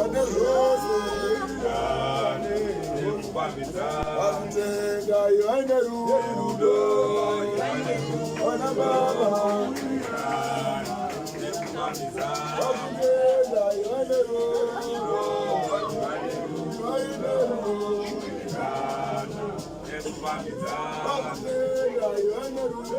Pane zvose Vakutenda ivaine rudo Vana baba Vakutenda ivaine rudo Ivaine rudo Vakutenda ivaine rudo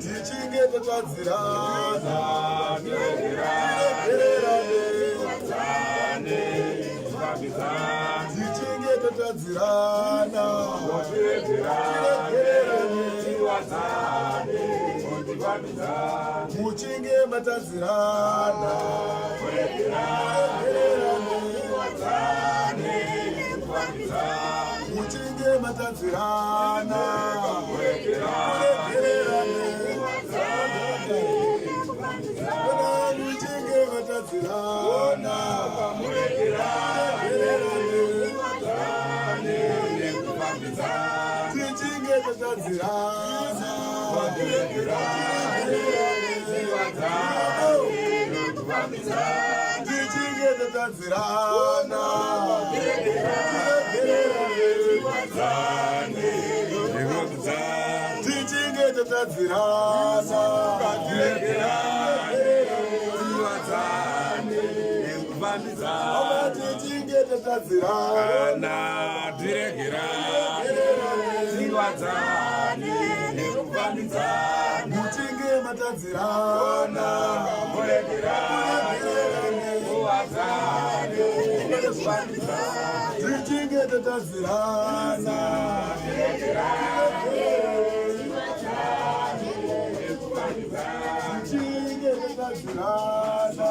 Tichinge tatadzirana tichinge tatadzirana muchinge matadzirana muchinge matadzirana muchinge matadzirana tichinge tatadzirana tichinge tatadzirana tichinge tatadzirana tichinge tatadzirana tiwadzane nekufambidzana muchinge matadzirana muregerane muwadzane nekufambidzana tichinge tatadzirana tichinge tatadzirana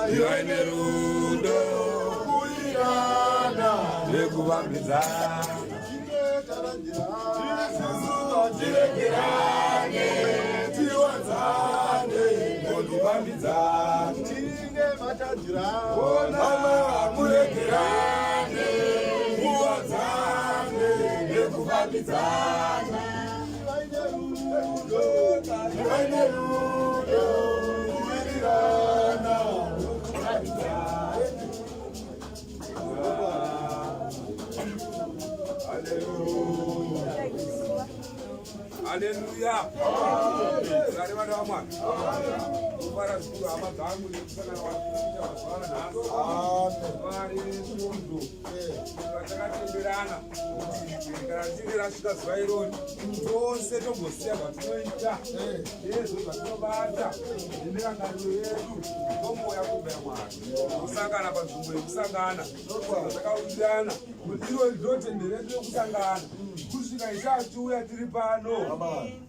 Iwe nerudo kuirana nekuvambidzana tiregerane tiwadzane nekuvambidzana tinge matadzirana muregerane muwadzane nekuvambidzana vaine rudo kuwirirana Haleluya. Rugare vana vaMwari. Kufara zvikuru hama dzangu nekusangana kwatinoita mazuva anhasi. Zuva reSvondo ratakatenderana kuti kana tichinge rasvika zuva irori tose tombosiya zvatinoita nezvo zvatinobata nemirangariro yedu tombouya kumba yaMwari kusangana panzvimbo yekusangana takawirirana kuti iro ndiro tende redu rekusangana kusvika ishe achiuya tiri pano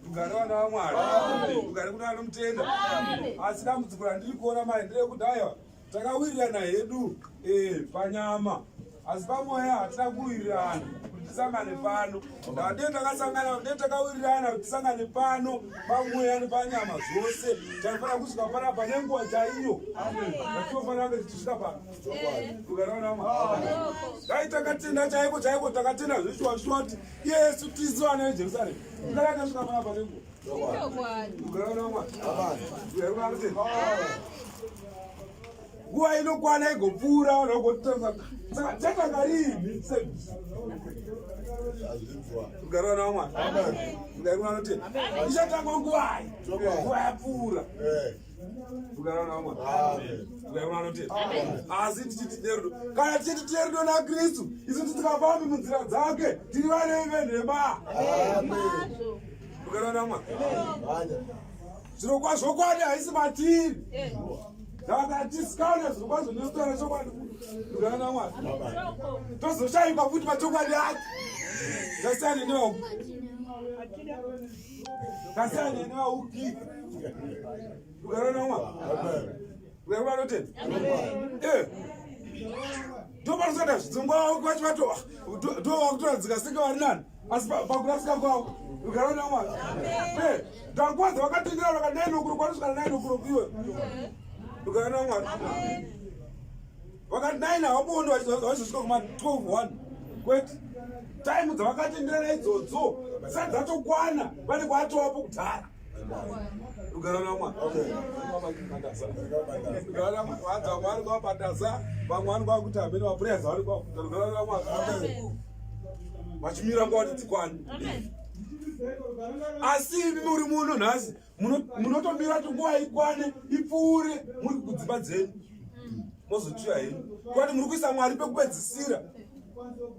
rugare vana vamwari rugare kuna vanomutenda asi dambudziko randiri kuona mai nderekuti aiwa takawirirana hedu eh, panyama asi pamweya hatina kuwirirana kuti tisangane pano ndade takasangana nde takawirirana kuti tisangane pano pamweya nepanyama zvose taifanira kusvika panapa nenguva chaiyo yatinofanira kunge tichisvika pano Dai takatenda chaiko chaiko takatenda zveshuwa shuwa kuti Yesu tisu vana veJerusarema. Kana tasvika pana pane nguva. Nguva inokwana igopfuura vanhu vagotitarisa saka tatanga riini service. Rugare vana vaMwari. Rugare kuna anotenda. Ichatangwa nguvai? Nguva yapfuura. Asi tichiti tine rudo, kana tichiti tine rudo naKristu, isu tisikafambi munzira dzake, tiri varevi venhema. Zvirokwazvokwadi haisi matiri. Saka tisikaona zvirokwazvo nekutaura chokwadi rugare naMwari. Tozoshaikwa futi pachokwadi acho. Tasiyane nevauki. Tasiyane nevauki. Rugare naMwari. Rugare vanotenda. Eh. Ndopanosada zvidzongwa vacho vato ndovakutoradzika senge vari nani. Asi pakurasika kwavo rugare namwari. Eh, ndanguva dzavakatendera vaka 9 o'clock vanosvika 9 o'clock iwe. Rugare namwari. Vakati 9 havabondi vachizosvika kuma 12 1. Kwete. Time dzavakatenderana idzodzo dzisati dzatokwana vanenge vatovapo kudhara. Rugare namwari. Rugare namwari. Vanhu vamwe vanenge vabataza, vamwe vanenge vakuita hamene maprayers avanenge vakuita. Rugare namwari. Vachimira nguva kuti dzikwane. Asi imi muri muno nhasi munotomira kuti nguva ikwane ipfuure muri kudzimba dzenyu mozotsviya henyu kwati muri kuisa Mwari pekupedzisira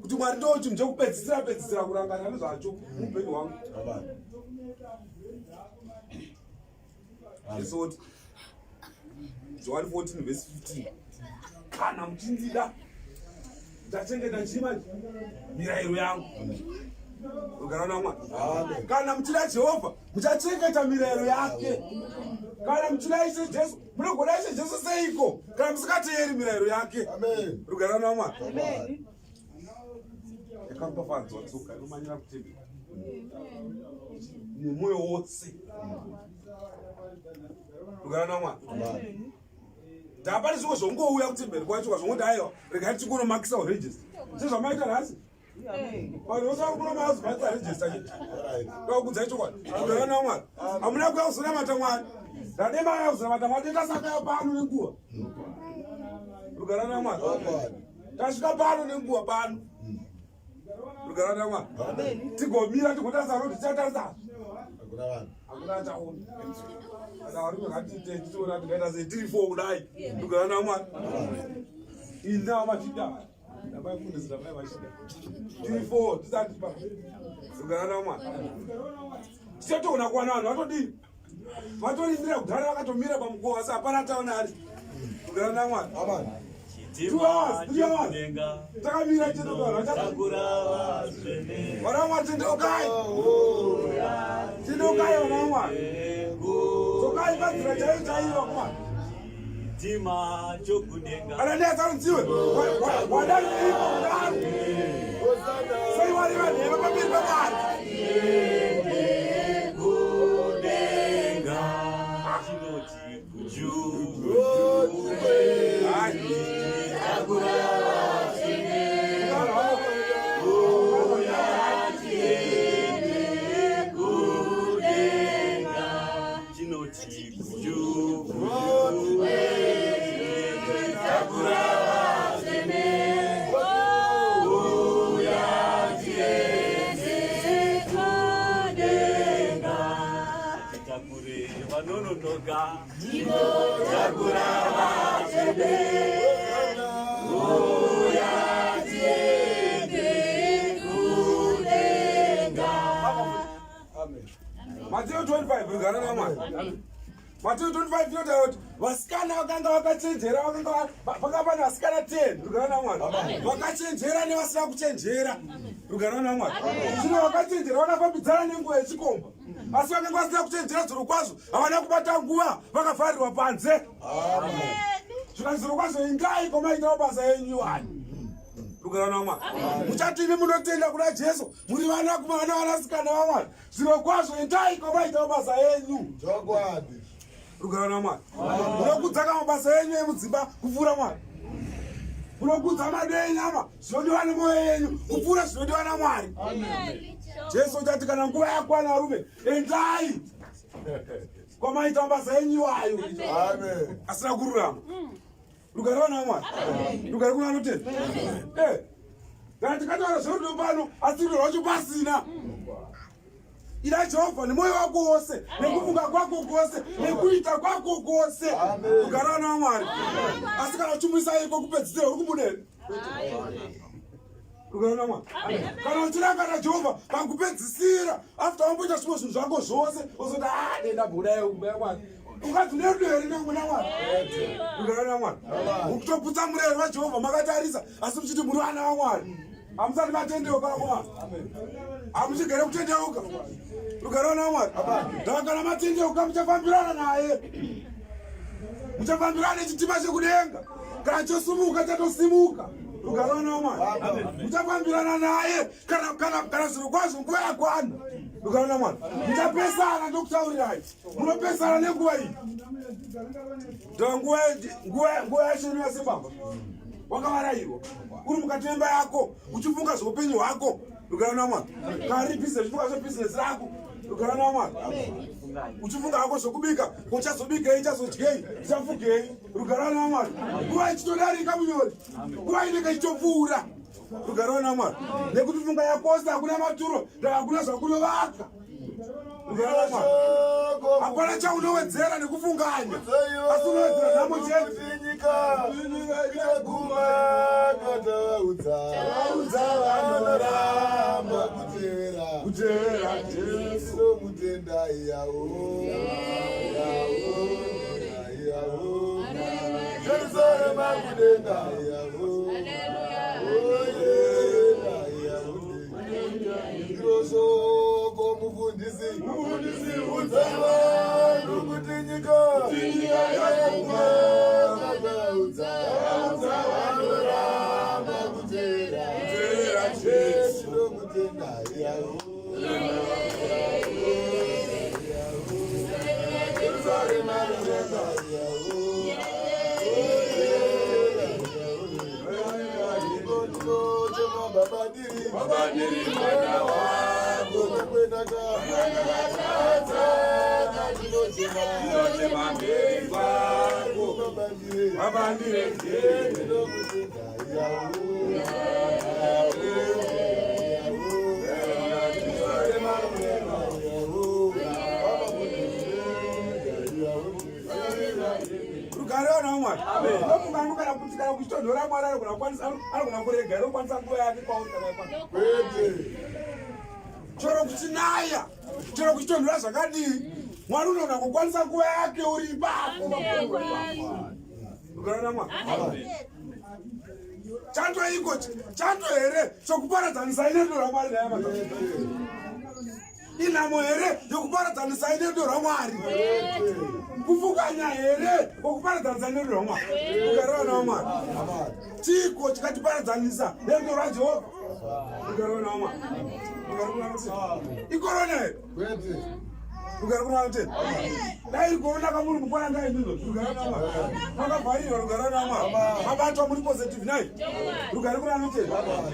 kuti Mwari ndo chinhu chekupedzisira pedzisira kurangarira nezvacho muupenyu hwangu. Jesu oti Johani 14 verse 15 kana muchindida ndachengeta chii manje mirayiro yangu. Rugare naMwari. Kana muchida Jehovha muchachengeta mirayiro yake. Kana muchida Ishe Jesu munogona Ishe Jesu seiko kana musingateeri mirayiro yake. Rugare naMwari. Yakaropafadzwa tsoka inomanyira kutendeka nemwoyo wose. Rugare naMwari. Ndapane zvimwe zvongouya kutemberi kwacho kwazvongoti aiwa regai tingonomakisa register sezvamaita nhasi. Vanhu vose vari kuno mazomaita register chete. Ndakukudzai chokwadi. Rugare naMwari. Hamuna kuuya kuzonamata Mwari. Ndadema aya kuzonamata Mwari toita pano nenguva. Rugare naMwari. Tasvika pano nenguva pano. Rugare naMwari. Tigomira tigotarisa rodi tichatarisa. Hakuna achaona. Saka varume ngatiite tichiona tingaita sei tiri four kudai. Rugare naMwari. Inda vachida. Namai mufundisi namai vachida. Tiri four tisati pa. Rugare naMwari. Tichatoona kuwana vanhu vatodii? Vatorindira kudhara vakatomira pamukova asi hapana ataona ari. Rugare naMwari. 2 hours, 3 hours. Takamira chete vanhu vachakura. Vana vaMwari tendeukai. Tendeukai vana vaMwari. Dzokai panzira chaiyo chaiyo vakomana. Ananias anonziwe wadariiko kudaro sei wari vanhema pamberi paMwari. Mateo 25 rugare naMwari. Mateo 25 inotaura kuti vasikana vakanga vakachenjera vakanga vanga pane vasikana 10 rugare naMwari. Vakachenjera nevasina kuchenjera rugare naMwari. Zvino vakachenjera vakafambidzana nenguva yechikomba. Asi vakanga vasina kuchenjera zvirokwazvo havana kubata nguva vakavharirwa panze. Zvikanzi zvirokwazvo indai kwamaitawo basa enyu iwani. Rugare naMwari. Muchati imi munotenda kuna Jesu muri vana kumana vanasikana vaMwari. Zvirokwazvo endai kwamaita mabasa enyu. Chokwadi. Rugare naMwari. Munokudza ka mabasa enyu emudzimba kupfuura Mwari. Munokudza mado enyama zvinodiwa nemwoyo yenyu kupfuura zvinodiwa naMwari. Jesu uchati kana nguva yakwana varume endai kwamaita mabasa enyu iwayo. Amen. Asina kururama. Rugare vana vaMwari. Rugare kuna vanotenda. Eh. Kana tikataura zverudo pano asi rudo rwacho pasina. Ida Jehovha nemwoyo wako wose, nekufunga kwako kwose, nekuita kwako kwose. Rugare vana vaMwari. Asi kana uchimuisa iko kupedzisira uri kumudeni. Rugare naMwari. Kana uchirangana Jehovha pakupedzisira after wamboita zvimwe zvinhu zvako zvose wozoti ah denda buda yeumba yaMwari. Ukati une rudo here namwana Mwari? Rugare naMwari. Mukutoputsa murayiro waJehovha makatarisa asi muchiti muri vana vaMwari. Hamusati matendeuka vakomana. Hamuchigere kutendeuka. Rugare naMwari. Ndava kana matendeuka muchafambirana naye. Muchafambirana nechitima chekudenga. Kana chosimuka chatosimuka. Rugare vana vaMwari. Muchafambirana naye kana kana kana zviro kwazvo nguva yakwana. Rugare vana Mwari. Muchapesana ndokutaurirai. Munopesana nenguva iyi. Ndava nguva nguva nguva yacho ino sembamba. Wakavarairwa. Uri mukati memba yako uchifunga zveupenyu hwako. Rugare vana Mwari. Kana riri business uchifunga zvebusiness rako. Rugare vana Mwari. Uchifunga hako zvekubika, uchazobikei, uchazodyei, uchafugei. Rugare vana Mwari. Nguva ichitodarika munyori. Nguva inenge ichitopfuura. Rugare vana Mwari. Nekuti funga yakosa hakuna maturo, hakuna zvakunovaka. Rugare vana Mwari. Hapana chaunowedzera nekufunganya. Asi unowedzera nhamo chete. Nyika inoguma kataudza vanoramba kutevera Kutevera Jesu. Tinomutenda iyawo yawo yawo Jerusarema kudenga yawo oyenda yawo Ndiro shoko mufundisi Mufundisi udzai vanhu kuti nyika yaguma kataudza vanoramba kutevera Kutevera Jesu. Tinomutenda yawo Babadiri mwana wako. Ndinochema mberi kwako. Babadiri Jesu. Rugare vana vaMwari. Ndofunga hangu kana kuti kana kuchitonhora Mwari anogona kukwanisa anogona kurega here kukwanisa nguva yake kwauri kana yakwana. Chero kuchinaya, chero kuchitonhora zvakadii, Mwari unogona kukwanisa nguva yake uri ipapo. Rugare vana Mwari. Chando iko chando here chokuparadzanisa ine rudo rwaMwari naye madzibaba. Inhamo here yokuparadzanisa ine rudo rwaMwari? Kufukanya here kwokuparadzanisa ine rudo rwaMwari? Rugare vana vaMwari. Chiko chikatiparadzanisa nerudo rwaJehovha? Rugare vana vaMwari. Rugare kuna Mwari. Ikorona here? Rugare kuna Mwari. Dai korona kamuri mukwana ndai ndizvo. Rugare kuna Mwari. Makavharirwa rugare kuna Mwari. Mabatwa muri positive nai. Rugare kuna Mwari.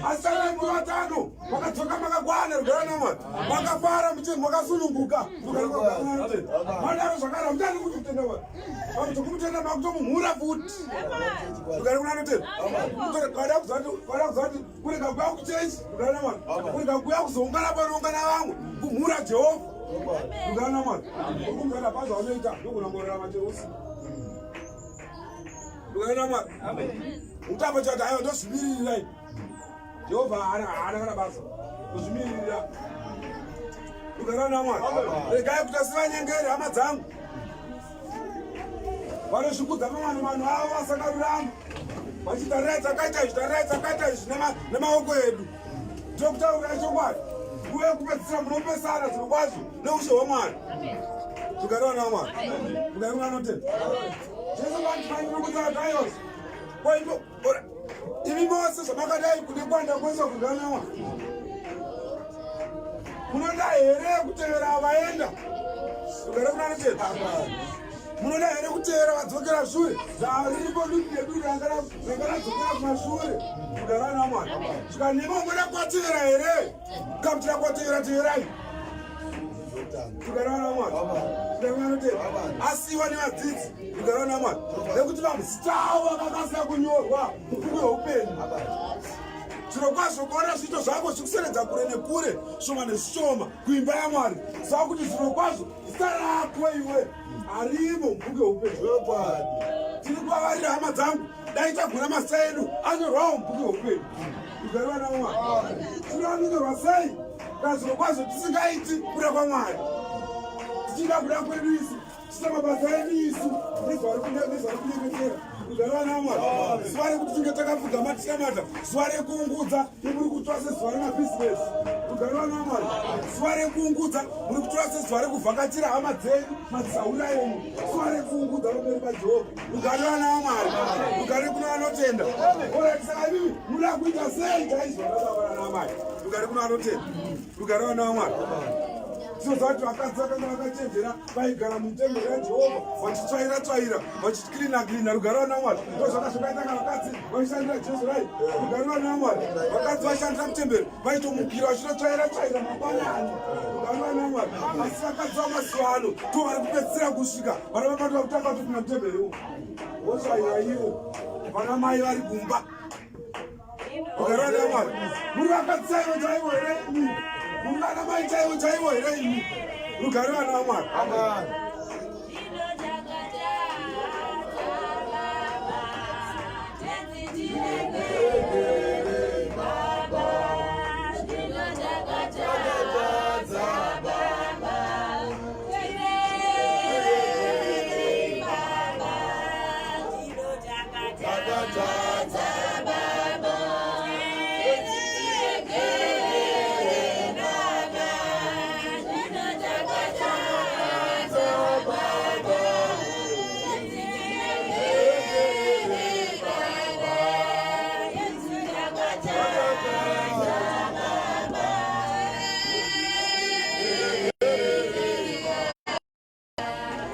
Asi tangai muri vatano makadzoka makakwana rugare kuna Mwari. Makafara mucheni makasununguka. Rugare kuna Mwari. Madaro zvakara muchani kuti kutenda Mwari. Pakuti makutomumhura futi. Rugare kuna Mwari. Kada kuziva kuti kurega kuya kuchechi rugare kuna Mwari. Kurega kuya kuzoungana panoungana vamwe kumhura Jehovha. Rugare kuna Mwari. Uri kumhura pazvaunoita ndogona kurarama chero usiku. Rugare kuna Mwari. Utamba chati aiwa ndozvimirira. Jehovha haana kana basa. Ndozvimirira. Rugare kuna Mwari. Regai kuti asivanyengere hama dzangu. Vanozvikudza mamwe vanhu avo vasakarurama. Vachiti tarirai takaita izvi, tarirai takaita izvi nemaoko edu. Ndokutaurirai chokwadi. Nguva yekupedzisira munopesana zviro kwazvo neushe hwaMwari. Rugare vana vaMwari. Rugare kuna anotenda. Jesu vanhu kutaura tayos. Imi mose zvamakadai kune kwanda kwese rugare vana Mwari. Munoda here kutevera vaenda? Rugare kuna anotenda. Munoda here kutevera vadzokera shure? Riripo dudu nedudu ranga radzokera kumashure. Rugare vana Mwari. Zvikanema munoda kuvatevera here? Kamutira kuvatevera teverai. Rugare vana Mwari. Rugare kuna anotenda. Asiwa nevadzidzi. Rugare vana Mwari. Nekuti vamuzita avo vakanga asina kunyorwa mubhuku yeupenyu. Zvirokwazvo kuona zviito zvako zvikuseredza kure nekure shoma neshoma kuimba yaMwari. Ziva kuti zvirokwazvo zita rako iwe harimo mubhuku yeupenyu. Tiri kuvavarira hama dzangu, dai tagona mazita edu anyorwawo mubhuku yeupenyu. Rugare vana vaMwari. Tinoanonyorwa sei kana zvirokwazvo tisingaiti kuda kwaMwari? Tichiita kuda kwedu isu, tichiita mabasa edu isu, nezuva rekunyengetera. Rugare vana vaMwari. Zuva rekuti tinge takapfugama tichinamata, zuva rekuungudza, imuri kutora sezuva remabhizinesi. Rugare vana vaMwari. Zuva rekuungudza muri kutora sezuva rekuvhakachira hama dzenyu, madzisahwira enyu. Zuva rekuungudza pamberi paJehovha. Rugare vana vaMwari. Rugare kuna vanotenda. Alright, saka imimi munoda kuita sei chaizvo vana namai? Rugare kuna vanotenda. Rugare vana vaMwari. Tinoziva kuti vakadzi vakanga vakachenjera vaigara mutemberi yaJehovha vachitsvaira tsvaira vachikirina kirina. Rugare vana vaMwari. Ndozvaka zvakaita kana vakadzi vaishandira Jesu right. Rugare vana vaMwari. Vakadzi vaishandira mutemberi vaitomukira vachinotsvaira tsvaira mangwanani. Rugare vana vaMwari. Asi vakadzi vamazuva ano to vari kupedzisira kusvika vana vabata kutanga kutopinda mutemberi umu votsvaira ivo vana mai vari kumba. Rugare vana vaMwari. Muri vakadzi chaivo chaivo here imi? Muri vana mai chaivo chaivo here imi? Rugare vana vaMwari. Amen.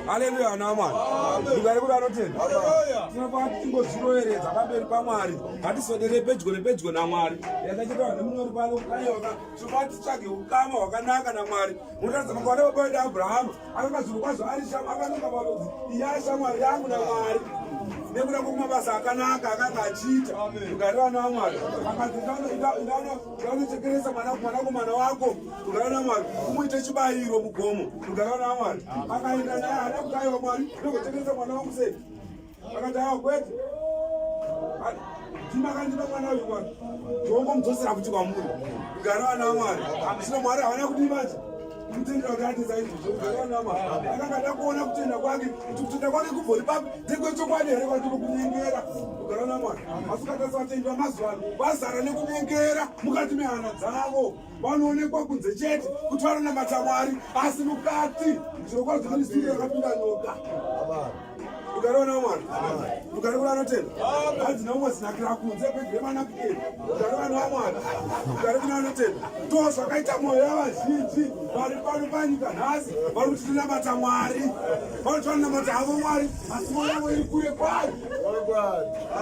Haleluya vana vaMwari. Rugare kuri vanotenda. Tinofanira tingozviroveredza pamberi paMwari. Ngatiswedere pedyo nepedyo naMwari. Yakachitwa nemunyori pano kaiwa tinofanira titsvage ukama hwakanaka naMwari. Munoratidza makore baba wedu Abrahamu akanga zvirokwazvo ari akanonga parudzi iya shamwari yangu naMwari nekuda kwekumabasa akanaka akanga achiita. Rugare vana vaMwari. Akati ndanochekeresa mwanakomana wako. Rugare naMwari umuite chibayiro mugomo. Rugare naMwari. Akaenda naye haana kuti aiwa Mwari ndogochekeresa mwana wangu sei. Akati aiwa kwete. Ndimi akandipa mwana uyu Mwari. Ndongomudzosera futi kwamuri. Rugare vana Mwari. Zvino Mwari havana kudii manje? Kutendera kuti aite saizvozvo. Rugare vana Mwari. Akanga ada kuona kutenda kwake kuti kutenda kwake kubvori papi ndekwechokwadi here kwati kunyengera. Rugare naMwari. Asi ukatarisa vatendi vamazuva ano vazara nekunyengera mukati mehana dzavo. Vanoonekwa kunze chete kuti vanonamata Mwari, asi mukati zvirokwazvo ministiri yakapinda nyoka. Rugare vana vaMwari, rugare kune vanotenda. Hanzi naumwe zinakira kunze pedyo remanapukeni. Rugare vana vaMwari, rugare kune vanotenda. Ndo zvakaita mwoyo yavazhinji vari pano panyika nhasi, vari kuti tinamata Mwari, vari kuti vanonamata havo Mwari, asi mwoyo yavo iri kure kwayo.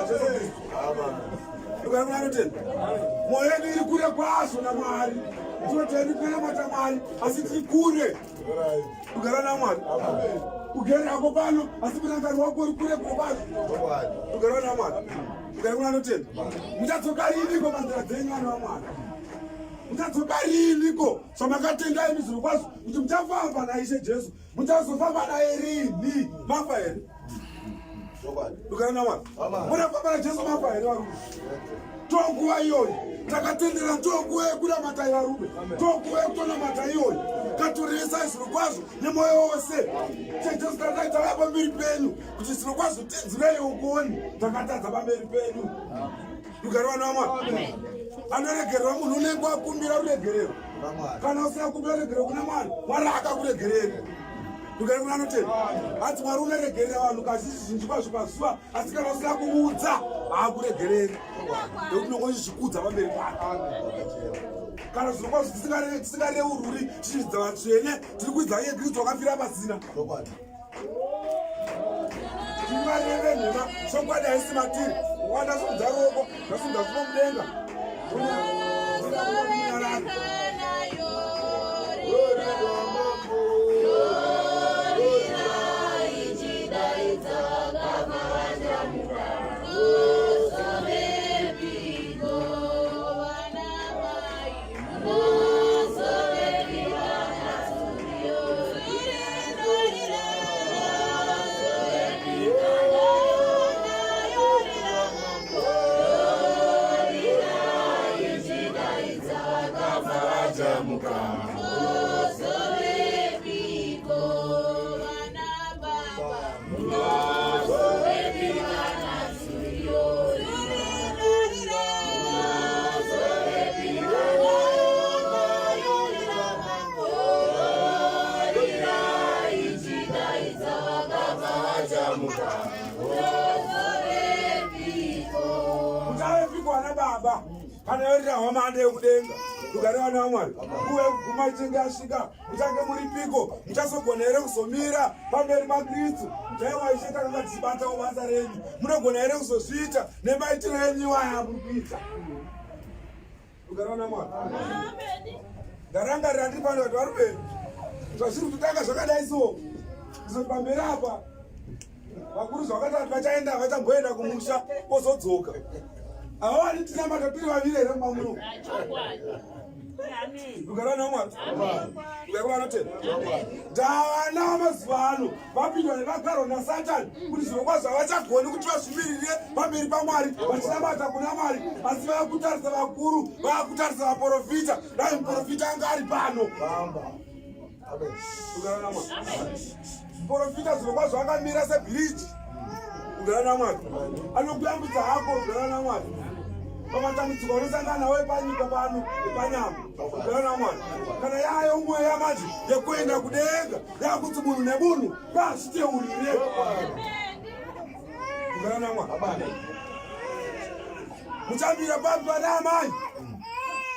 Jesu Kristu. Rugare kuna anotenda. Mwoyo yedu iri kure kwazvo naMwari. Tinoti hedu tinonamata Mwari asi tiri kure. Rugare naMwari. Ugere hako pano asi murangariro wako uri kure kure kwazvo. Rugare naMwari. Rugare kuna anotenda. Muchadzoka riniko panzira dzenyu vana vaMwari? Muchadzoka riniko zvamakatenda imi zvirokwazvo kuti muchafamba naIshe Jesu? Muchazofamba naye rini? Mafa here? Rugare naMwari. Munofamba naJesu mafa here varume? Tonguva iyoyi takatendera tonguva yekunamata varume, tonguva yekutonamata iyoyi. Katoresai zviro kwazvo nemwoyo wose. Jesu takaita pamberi penyu kuti zviro kwazvo tinzwei ugoni takatadza pamberi penyu. Rugare vana vaMwari. Anoregerera munhu unenge wakumbira ruregerero. Kana usina kukumbira ruregerero kuna Mwari, Mwari akakuregereri. Rugare kuna anotenda. Hanzi Mwari unoregerera vanhu kazhinji kwazvo pazuva, asi kana usina kumuudza haakuregereri. Nekuti unongozvikudza pamberi pake. Kana zviro kwazvo tisingareururi tichiridza vatsvene, tiri kuidza iye Kristu wakafira pasina. Tingareve nhema, chokwadi haisi matiri. Wandasumudza ruoko, ndasumudza zvino mudenga. Munyararo. Achamuka. Muchavepiko ana baba kana yorira hwamanda yekudenga rugare vana vamwari nguva yekuguma ichinge yasvika muchange muripiko muchazogona here kuzomira pamberi pakristu chaiwa ishe takanga tichibatawo basa renyu munogona here kuzozviita nemaitiro enyu iwaya amuri kuita rugare vana vamwari ndarangarira ndiri pano vati varume zvazviri kutotanga zvakadai so kuzoti pamberi apa vakuru zvavakati vachaenda vachamboenda kumusha vozodzoka havawani tinamata tiri vaviri here mumba muno rugara namwari rugara vanotenda ndavana vamazuva ano vapindwa nevagarwa nasatani kuti zvirokwazvo havachagoni kuti vazvimirire pamberi pamwari vachinamata kuna mwari asi vakutarisa vakuru vakutarisa vaprofita dai muprofita anga ari pano Muprofita zvirokwazvo akamira sebhiriji kugara naMwari anokuyambudza hako kugara naMwari pamatambudziko anosangana nawo epanyika pano epanyama kugara naMwari kana yayo mweya manje yekuenda kudenga yakuti munhu nemunhu ngazviteurire kugara naMwari muchamira papi pana amai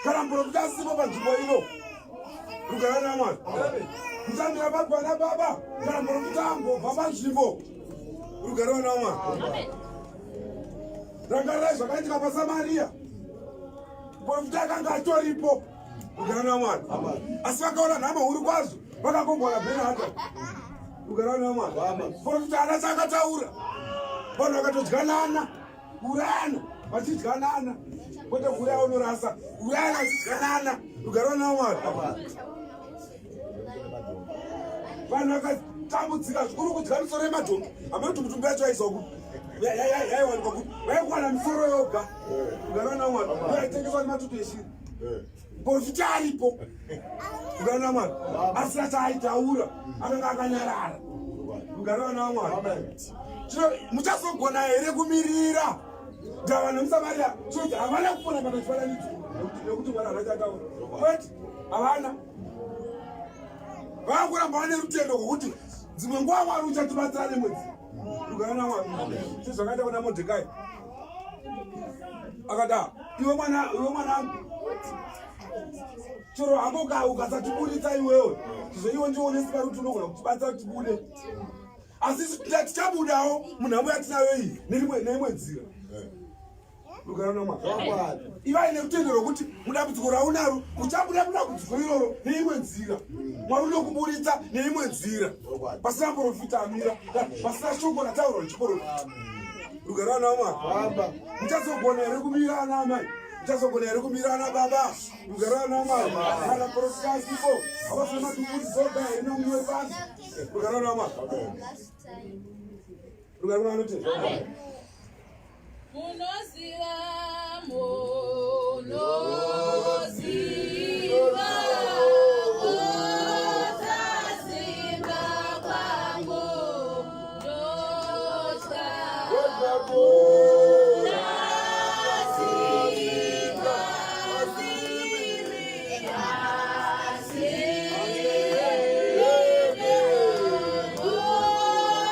kana muprofita asipo panzvimbo ino rugare namwari muchamira papi pana baba kana muprofita ambobva panzvimbo rugare namwari rangarirai zvakaitika pasamariya muprofita akanga atoripo rugare namwari asi vakaona nhamo huru kwazvo vakangogona benhata rugare namwari muprofita ana chaakataura vanhu vakatodyanana Urayana vachidyanana kwete kuuraya unorasa urayana vachidyanana rugare namwari vanhu vakatambudzika zvikuru kudya misoro yemadhongi hameno kuti mutumbi yacho yaiswa kupi yaiwanikwa kupi vaikuwana misoro yoga rugare namwari yaitengeswa nematutu eshiri Profita aripo rugare namwari asina chaaitaura akanga akanyarara rugare namwari muchazogona here kumirira ndava nemusamaria chinoti havana kupona kana chifananidzo nekuti mwari havana chataura kwete havana vakuramba vane rutendo rwokuti dzimwe nguva mwari uchatibatsira nemwedzi rugare namwari sezvakaita kuna modhekai akati iwe mwana iwe mwanangu chero hako ka ukasatiburitsa iwewe zvo iwe ndiwo une simba rekuti unogona kutibatsira kuti tibude asi tichabudawo munhamo yatinayo iyi neimwe nzira rugara namwari ivai nerutendo rwokuti mudambudziko raunaro uchabuda mudambudziko iroro neimwe nzira mwari unokuburitsa neimwe nzira pasina profita amira pasina shoko rataurwa nechiprofita rugare ana mwari muchazogona here kumira ana amai muchazogona here kumira ana baba rugare ana mwari kana profita asipo havasina madumburidzoga here nomunyori pasi rugare ana mwari rugare kuna anoti Munoziva, munoziva kusasimba kwangu, ndotya kurasika, asi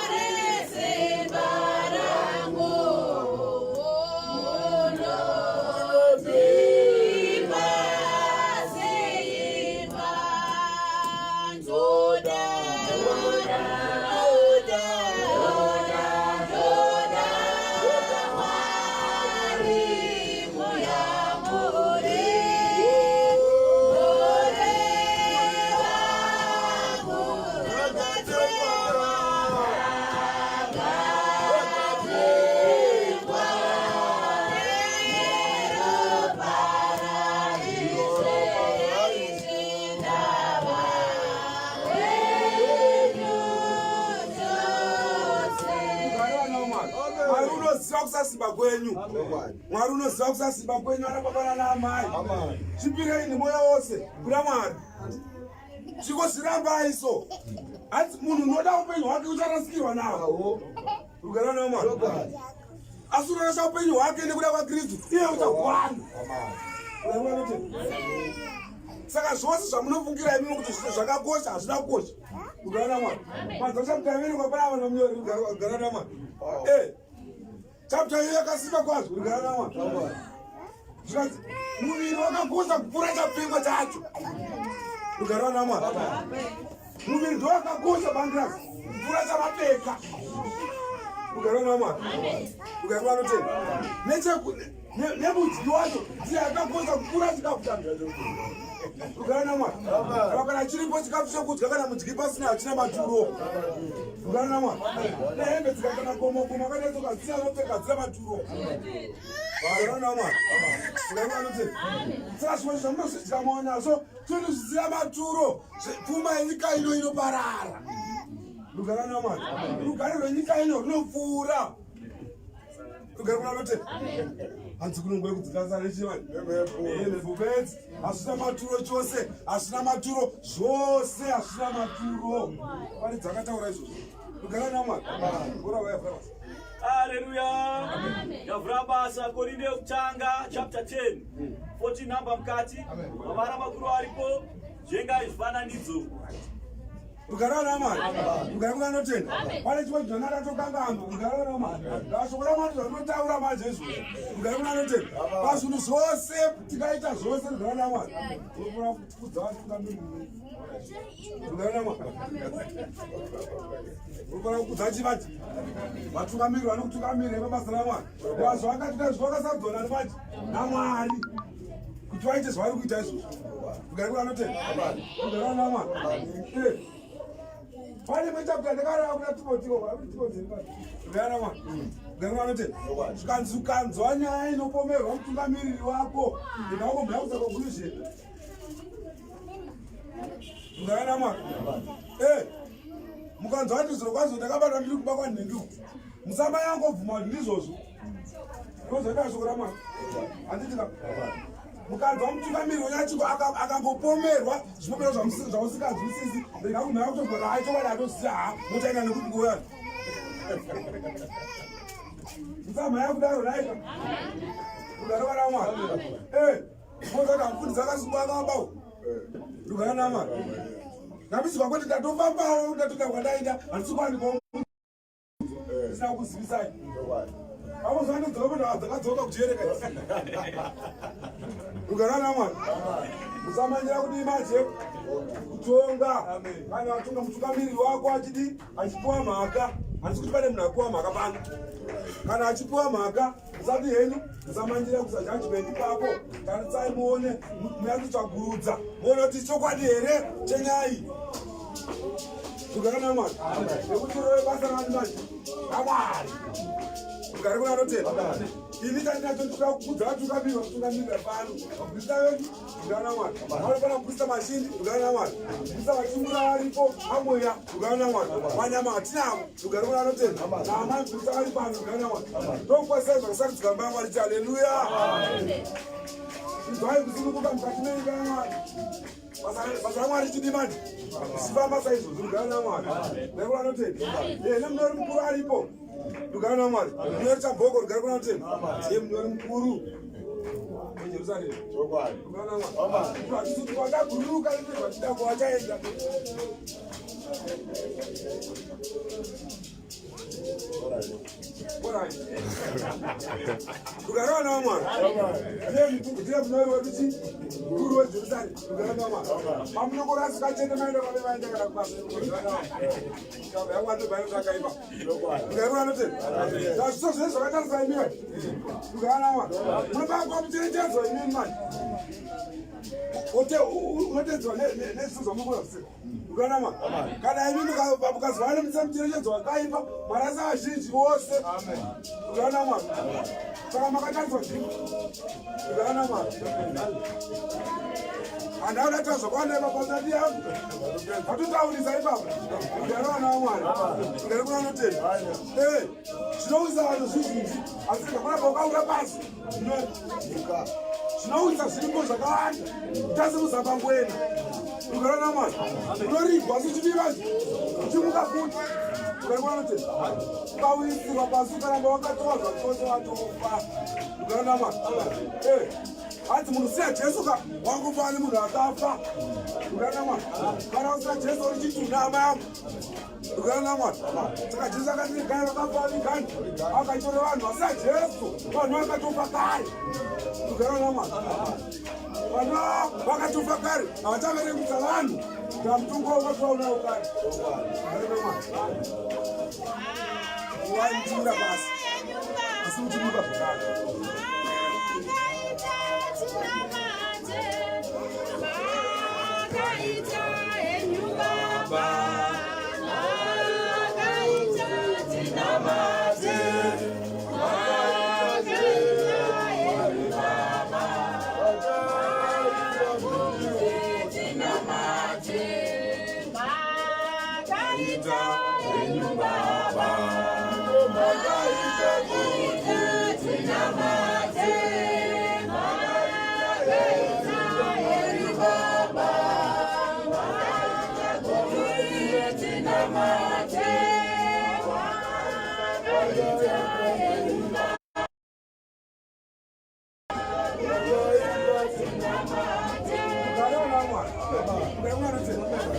uri simba rangu, munondipa simba, ndoda, ndoda, ndoda, ndoda Mwari muyamuri, gore wangu rakatemwa, rakatemwa neropa raIshe, ndava wenyu chose. Rugare vana vamwari mwari unoziva kusasimba kwenyu mwari unoziva kusasimba kwenyu ana baba nana amai zvipirei nemwoyo wose kuna mwari chingozvirambai so hanzi munhu unoda upenyu hwake ucharasikirwa nawo rugare vana vamwari asi unorasha upenyu hwake nekuda kwakristu iye uchagwana saka zvose zvamunofungira imimi kuti zvakakosha hazvina kukosha. Rugare naMwari. Panzwa chapter iverengwa pana vanhu vamunyori rugare naMwari. Eh. Chapter iyo yakasimba kwazvo rugare naMwari. Zvikanzi muviri wakakosha kupfuura chapfekwa chacho. Rugare naMwari. Muviri ndo wakakosha bangirasi kupfuura chavapfeka. Rugare naMwari. Rugare vanotenda. Necheku nemudyi wacho ndiye akakosha kupfuura chikafu chacho. Rugare naMwari. Kana chiripo chikafu chekudya kana mudyi pasina hachina maturo. Rugare naMwari. Nehembe dzikakana gomo gomo akadai dzisina anopfeka dzina maturo. Rugare naMwari. Rugare vanoti saka zvimwe zvamunozvidya maonazvo zvinhu zvisina maturo pfuma yenyika ino inoparara. Rugare naMwari. Rugare rwenyika ino runopfuura. Rugare kuna vanoti hanzi kunongoe kudzikasa nechimani mhepo bedzi hazvina maturo chose hazvina maturo zvose hazvina maturo pane dzakataura izvozvo rugare namwari ora vaya vhura basa Haleluya. Yavhura basa Korinde yokutanga chapter 10. 14 number mukati. Mavara makuru aripo. Jengai zvifananidzo. Rugare ramwari. Rugare kuna anotenda. Pane chimwe chinhu ndatokanganwa. Rugare ramwari. Shoko ramwari zvarinotaura manje izvozvo. Rugare kuna anotenda. Pazvinhu zvose tikaita zvose rugare ramwari. Unofana kukudza vatungamiriri. Rugare ramwari. Unofana kukudza chivati. Vatungamiriri vanokutungamirira pabasa ramwari. Zvavakatoita zvakasarudzwa nani manje? NaMwari. Kuti vaite zvavari kuita izvozvo. Rugare kuna anotenda. Rugare kuna Mwari. Eh. Pane imwe chapter ndakarava kuna Timothy ko, kuna Timothy. Rugare kuna Mwari. Rugare kuna anotenda. Zvikanzi ukanzwa nyaya inopomerwa mutungamiriri wako, ndingakumbira kuza conclusion. Rugare kuna Mwari. Eh. Mukanzwa kuti zviro kwazvo ndakabatwa ndiri kuba kwanhingi uku. Musama yangobvuma kuti ndizvozvo. Ndozvaita shoko raMwari. Handiti ka? Mukanzwa mutungamiriri wenyachiko akangopomerwa zvipomero zvausinganzwisisi, rega kumhanya kutobva hai chokwadi atoziva ha motaenda nekuti ngoyani. Musamhanya kudaro naika. Rugare vana Mwari. Eh, mozati amufundisi akasungwa akabau. Rugare vana Mwari. Ndambidzwa kuti ndatofambawo ndatoenda kwandaenda handisi kuwanikwawo ndisina kukuzivisai. Avo zvanodzoka kuti dzakadzoka kuchiereka. Rugare vana Mwari. Musamanyira kudii manje kutonga kana watonga mutungamiriri wako achidi achipiwa mhaka handisi kuti pane munhu apiwa mhaka pano kana achipiwa mhaka musati henyu musamanyira kusa judgment ipapo tarisai muone munyatsotsvagurudza muone kuti chokwadi here chenyaya iyi Rugare naMwari. Nekuti rove basa rani manje? RaMwari. Rugare kuna anotenda. Ini chandinacho ndinoda kukudza vatungamiriri vakutungamirira pano. Vaprista vedu, rugare naMwari. Vanofana kuprista mashindi, rugare naMwari. Kuprista vachimura varipo, amweya, rugare naMwari. Manyama hatinavo, rugare kuna anotenda. Naamai muprista vari pano, rugare naMwari. Ndokukwazisai zvakasarudzika mba yaMwari ti haleluya. Inzwai kusununguka mukati menyika yaMwari. Basa raMwari chidi manje. Zvichifamba saizvozvo rugare naMwari. Rugare vanotenda. Eh, nemunyori mukuru aripo. Rugare naMwari. Munyori Chabhoko rugare kunotenda. Ndiye munyori mukuru. WeJerusarema. Chokwadi. Rugare naMwari. Hatisi vakaguruka vachida kwavachaenda. Rugare vana vaMwari. Ndiye munyori wedu chi mukuru weJerusarema. Rugare vana vaMwari. Pamunokorasika chete maenda kwave vaenda kana kubasa. Rugare vanotenda. Zvazviso zvese zvakatarisa imi manje. Rugare vana vaMwari. Munobaa mucherechedzo imi manje. Unotedzwa nezviso zvamunokona zvisiko. Ukanama. Kana imi mukazwa nemucherechedzo wakaipa, marasa vazhinji vose. Ukanama. Saka makatariswa zvino. Ukanama. Handaona taura zvakawanda ipapo ndati yangu. Vatotaurisa ipapo. Ugare vana vaMwari. Ugare kuna anotenda. Eh, zvinowisa vanhu zvizhinji. Asi zvakona paukaura pasi. Zvinounza zvirimo zvakawanda. Tasi kuzamba ngwena. Ugare namwari. Unorigwa asi uchidiva uchimuka futi. Ugare kuna anotenda. Ukawisirwa pasi ukaramba wakatowa zvachose watofa. Ugare namwari. Eh. Hanzi munhu usina Jesu ka wangofana nemunhu akafa. Rugare naMwari. Kana usina Jesu uri chitunha hama yangu. Rugare naMwari. Saka Jesu akati regai vakafa vigani. Akatora vanhu vasina Jesu. Vanhu vakatofa kare. Rugare naMwari. Vanhu vakatofa kare. Havachaverengudza vanhu. Ndamutongo wakatoona kare. Rugare naMwari. Wandira basi. Asi uchimuka zvakare.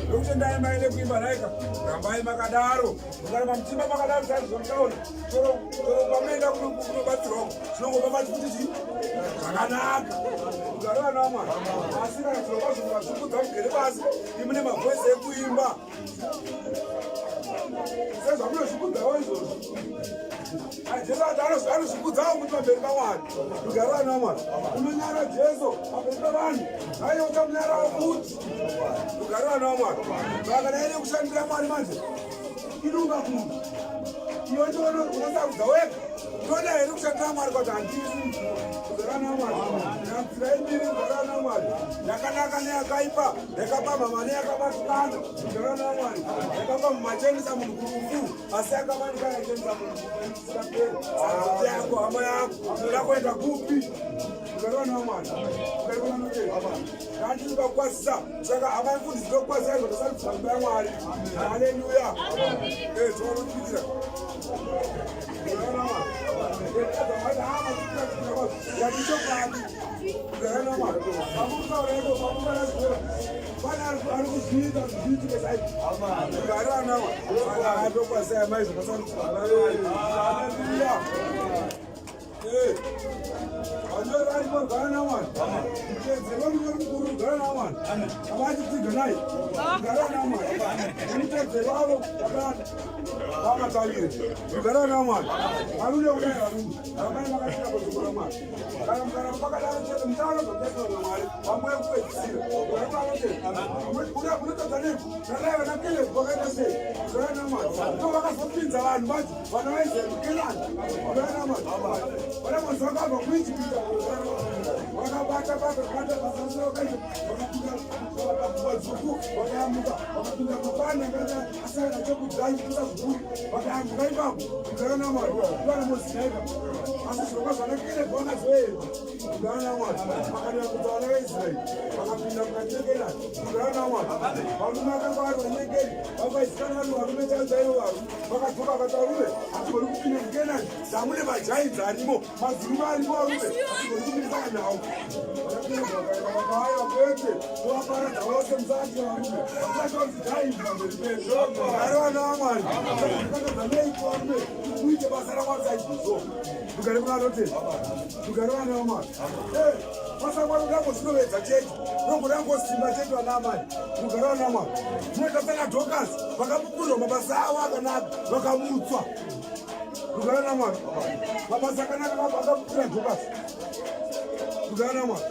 Ndokutendai mai nekuimba nhaika rambai makadaro mukaramba muchiimba makadaro chaizvo muchaona chero chero kwamunoenda kunobatsirwa zvinongopa machi kuti chii zvakanaka mugare vana vamwari asi kana zviro kwazvo mukazvikudza mugere pasi imune mavoisi ekuimba sezvamunozvikudzawo izvozvo Jesu ati anozvikudzawo kuti pamberi pamwari rugare vana vamwari unonyara Jesu pamberi pavanhu aiye uchamunyarawo futi rugare vana vamwari saka kana ine kushandira mwari manje inunga munhu iwe toona unosarudza wega toda here kushandira mwari kwati handisi rugare vana vamwari nzira imbiri rugare vana vamwari yakanaka neyakaipa yakapamhama neyakabatikana rugare vana vamwari yakapamhama chendisa munhu kurufu asi akamanikana achienda munhu yako hama yako unoda kuenda kupi ukaona mwana ukaona kandi ukakwazisa saka hama yemfundisi ndokukwazisa izvo ndosarudza imba yamwari haleluya eh tinokutikira ukaona mwana yatichokwadi ukaona mwana pamukaura iko pamukana zvikora Pane ari kuzviita zviitike saizvo. Gari anawa. Ndokwasaya mai zvakasarudzwa. Haleluya. Eh. Vanyori varipo gara namwari. Mutedzeri wemunyori mukuru gara namwari. Avachitiga naye. Gara namwari. Mutedzeri wavo wakana. Vakatavire. Gara namwari. Varume kudai varume. Rambai makasvika pashoko raMwari. Kana mukaramba makadaro chete muchaona zvakaitwa naMwari panguva yekupedzisira. Unotadza neiko? Tarai vana Caleb vakaita sei? Tarai naMwari. Ndo vakazopinza vanhu vacho vana vaIsraeri muKenani. Tarai naMwari. Vana Mose vakabva kuIjipita. Vakabata bata bata basa vakaita vakapinda vakabva dzvuku vakayambuka vakapinda mapani akanga asara chokudya chikusa zvikuru vakayambuka ipapo Mugana Mwari, mugana Mozinaika. Asi zvirongwa zvanaKerebhu vakazoedza. Mugana Mwari, vakanira kudza vana vaIsraeri, vakapinda mukati meKenani. Mugana Mwari, varume vakanga vari vanyengeri, vakaizikanwa vari varume chaivo chaivo varume. Vakadzoka vakati varume, hatigoni kupinda muKenani, damune majainzi arimo, mazirume arimo varume, hatigoni kupinda saka nhau. Vakauya kwete, tovaparadza vose musati varume. Vachatonzi jainzi pamberi pedu. Mwari vana vaMwari. Muite basa raMwari saizvozvo. Rugare kuna anotenda. Rugare vana vaMwari. Eh, basa raMwari ndango zvinovedza chete. Nongo ndango simba chete vana amai. Rugare vana vaMwari. Zvinoita sana Dorcas vakamukurwa mabasa avo akanaka vakamutswa. Rugare vana vaMwari. Mabasa akanaka vakamukura Dorcas. Rugare vana vaMwari.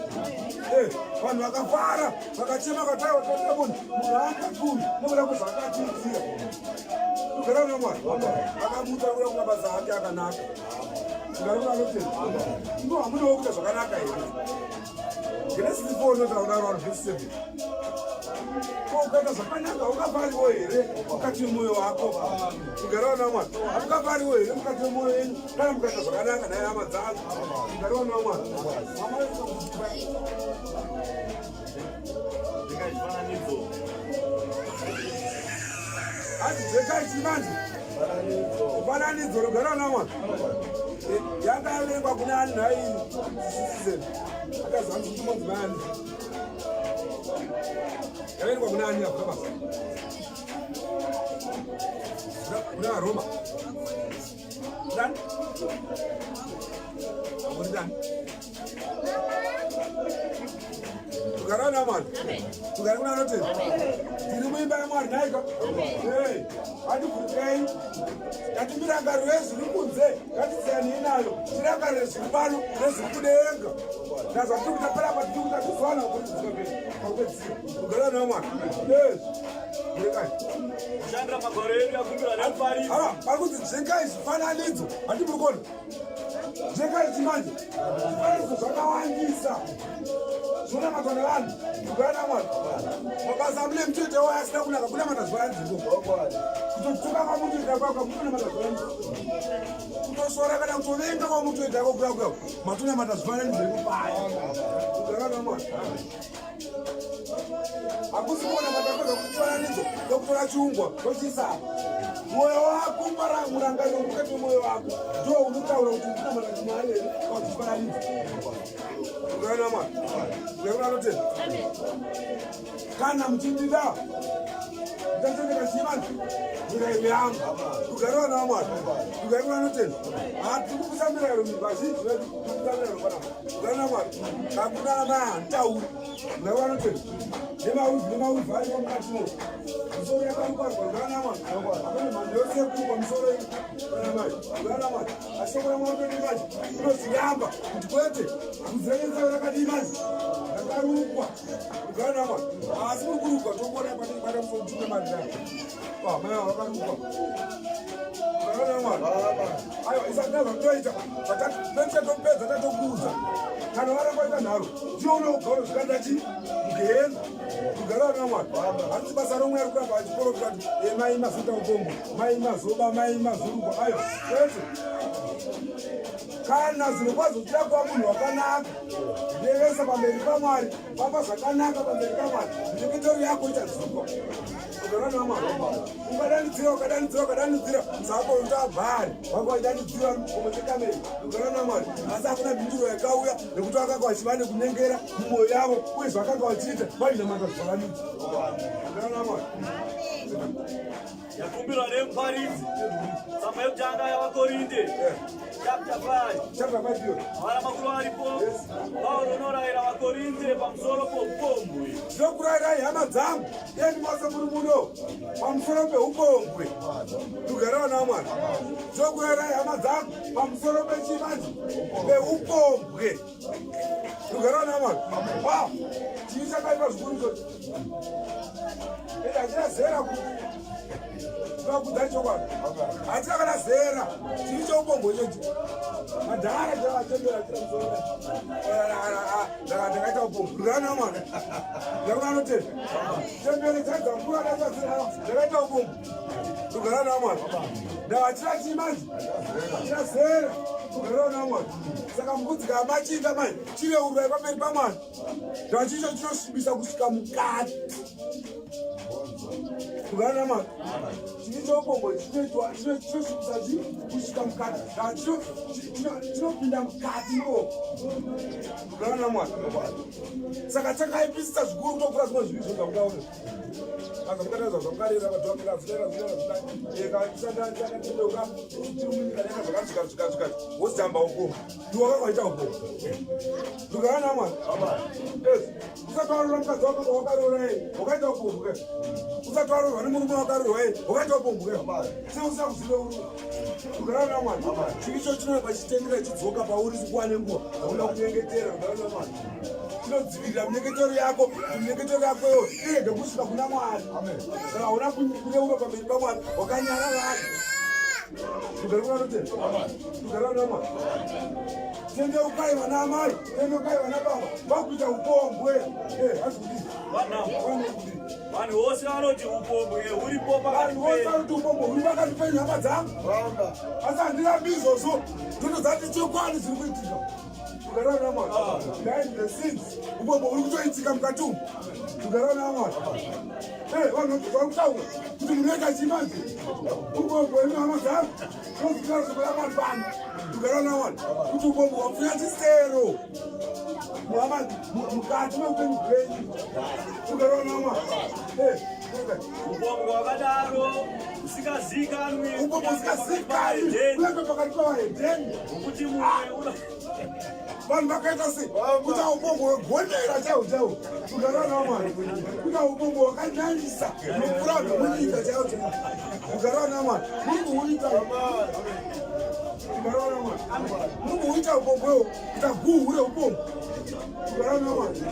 Eh, vanhu vakafara vakachema vakataiwa totira munhu munhu haakakuri nokuda kwezvaakatiitira. Rugare vana Mwari. Akamutsa kuda kumabasa ake akanaka. Rugare vana anotenda. Ndo hamudiwo kuita zvakanaka here? Genesis 4 inotaura kudaro vanhu verse 7. Ko ukaita zvakanaka ungafariwo here mukati memwoyo wako? Rugare vana Mwari. Hamungafariwo here mukati memwoyo yenyu kana mukaita zvakanaka naye hama dzangu? Rugare vana Mwari. Mama Hanzi dzekai chimanje. Mufananidzo rugara namwa yakaverengwa kuna ani nhai season akazanzi kuti monzi maani yaverengwa kuna ani apa basa kuna Roma dani Amuri dani Tugara namwari tugare kuna anotenda tiri muimba yamwari nhaika ngativhurikei ngati mirangariro yezviri kunze ngatisiyanei nayo tirangarire zviri pano nezviri kudenga ndazvatiri kuita panapa tiri kuita tuzwana pakupedzisira tugara namwari Kushandira magwaro edu yakumbirwa nemufarisi. Pari kunzi dzengai zvifananidzo handi muri kuona Zvekare chimanje zvifananidzo zvakawandisa zvinonamatwa nevanhu kugara namwari mabasa amune mutoita wayo asina kunaka kunamata zvifananidzo kutotuka kwamutoita kwako mutonamata zvifananidzo kutosora kana kutovenga kwamutoita ko kuya kuya matonamata zvifananidzo ikupaya kugara namwari hakusi kuona matakodza kufananidzo ndokutora chiungwa ndochiisa apa mwoyo wako murangariro mukati memwoyo wako ndo unotaura kuti ndinamata chimwari here kana kuti chifananidzo ukaona mwana ukaona anotenda kana muchindida ndichatendeka chimanje mirayiro yangu rugare vana vamwari rugare kuna anotenda hatiri kukusa mirayiro vazhinji vedu tikukusa mirayiro panapa rugare namwari kakuna namai handitauri Rugare vanotenda nemawivhi nemawivhi arimo mukati mo misoro yakarukwarwa rugare namwari apane mhando yose yekurukwa misoro iyi namai rugare namwari asi shoko ramwari todi manje inozviramba kuti kwete bvudzi renyu risave rakadii manje rakarukwa rugare namwari asi muri kurukwa tokuona pane musoro tume mari mai ava vakarukwa aiwa isati zvatoita zvatatopedza tatokuudza kana varamba ita nharo ndiyo unogara zvikanda chi mugehena kugara vana mwari hanzi basa romwe ari kuramba achiporofita kuti e mai mazoita ukombo mai mazoba mai mazorukwa aiwa kwete kana zviro kwazvo uchida kuva munhu wakanaka revesa pamberi pamwari famba zvakanaka pamberi pamwari minyengetero yako ichadzikwa Ukadanidzira, ukadanidzira, ukadanidzira, sako utabhari wanga waidanidzira mugomo chekameri ugara naMwari, asi hakuna mhinduro yakauya nekuti vakanga vachiva nekunyengera mumwoyo yavo uye zvavakanga vachiita vainamata zvifananidzo. Ugara naMwari. Yakumbirwa nemuparidzi tsamba yekutanga yavaKorinde chapter 5 Chapter 5 iyoyo. Mavara makuru aripo Pauro unorayira vaKorinde pamusoro poupombwe. Ndinokurayirai hama dzangu Iyeni mose muri muno pamusoro peupombwe tugere vana vamwari tokuerai hama dzangu pamusoro pechivanzi peupombwe tugere vana vamwari wa chii chakaipa zvikuru ichocho ende hachina zera kuvakudza chokwadi hachina kana zera chii cheupombwe ichochi madhara chachembera ndakaita upombwe rugare namwari ndakuda anotenda chembere dzadzakura ndakaita upombwe rugare namwari ndavachira chii manje chazera rugare namwari saka mbudzi kana machinda manje chireurai pamberi pamwari zvachicho chinosvibisa kusvika mukati rugare namwari chii choupombwe chinoitwa chinosvibisa chii kusvika mukati chinopinda mukati imo rugare namwari saka chakaipisisa zvikuru kutopfuura zvimwe zvivi zvozakudaona azamukataza zvamukarera vadhokera zvidera zvidera zvideka tiri munyika neka zvakasvika svika svika wozamba uko iwe wakakwaita uko rugare namwari usati waroora mukadzi wako wakaroora yei wakaita upombwe usati waroorwa nemurume wakaroorwa yei wakaita upombwe sei usina kuziva uri rugare namwari chivi icho chinoramba chichitendera chidzoka pauri nguva nenguva auda kunyengetera rugare namwari chinodzivirira minyengetero yako kuti minyengetero yako iyo irege kusvika kuna mwari kana hauna kureura pamberi pamwari wakanyara vanhu rugare kunanotenda rugare kunamwari tendeukai vana amai tendeukai vana baba vakuita upombwe eh, Vanhu vose vanoti upombwe huripo pakati vanhu vose vanoti upombwe huri pakati penyu hama dzangu asi handirambi izvozvo ndotodzati chokwadi zviri kuitika. Kugara namwari behind the scenes upombwe uri kutoitika mukati umu. Kugara namwari eh, vanhu vari kutaura kuti munhu wega chii manje upombwe imi hama dzangu tozikara shoko ramwari pano. Kugara namwari kuti upombwe wapfuya chisero mukati meupenyu hwenyu. Kugara namwari. Eh, Upombwe hwakadaro husingazikanwi Upombwe husingazikanwi kunyange pakati pavahedheni. Nokuti mumwe uno Vanhu vakaita sei kuti aupombwe hwegonera chaiwo chaiwo? Kugara namwari kuti aupombwe hwakanyanyisa nokupfuura vanhu vemunyika chaiwo chaiwo. Kugara namwari muri kuhuita. Kugara namwari muri kuhuita upombwewo kuita guhu reupombwe. Kugara namwari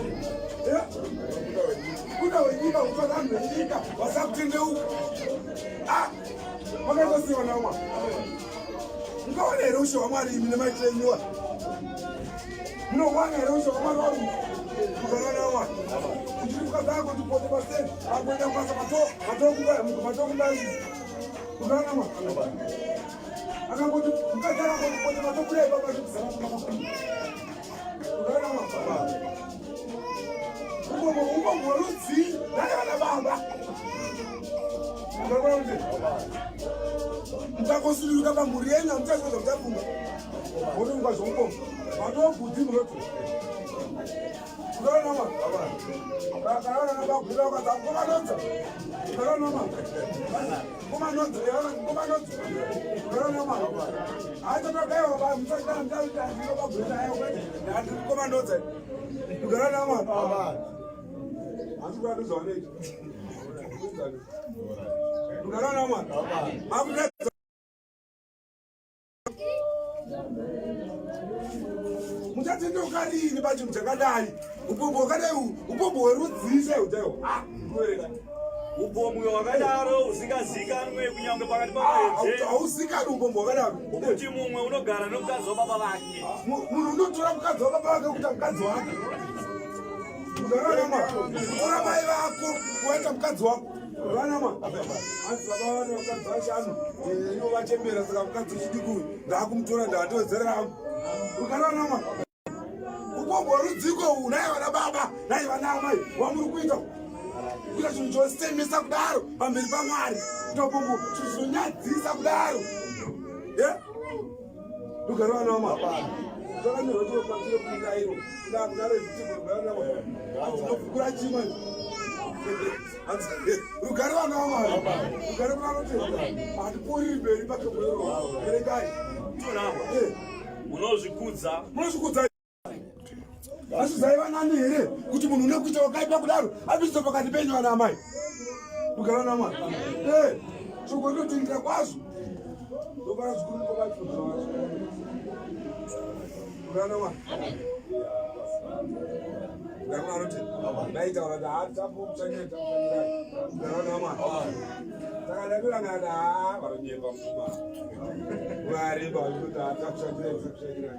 kuda wenyika kutora vanhu venyika vasakutendeuka. Vakaita sei vana vamwari? Mungawana here ushe hwamwari imi nemaitiro enyuwa? Munowana here ushe hwamwari waru? Kugara namwari uchiri mukadzi ako tipote paseni akuenda kubasa matokumba. Kugara namwari akangoti mukadzi akangoti pote matobuda ipapa zvekuzara. Kugara namwari upombwe rudzii nane vana baba? Mukangosuduruka pamhuri yenyu hamuchaziva zvamuchafunga. Wotofunga zvoupombwe matobvudzi munoti ukaonama kanaona bagwira ukaza komanodza ukaonama komanodza komanodza ukaonama haitotogaiwa muchaitaaagwira komanodza. Ukaonama handikuatozvaoneita. Ukaonama makuta muchatendeuka riini pachinhu chakadai? Upombwe hwakadai, upombwe hwerudzii chaiwo chaiwo? Kuverenga. Upombwe hwakadaro husingazikanwe kunyange pakati pavahedheni. Hauzikanwi upombwe hwakadaro. Kuti mumwe unogara nomukadzi wababa vake. Munhu unotora mukadzi wababa vake kuita mukadzi wake. Ukaranama kutora mai vako kuvaita mukadzi wako. Ukaranama hanzi baba vane vakadzi vashanu, ivo vachembera, saka mukadzi wechidiki uyu ndaakumutora ndaatowedzera rangu. Ukaranama upombwe rudziko uhu nai vana baba, nai vana amai, wamuri kuita kuita chinhu chosemesa kudaro pamberi pamwari, kuita upombwe chinhu chinonyadzisa kudaro. Rugare vana vamwari. Zvakanyorwa chiro pamusoro pemurairo kunarevhutibukura chimwe. Rugare vana vamwari. Rugare kuna anoti handipfuuriri mberi pashoko. Verengai. Tonamba munozvikudza. Munozvikudza, asi zaiva nani here kuti munhu une kuita wakaipa kudaro abviswe pakati penyu vana amai? Rugare vana vamwari. Shoko rinotendera kwazvo. Ndofara zvikuru pavacho vacho. Rugare vana vamwari. Rugare anoti ndaitaura kuti hatapokutsanyira takutsanyira. Rugare vana vamwari. Saka ndapira ngati haa vanonyepa mukoma varemba vachitoti hatakutsanyira takutsanyira,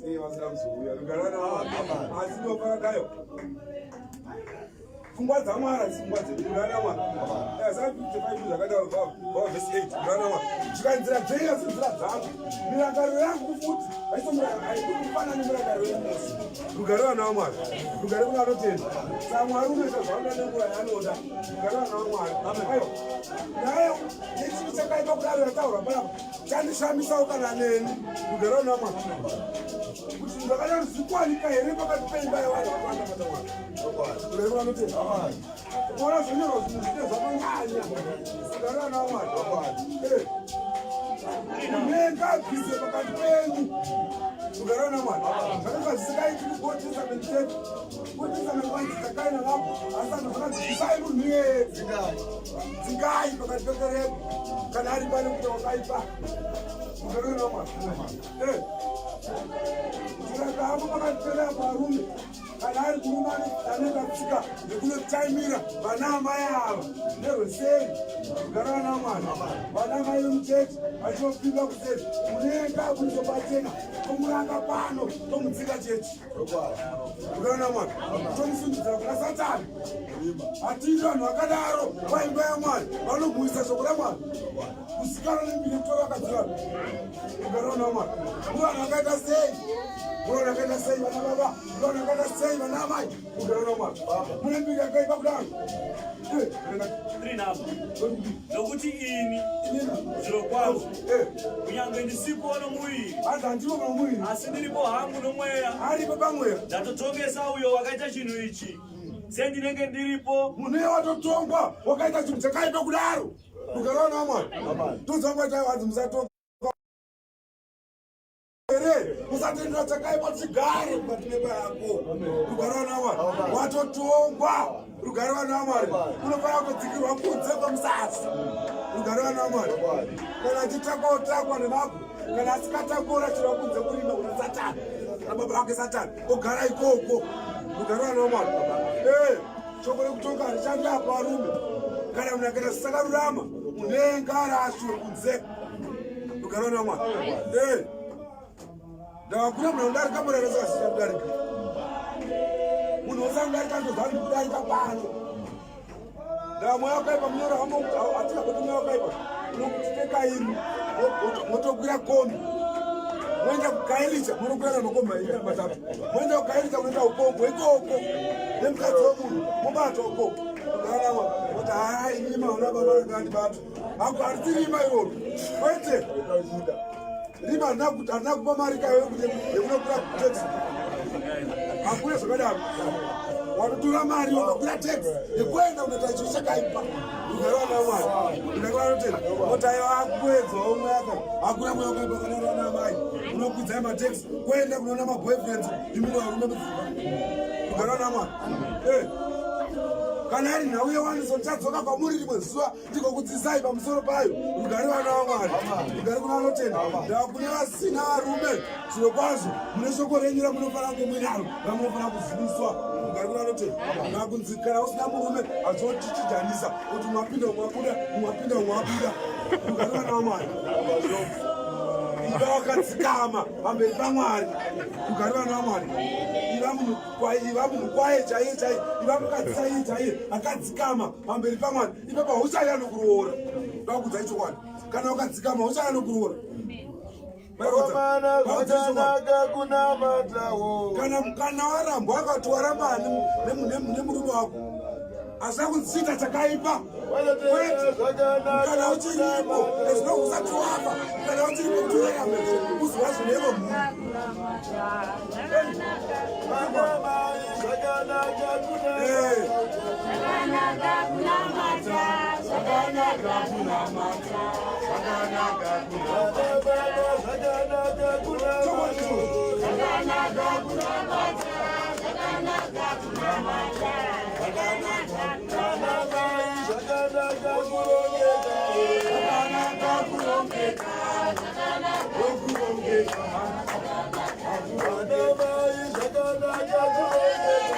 sei vasina kuzouya? Rugare vana vamwari. Asi ndopakadayo pfungwa dzamwari hadzisi pfungwa dzedu. Rugare vamwari. Isaya 55 zvakataurwa vhesi 8. Rugare vamwari. Svika nzira dzenyu asi nzira dzangu, mirangariro yangu futi haikufanani mirangariro yenyu mose. Rugare vana vamwari. Rugare kuna anotenda. Saka Mwari unoita zvaanoda nenguva yaanoda. Rugare vana vamwari. Aiwa, nayo yechinhu chakaipa kudaro yataurwa panapa chandishamisawo kana neni. Rugare vana vamwari. Kuti zvinhu zvakadaro zvikwanika here pakati peimba yevanhu vakawanda mata mwari? Rugare kuna anotenda. Kuona zvinyorwa zvinhu zvine zvakanyanya. Rugare vana vamwari. Nenga abvise pakati penyu. Rugare vana vamwari. Zvakanga zvisingaiti kuOld Testament chedu. Old Testament kwanzi takaina napo, asi anhu zvakanzi bvisai munhu iyeye, dzingai pakati pekereke kana ari pane kuita wakaipa. Rugare vana vamwari. Kuragamo pakati pedu apo varume kana ari kuruma anoita tsika yekunotaimira vana amai ava nerweseri kugara vana mwana vana amai vemuchechi vachinopinda kuseri munenga kunizopachena tomuranga pano tomudzika chechi kugara vana mwana tomusundidzira kuna satani hatidi vanhu vakadaro paimba yamwari vanobhuisa shoko ramwari kusikana nembiri kutora vakadzi vanhu kugara vana mwari muvanhu vakaita sei muvanhu vakaita sei vana baba muvanhu vakaita sei vana amai kugara vana mwari mune mbiri yakaipa kudaro Nokuti ini zvirokwazvo kunyange ndisipo nomuviri, hanzi handiripo nomuviri, asi ndiripo hangu nomweya, aripo pamweya, ndatotongesa uyo wakaita chinhu ichi sendinenge ndiripo. Munhu iye watotongwa wakaita chinhu chakaipa kudaro. Rugare vana vamwari, tozangwaita hanzi musatonga here, musatendera chakaipa chigare mukati memba yako. Rugare vana vamwari, watotongwa. Rugare vana vamwari, unofanira kutodzikirwa kunze kwemusasa. Rugare vana vamwari, kana achitakwa otakwa nemabwe, kana asikatakwa orachirwa kunze kurima kuna Satani na baba vake Satani, ogara ikoko. Rugare vana vamwari. Eh, shoko rekutonga harishandi apo varume. Kana munhu akaita zvisakarurama, munenge arashwe kunze. Rugare vana vamwari. Eh, ndakakura munhu anodarika mura rese asina kudarika. Munhu wese anodarika ndozva ndikudarika pano. Ndava mweya wakaipa munyoro hatina kuti mweya wakaipa unokutiteka imi motokwira kombi moenda kukailicha munokwira namakombi mairi matatu moenda kukailicha munoita upombwe ikoko nemukadzi wemunhu mobatwa ukoko ugaranawa moti haa ini maona baba rakandibata ako harisi rima iroro kwete rima harina kupa mari kayo yekunokwira taxi hakuna zvakadaro watotora mari wakakwira taxi yekuenda kunoita chinhu chakaipa rugare vana mwari rugare vanotenda oti aiwa akuedzwa umwe aka hakuna mweya wakaipa kana vana amai unokwidzai mataxi kuenda kunoona maboyfriends imi varume mudzimba rugare vana mwari eh. Kana ari nhau yewaniso ndichadzoka kwamuri rimwe zuva ndikokudzidzisai pamusoro payo. Rugare vana vaMwari, rugare kuna vanotenda. Ndava kune vasina varume, zvirokwazvo mune shoko renyu ramunofanira kunge muinaro, ramunofanira kuziviswa. Rugare kuna vanotenda. Ndava kunzi kana usina murume hazvotichijanisa kuti umwe apinda umwe abuda, umwe apinda umwe abuda. Rugare vana vaMwari. Iva wakadzikama pamberi paMwari. Rugare vana vaMwari. Iva munhu iva munhu kwaye chaiye chaiye, iva mukadzi chaiye chaiye akadzikama pamberi paMwari. Ipapo hauchaya anokuroora. Ndakuudzai chokwadi, kana ukadzikama hauchaya anokuroora. Vakomana, zvakanaka kunamatawo. Kana warambwa akati warambani nemurume wako, asi akunzi chakaipa. Vanotenda zvakanaka Kana uchiripo kunamata. as long usati wafa, kana uchiripo kuti urarame uzwa zvinevo mhuri. Vanamai, zvakanaka Eh. kunamata. Zvakanaka kunamata, zvakanaka kunamata. Zvakanaka kunamata. Zvakanaka kunamata. Zvakanaka kunamata, zvakanaka kunamata. Zvakanaka. Vanamai, zvakanaka kurongeka. Zvakanaka kurongeka, kurongeka. Vanamai, zvakanaka kurongeka.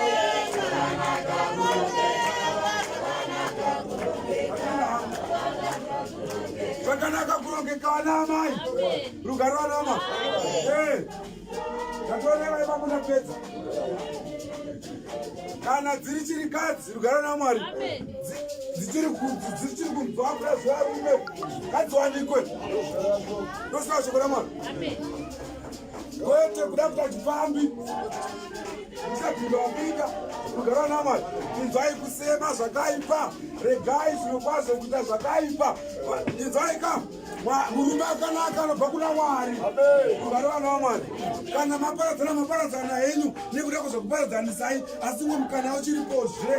Zvakanaka kurongeka vana amai, rugare vana amai. Eh, ndatoreva ipapo ndapedza. Kana dziri chirikadzi, rugare vana mwari, dzichiri kunzwa kuda zvevarume, ngadziwanikwe. Ndosina shoko ramwari, kwete kuda kuita chipfambi muchapinda wapinda. Rugare vana mwari, inzwai kusema zvakaipa, regai zvirokwazvo kuita zvakaipa. Inzwai ka, murume akanaka anobva kuna Mwari. Rugare vana vamwari, kana maparadzana, maparadzana henyu nekuda kuzvokuparadzanisai, asi mwe mukana uchiripozve.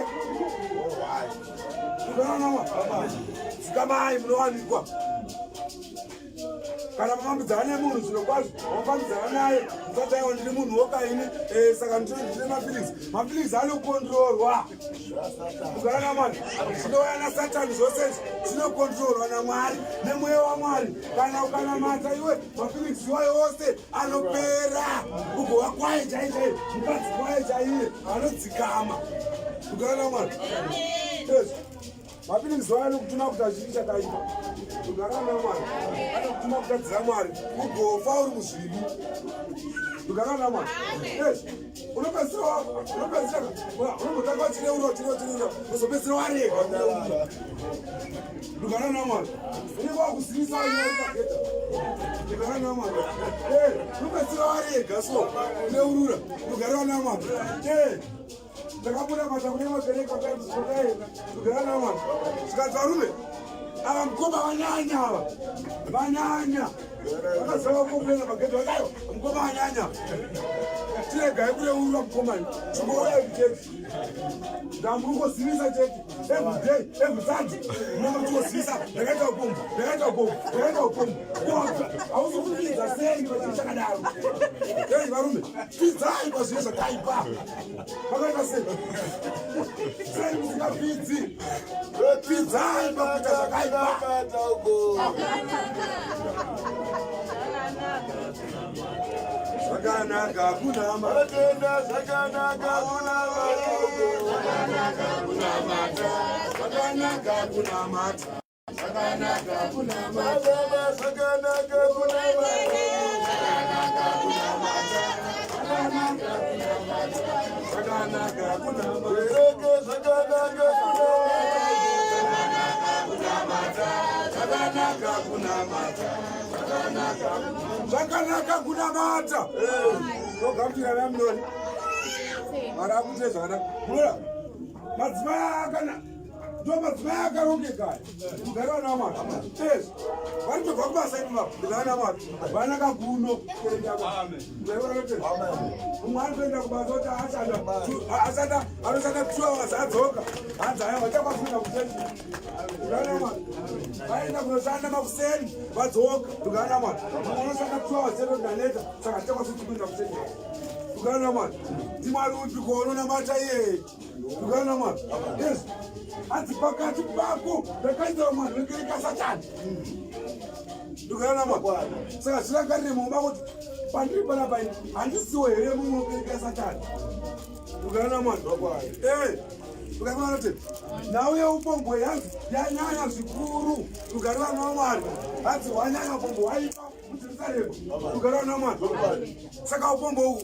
Rugare vana vamwari, dzikamai munowanikwa. Kana mafambidzana nemunhu zviro kwazvo, wafambidzana naye, usati aiwa ndiri munhu wokaini, eh, saka ndine mafeelings. Mafeelings anokontrolwa. Kugara naMwari zvinouya naSatani zvose izvi zvinokontrolwa naMwari nemweya waMwari. Kana ukanamata iwe mafeelings iwayo ose anopera, ugova kwaye chaiye chaiye, mukadzi kwaye chaiye anodzikama. Kugara naMwari. Yes. Mafeelings wayo anokutuma kuti achii chakaipa. Kugara naMwari anokutuma kutadzira Mwari ugofa uri muzvivi. Kugara naMwari. Yes. Unopedzisira unopedzisira unombotanga uchireura uchireura uchireura uzopedzisira warega kureura. Kugara naMwari. Unenge wakuzivisa wanyari pagedha. Kugara naMwari. Eh, unopedzisira warega so kureurura. Kugara naMwari. Eh. Ndakabuda basa kune makereke kwataenda kugara naMwari. Zvikanzi varume ava mukoma vanyanya ava vanyanya vakazava kuenda pagedhi vakayo mukoma vanyanya tiregai kureurura mukoma chingouya kuchechi ndamurikuzivisa chete every day every sunday munongotozivisa ndakaita upombwe ndakaita upombwe ndakaita upombwe hausi kupidza sei pachinhu chakadaro ei varume pidzai pazvinhu zvakaipa pakaita sei sei musingapidzi pidzai pakuita zvakaipa. Zvakanaka kunamata, zvakanaka kunamata, zvakanaka kunamata, zvakanaka kunamata, zvakanaka kunamata, zvakanaka kunamata, zvakanaka kunamata, zvakanaka kunamata, zvakanaka kunamata, zvakanaka kunamata, zvakanaka kunamata, zvakanaka kunamata. Zvakanaka kunamata. Togamuchira vamunoni. Mwari akuite zvakanaka. Munoona madzimai akana ndo madzimai akarongeka aya. Mugari vana vamwari. Yes. Vanotobva kubasa ipapo. Mugari vana vamwari. Vanaka kuno. Amen. Mumwe anotoenda kubasa kuti ashanda ashanda anoshanda 2 hours adzoka. Hanzi aya vachakwafunda kuchechi. Vaenda kunoshanda makuseni vadzoka tukana mwana unoshanda 2 hours chete ndaneta saka tichakwanisa kuenda kuseni tukana mwana ndimwari upi ko unonamata iyeye tukana mwana yes hanzi pakati pako ndakaita mwana wekereka satani tukana mwana saka zvirangarire mumba kuti pandiri panapa ini handisiwo here mumwe wekereka satani tukana mwana eh Ukaona kuti nhau yeupombwe yanzi yanyanya zvikuru rugare vana vaMwari hanzi hwanyanya upombwe hwaipa muJerusarema rugare vana vaMwari saka upombwe uhu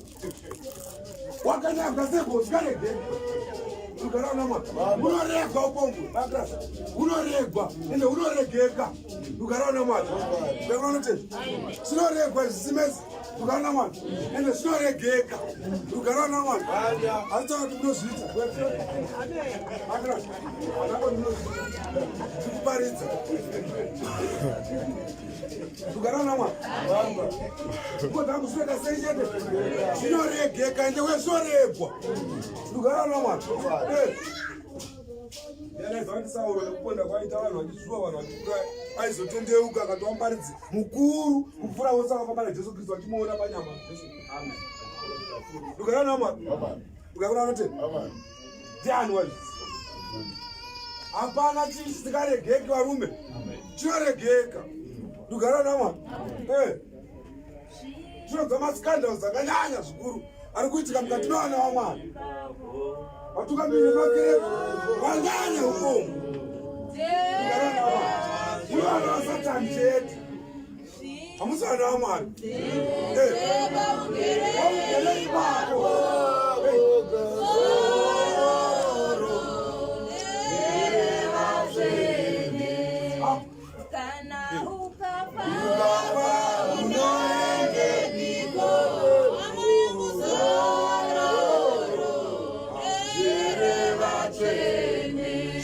wakanyagwa seko usikaregeki rugare vana vaMwari hunoregwa upombwe magrasa hunoregwa ende hunoregeka rugare vana vaMwari ukaona kuti zvinoregwa izvi Rugare naMwari ende zvinoregeka. Rugare naMwari. Asi kuti munozviita. Tikuparidza. Rugare naMwari. Kodza kusweda sei chete. Zvinoregeka ende wezvoregwa. Rugare naMwari. Yanaizva kuti Sauro nekuponda kwaita vanhu vachisuwa vanhu vachiuraya aizotendeuka akatova muparidzi mukuru kupfuura vose vakafamba naJesu Kristu vachimuona panyama Jesu. Amen. Rugare naMwari. Rugare anotenda. Ndiani wazviziva? Hapana chii chisingaregeki varume. Chinoregeka. Rugare naMwari. Eh. Tinonzwa mascandals akanyanya zvikuru ari kuitika mukati mevana vaMwari. Vatungamiriri vemakereke vanyanya ukomu. Muri vana vaSatani chete. Hamusi vana vaMwari. Eh. Vaugere ipapo. Ah. Kana ukafa Ukafa unoendepiko?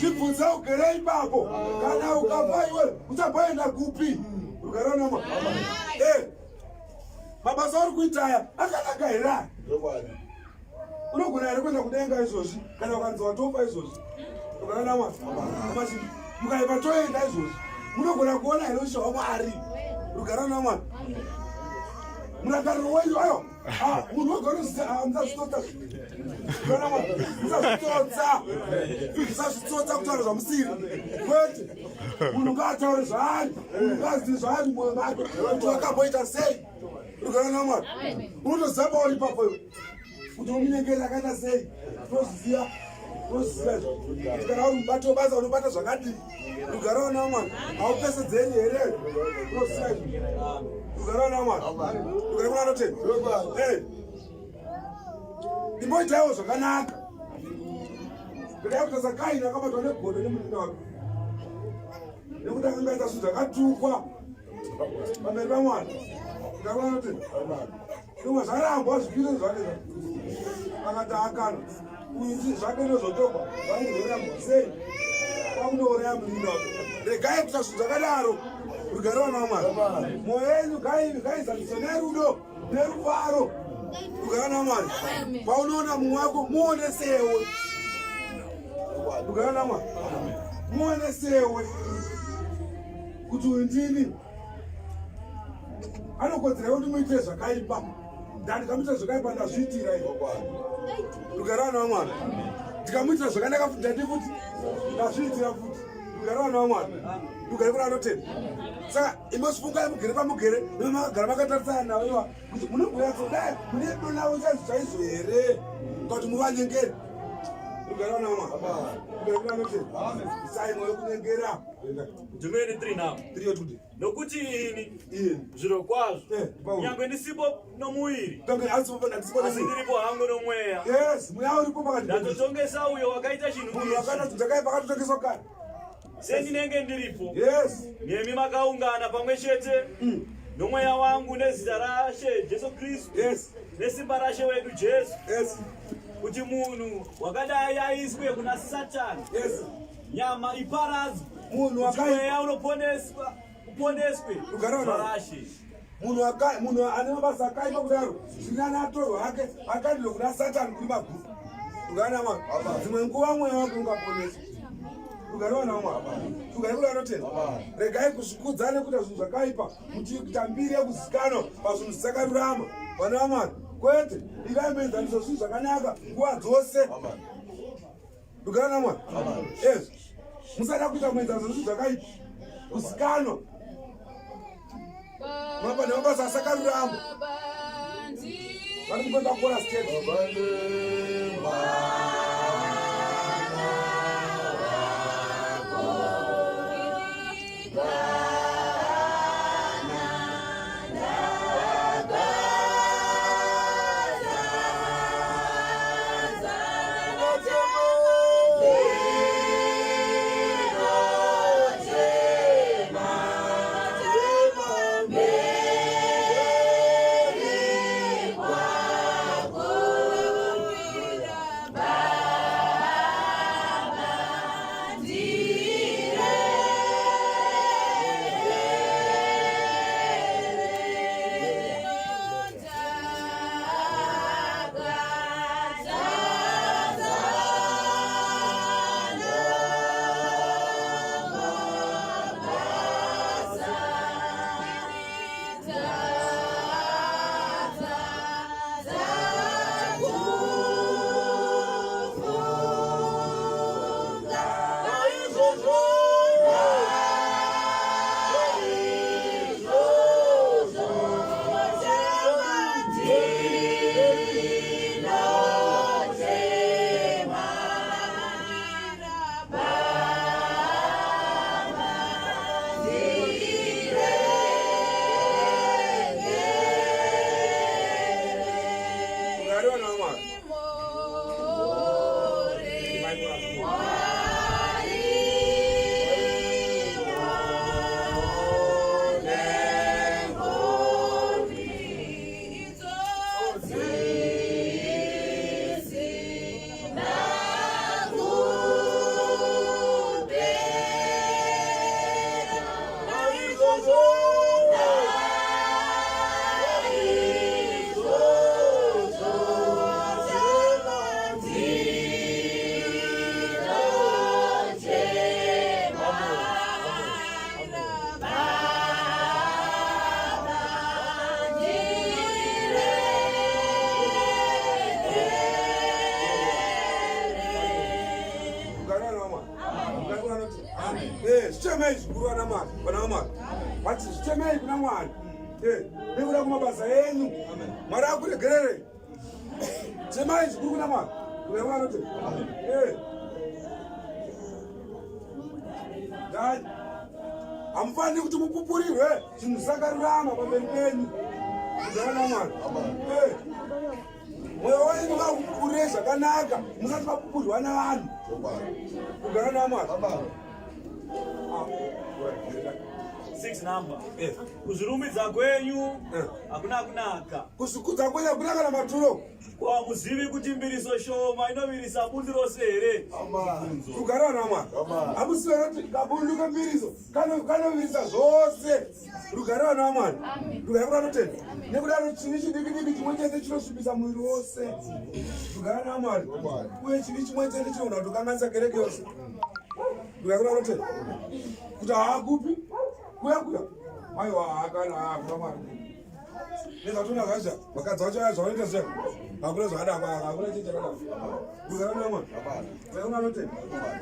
Zvibvunze ugere ipapo. Kana ukafa iwe uchamboenda kupi? Rugare nama. Eh. Mabasa auri kuita aya akanaka here aya? Unogona here kuenda kudenga izvozvi kana ukanzi watofa izvozvi? Rugare nama. Mukaipa toenda izvozvi. Munogona kuona here ushe hwaMwari? Rugara namwari. Murangariro wenyu ayo. Ah, munhu wega unoziva ah, musazvitsotsa. Rugara namwari. Musazvitsotsa. Musazvitsotsa kutaura zvamusiri. Kwete. Munhu ngaataure zvaari. Munhu ngaazive zvaari mumwoyo make. Kuti wakamboita sei. Rugara namwari. Unotoziva pauri ipapo iwe. Kuti umunengeri akaita sei. Unoziva. Unoziva izvo. Kuti kana uri mubati webasa unobata zvakadii. Rugare wana Mwari. Haupesedzeri here? Unoziva izvo. Rugare wana Mwari. Rugare kuna anotenda. Hey. Imboitaiwo zvakanaka. Kudai kuti Kaini akabatwa negodo nemunin'ina wake. Nekuti akanga aita zvinhu zvakatukwa pamberi paMwari. Rugare kuna anotenda. Zvimwe zvarambwa zvipiro zvake akati akana uyu zvake ndozvotogwa zvaizorambwa sei kwakunouraya munin'ina wake. Regai kuita zvinhu zvakadaro. Rugare vana vaMwari. Mwoyo yenyu ngaizaniswe nerudo nerufaro. Rugare vana vaMwari. Paunoona mumwe wako muonesewe. Rugare vana vaMwari. Muonesewe kuti uyu ndini. Anokodzera kuti muitire zvakaipa. Ndandikamuitira zvakaipa ndazviitira izvo. Rugare vana vaMwari. Ndikamuitira zvakanaka futi ndandi futi ndazviitira futi. Rugare vana vaMwari. Rugare kuna anotenda. Saka imbozvifungai mugere pamugere nemakagara makatarisana navo iwa kuti munogonyatso dai mune rudo navo chaizvo chaizvo here kuti muvanyengere. Rugare vana vaMwari. Rugare kuna anotenda. Isai mwoyo kunyengera. Ndimene 3 now. 3 yotuti. Nokuti ini Iye. zvirokwazvo Paulo. nyangwe ndisipo nomuviri Tange asipo ndasipo asi ndiripo hangu nomweya Yes, mweya uripo pakati pedu. ndatotongesa uyo wakaita chinhu Munhu ichi akaita zvinhu zvakaipa akatotongeswa kare. sendinenge ndiripo Yes. nemi makaungana pamwe chete nomweya wangu nezita raShe Jesu Kristu Yes. nesimba raShe wedu Jesu Yes. kuti munhu wakadai aiswe kuna Satani Yes. nyama iparadzwe Munhu kuti wakaipa mweya unoponeswa uponeswe Rugare zuva vana. raShe munhu munhu ane mabasa akaipa kudaro zvinani atorwa hake akandiro kuna Satani kuri magufu. Rugare namwari. Dzimwe nguva mweya wake ungaponeswa. Rugare vana vamwari. Rugare kuri anotenda. Regai kuzvikudza nekuita zvinhu zvakaipa muchiita mbiri yekuzikanwa pazvinhu zvisakarurama. Vana vamwari. Kwete, ivai muenzaniso zvinhu zvakanaka nguva dzose. Rugare namwari. Ezvo. Musada kuita muenzaniso zvinhu zvakaipa. Kuzikanwa. Mapa nemabasa asakarurama. Vari kukwenda kukora state. Chemai zvikuru vana Mwari, vana vaMwari. Vati zvichemei kuna Mwari. Eh, nekuda kumabasa enyu. Mwari akuregererei. Chemai zvikuru kuna Mwari. Kuna Mwari anoti. Eh. Dai. Hamufaniri kuti mupupurirwe zvinhu zvisakarurama pamberi penyu. Kugara naMwari. Eh. Mwoyo wenyu ngaukupupurirei zvakanaka, musati mapupurirwa navanhu. Kugara naMwari. Ah, Six number. Eh. Kuzvirumbidza kwenyu Eh. hakuna kunaka. Kuzvikudza kwenyu hakuna kana maturo. Ko hamuzivi kuti mbiriso shoma inovirisa bundu rose here? Mubvunzo. Rugare naMwari. Hamusive kuti kabundu kembiriso kanovirisa zvose. Rugare vana vaMwari. Rugare kuri anotenda. Nekudaro chivi chidiki diki chimwe chete chinosvibisa muviri wose. Rugare naMwari. Uye chivi chimwe chete chinogona kutokanganisa kereke yose. Rugare kuri anotenda. Kuti haakupi kuya kuya. Aiwa haakana haakuna Mwari. Nezvatona zvacho vakadzi vacho vaya zvavanoita zviya hakuna zvakadako hakuna chii chakadako. Rugare naMwari. Anotenda.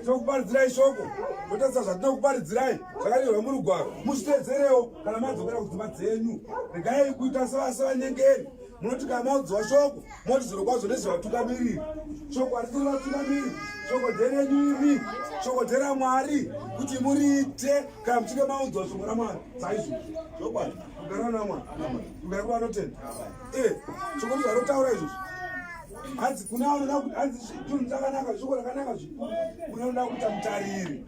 Tinokuparidzirai shoko totarisa zvatinokuparidzirai zvakanyorwa murugwaro muzviteedzerewo kana madzokera kudzimba dzenyu. Regai kuita sevanyengeri munoti kana maudzwa shoko moti zviro kwazvo nezvevatungamiriri. Shoko harisiri vatungamiriri, shoko nderenyu imi, shoko nderaMwari kuti muriite kana muchinge maudzwa shoko raMwari saizvozvo. Kugara naMwari, kugara kuvanotenda. Eh, shoko ndozvarotaura izvozvo. Hanzi kune anoda kuti hanzi chinhu chakanaka, shoko rakanaka zvikuru kune anoda kuita mutariri.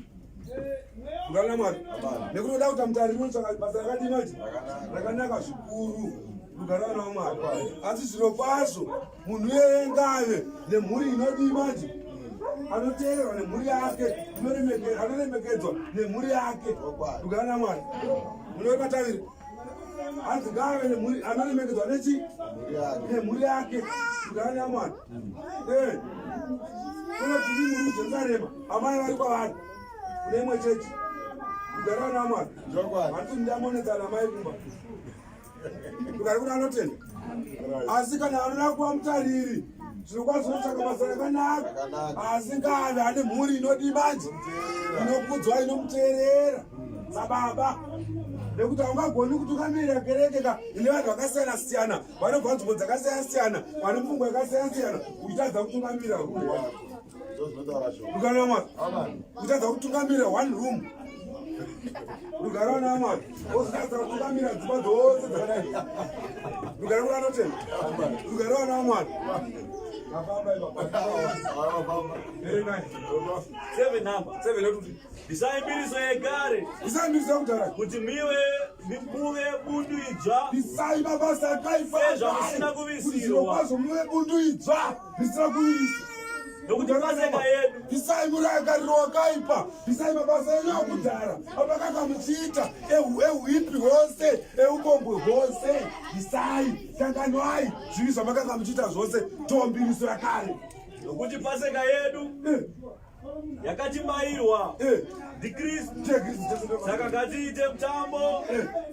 Kugara naMwari. Nekuti unoda kuita mutariri unotsvaka basa rakadii manje? Rakanaka zvikuru. Kugara naMwari. Asi zviro kwazvo munhu iyeye ngave nemhuri inodii manje? Anoteererwa nemhuri yake, anoremekedzwa nemhuri yake. Kugara naMwari. Munove pataviri. Hanzi ngave nemhuri anoremekedzwa nechi nemhuri yake. Kugara naMwari. Eh. Kunoti muri muJerusarema amai vari kwavari kune imwe chechi. Kugara naMwari. Hatisi ndamonetsana amai kumba. Rugare kuna anotenda. Asi kana anoda kuva mutariri zvirokwazvo unotsvaka basa rakanaka, asi ngaave ane mhuri inodii manje, inokudzwa, inomuteerera sababa. Nekuti haungagoni kutungamirira kereke ka ine vanhu vakasiyana siyana, vanobva nzvimbo dzakasiyana siyana, vane mfungo yakasiyana siyana, uchitadza kutungamirira room one. Rugare naMwari. Uchitadza kutungamirira one room. Rugare naMwari. Wozotadza kutungamirira dzimba dzose dzakadai. Rugare kuna anotenda. Rugare naMwari. Mafamba ipapa. Very nice. Seven number. Seven yotuti. Bisai mbiriso yekare Bisai mbiriso yekudhara. kuti miwe muve bundu idzva. Bisai mabasa akaipa. Sezvamusina kuvisirwa. Kuti zvirokwazvo muve bundu idzva risina kuviriswa. Nokuti paseka yedu. Bisai murangariro wakaipa. Bisai mabasa enyu akudhara amakanga muchiita ehuipi hwose, eupombwe hwose. Bisai, kanganwai zvivi zvamakanga muchiita zvose, tombiriso yakare. Nokuti paseka yedu yakatibayirwa ndiKristu. Saka ngatiite mutambo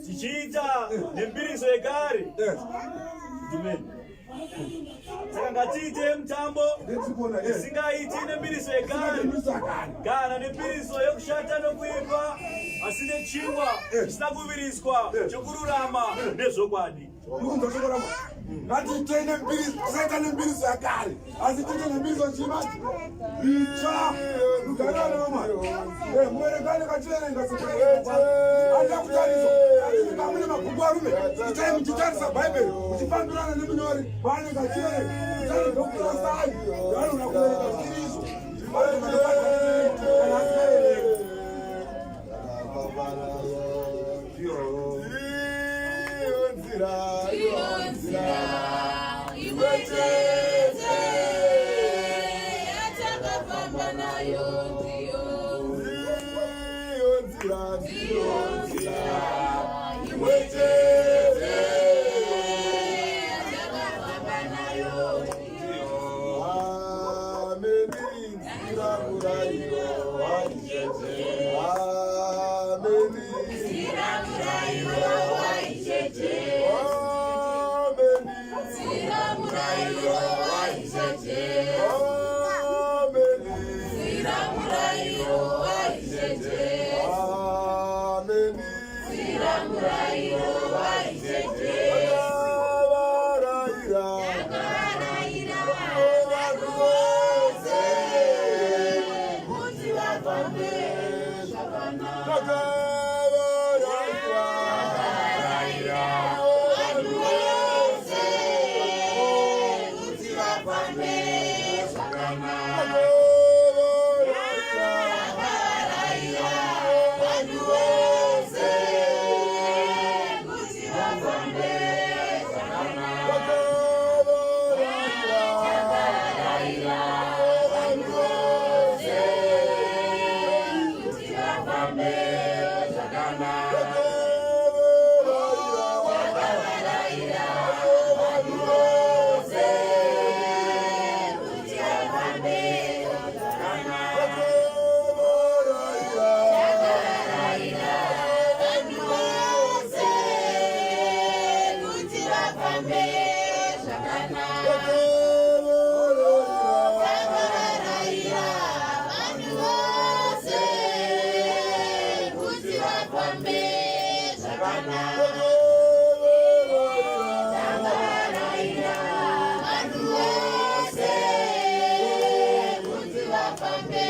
tichiita nembiriso yekare. Amen. Saka ngatiite mutambo isingaiti nembiriso yekare kana nembiriso yekushata nokuipa, asi nechingwa chisina kuviriswa chokururama nezvokwadi. Ndikunzwa shoko raMwari. Ngatiitei nembiriso, tisaita nembiriso yakare, asi tiite nembiriso chii itsva. Rugare vana vaMwari. Muverenga nekachiverenga soko Andida kutarisa. Asi mune mabhuku arume, itai muchitarisa Bhaibheri, muchifambirana nemunyori paanenge achiverenga. Mucharega kukurasai, zvaanogona kuverenga zvisiri izvo. Kana asikaverengi. Ndiyo nzira imwe chete yatakafamba nayo, ndiyo ndiyo nzira imwe chete yatakafamba nayo, ndiyo nzira murayiro waIshe Jesu. zvakanaka. Takavarayira vanhu vose kuti vafambe zvakanaka. Takavarayira vanhu vose kuti vafambe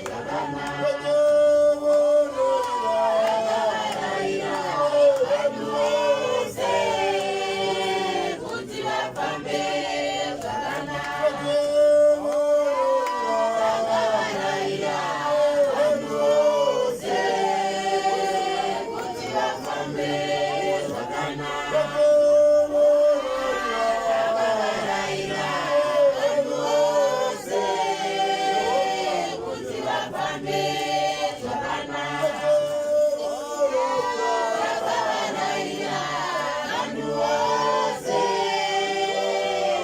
zvakanaka. Takavarayira vanhu vose kuti vafambe zvakanaka. Takavarayira vanhu vose kuti vafambe zvakanaka. Takavarayira vanhu vose kuti vafambe zvakanaka. Takavarayira vanhu vose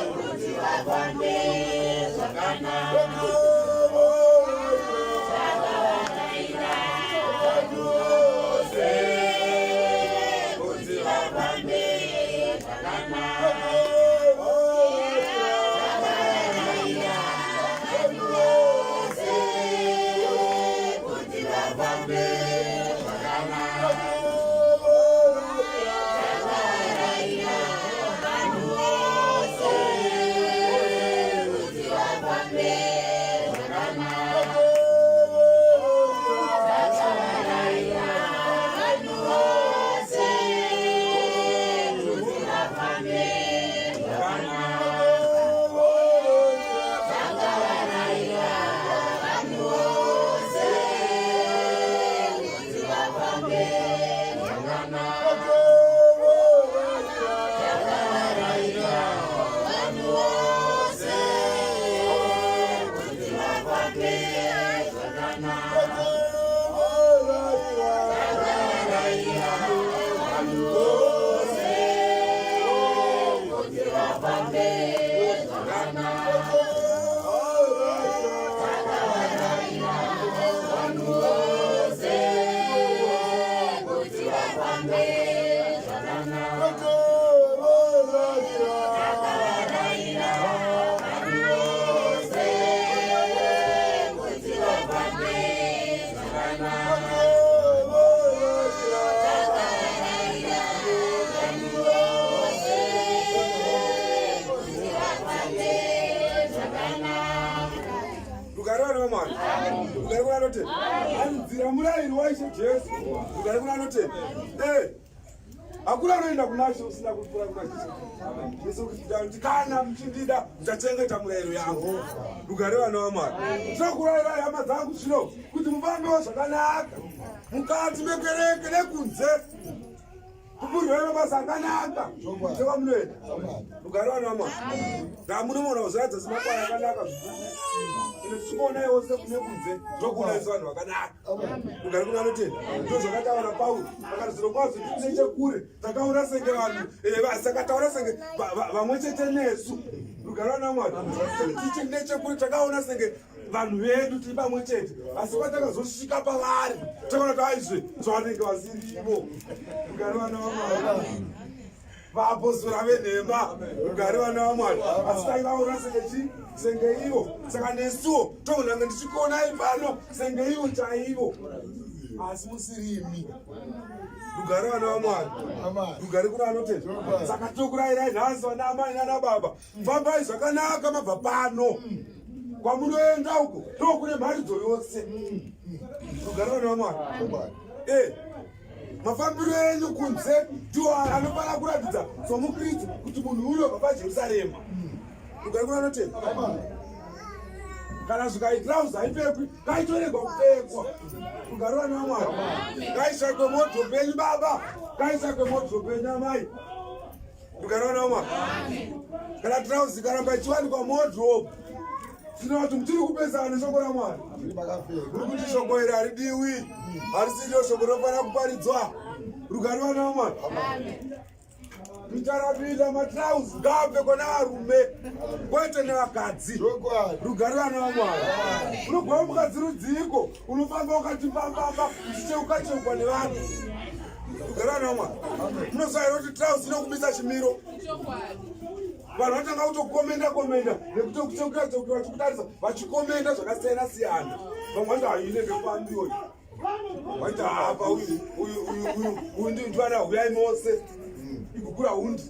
kuti vafambe zvakanaka. Takavarayira vanhu vose kuti vafambe zvakanaka. Takavarayira vanhu vose kuti vafambe zvakanaka. Takavarayira vanhu vose kuti vafambe zvakanaka. Takavarayira vanhu vose kuti vafambe zvakanaka. Takavarayira vanhu vose kuti vafambe zvakanaka. Takavarayira vanhu vose kuti vafambe zvakanaka. Takavarayira vanhu vose kuti vafambe zvakanaka. Takavarayira vanhu vose kuti vafambe zvakanaka. Takavarayira vanhu vose kuti vafambe zvakanaka. Takavarayira vanhu vose kuti vafambe zvakanaka. Rugare vana vamwari. Rugare kuna anotenda. Anzira murayiro waIshe Jesu. Rugare kuna anotenda. Eh. Hakuna anoenda kuna Ishe usina kupfuura kuna Jesu. Jesu Kristu anoti kana muchindida muchachengeta murayiro yangu. Rugare vana vamwari. Tinokurayira hama dzangu zvino kuti mufambewo zvakanaka mukati mekereke nekunze. Kupurwa mabasa akanaka. Ndokwamunoenda. Rugare vana vamwari. Ndamunoona kuzoratidza semakwai akanaka zvikuru. Ende tichikuonaiwo sekune kunze ndokuonai sevanhu vakanaka. Rugare kuna anotenda. Ndizvo zvakataura Pauro. Akati zvirokwazvo tiri nechekure takaona senge vanhu eh, saka taura senge vamwe chete nesu. Rugare vana vamwari. Tichiri nechekure takaona senge vanhu vedu tiri pamwe chete asi patakazosvika pavari takaona kuti aizve zvavanenge vasirivo. Rugare vana vamwari. Vaapostora venhema. Rugare vana vamwari. Asi taivaona senge chii? Senge ivo. Saka nesuwo togonange ndichikuonai pano senge ivo chaivo. Asi musirimi. Rugare vana vamwari. Rugare kuna anotenda. Saka tokurayirai nhasi vana amai nana baba. Fambai zvakanaka mabva pano. Kwamunoenda uko ndokune mharidzo yose. Rugare vana vamwari. Eh. Mafambiro enyu kunze ndiwo anofanira kuratidza somukristu kuti munhu uyo bva pajerusarema. Rugare kuna anotenda. Kana zvikaitira haipfekwi, ngaitoregwa kupfekwa. Rugare vana vamwari. Ngaisakwe modrobe yenyu baba, ngaisakwe modrobe yenyu amai. Rugare vana vamwari. Kana trauzi ikaramba ichiwanikwa modrobe, tinoti muchiri kupesana neshoko ramwari. Muri kuti shoko iri haridiwi, harisiriro shoko rinofanira kuparidzwa. Rugare vana vamwari. Mitarapinda matrauzi ngaapfekwe nevarume kwete nevakadzi. Rugare vana vamwari. Unogova mukadzi rudziiko unofamba wakati mbambamba uchicheuka cheukwa nevanhu. Rugare vana vamwari. Munoziva here kuti trauzi inokubisa chimiro? Vanhu vatanga kutokomenda komenda nekutokuchekera chekera vachikutarisa vachikomenda zvakasiyana siyana. Vamwe vanoti hayi inenge pambi uyu. Vaita apa uyu uyu uyu uyu uyu ndi ndwana huyai mose. Igukura hundi.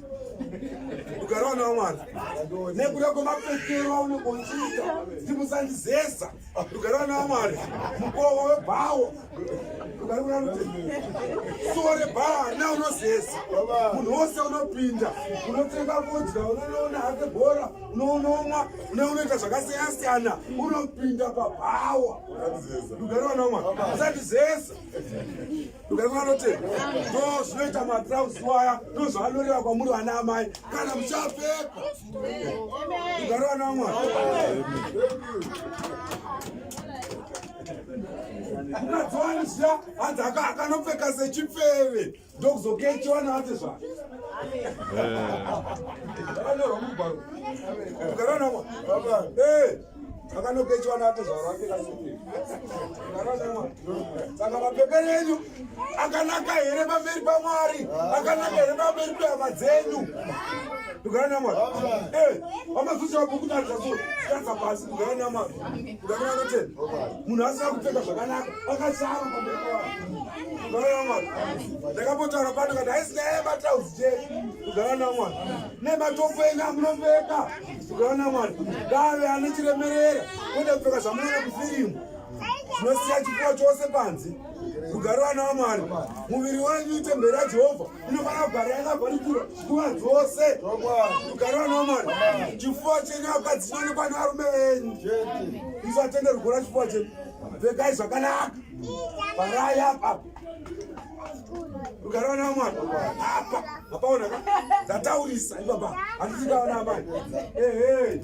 Rugare vana vaMwari. Nekuda kwemapfekero aunenge uchiita ndimusandizeza. Rugare vana vaMwari. Mukova webhawa. Rugare kuna suo rebhawa harina unozeza. Munhu wose unopinda unotenga fodya unonoona hake bhora unonomwa unoita zvakasiyana siyana unopinda pabhawa. Rugare vana vaMwari. Usandizeza. Rugare kuna anotenda. Ndo zvinoita matrauzi waya ndozvaanoreva kwamuri vana amai kana muchapfeka. Rugare vana vaMwari. Mukadzi wani zviya hanzi akanopfeka sechipfeve ndokuzokechiwa naate zva. Akanyorwa mugwaro. Rugare vana vaMwari. Eh. Akanokechwa naate zvaro apfeka sechipfeve. Rugare vana vaMwari. Saka mapfekero enyu akanaka here pamberi paMwari? Akanaka here pamberi pehama dzenyu? Rugare naMwari. Eh, vamazusi vakukutarisa so, tarisa pasi rugare naMwari. Rugare vanotenda. Munhu asina kupfeka zvakanaka akashama pamberi pavanhu. Rugare naMwari. Ndakambotaura pano kati haisi nyaya yematrauzi chete. Rugare naMwari. Nematopo enyu amunopfeka. Rugare naMwari. Ngave ane chiremerera kwete kupfeka zvamunoona kufirimu. Zvinosiya chipfuwa chose panze. Rugare vana vaMwari. Muviri wenyu itemberi yaJehovha inofanira kugara yakavharikirwa nguva dzose. Rugare vana vaMwari. Chipfuwa chenyu vakadzi chinoonekwa nevarume venyu. Musatenderwe kuona chipfuwa chenyu. Pfekai zvakanaka. Vharai apa. Rugare vana vaMwari. Apa. Mapaona ka? Dzataurisa ipapa. Handiti kaona amai. Ehe.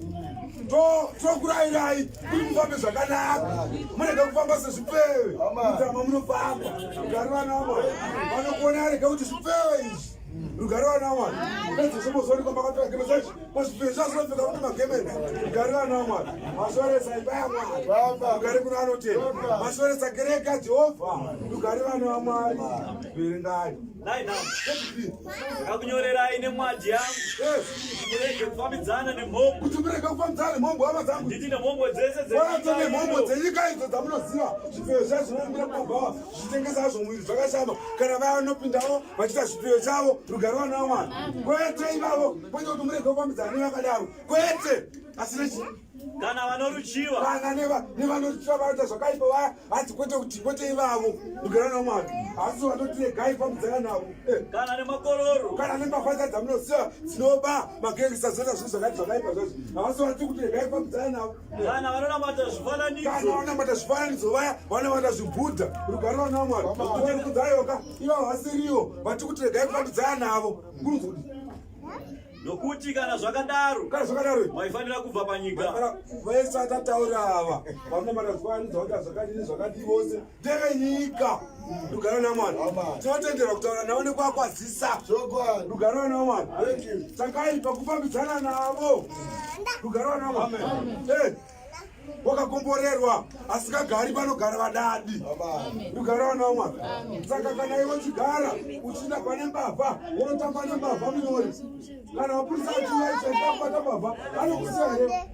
Tokurayirai kuti mufambe zvakanaka. Murege kufamba sezvipfeve. Mudzama munofamba. Rugare vana vaMwari. Vanokuona arege kuti zvipfeve izvi. Rugare vana vaMwari. Pedze zvombozoonekwa makapfeka gembe zvacho. Pazvipfeve zvazvinopfeka kuti magemenzi. Rugare vana vaMwari. Mashoresa imba yaMwari. Rugare kuna anotenda. Mashoresa kereke yaJehovha. Rugare vana vaMwari. Verengai. Nai nai. Ndakakunyorerai nemwadhi yangu. Yes. Murege kufambidzana nemhombwe. Kuti murege kufambidzana nemhombwe hama dzangu. Nditi nemhombwe dzese dzenyika. Kwete nemhombwe dzenyika idzo dzamunoziva. Zvipfeyo zvacho zvinombira kumabhawa zvichitengesa hazvo muviri zvakashama. Kana vaya vanopindawo vachiita zvipfeyo chavo rugare vana vaMwari. Kwete ivavo. Kwete kuti murege kufambidzana nevakadaro. Kwete. Asi nechi Kana vanoruchiva. Kana nevanoruchiva vanoita zvakaipa vaya hanzi kwete kuti kwete ivavo rugare naMwari. Asi vanoti regai fambidzana navo. Eh. Kana nemakororo. Kana nembavha dza dzamunoziva dzinoba magengisa dzinoita zvinhu zvakati zvakaipa zvazvo. Havasi vanoti kuti regai fambidzana navo. Kana vanonamata zvifananidzo. Kana vanonamata zvifananidzo vaya vanonamata zvibhudha rugare naMwari. Kuti kudzayoka ivavo vasiriwo vati kuti regai kufambidzana navo. Kurudzi kuti Nokuti kana zvakadaro, kana zvakadaro maifanira kubva panyika. Vese atataura ava vanonamata zvifananidzo vaita zvakadini zvakadii vose ndevenyika. Rugare naMwari. Tinotenderwa kutaura navo nekuvakwazisa. Rugare naMwari. Takaipa kufambidzana navo. Rugare naMwari. Eh, wakakomborerwa asikagari panogara vadadi. Rugare naMwari. Saka kana iwe uchigara uchienda pane mbavha unotamba nembavha munyori. Kana mapurisa achiuya achienda kubata mbavha anokusiya here?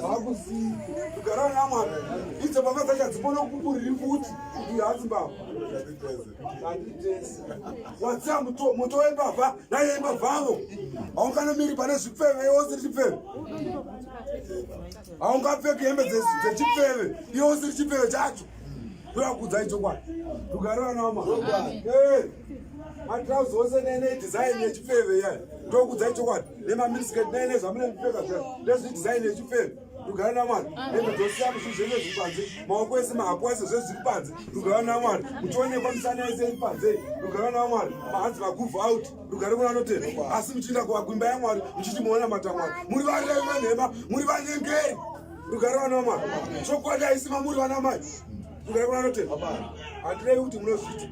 Hakusiyi. Rugare naMwari. Idzo mbavha dzacho hadzipona kukuriri futi kuti hadzi mbavha. Watsiya moto wembavha naye imbavhavo. Haunganomiri pane zvipfeve iwe usiri chipfeve. Haungapfeki hembe dzechipfeve iwe usiri chipfeve chacho. Ndokuudzai chokwadi. Rugare vana vamwari. Eh, matrauzi ose nedesign yechipfeve iya. Ndokuudzai chokwadi. Nemaminiskirt nene zvamunopfeka zviya. Ndezvidesign yechipfeve. Rugare naMwari. Hembe dzosiya musi zvese zviri panze. Maoko ese mahapu ese zvese zviri panze. Rugare naMwari. Muchionekwa misana yese iri panze. Rugare naMwari. Mahanzi maguvhu out. Rugare kuna anotenda. Asi muchiinda kuimba yaMwari muchiti muona mata Mwari. Muri varevi venhema, muri vanyengeri. Rugare vana vaMwari. Chokwadi haisi mamuri vana mai. Rugare kuna anotenda. Handirevi kuti munozviita.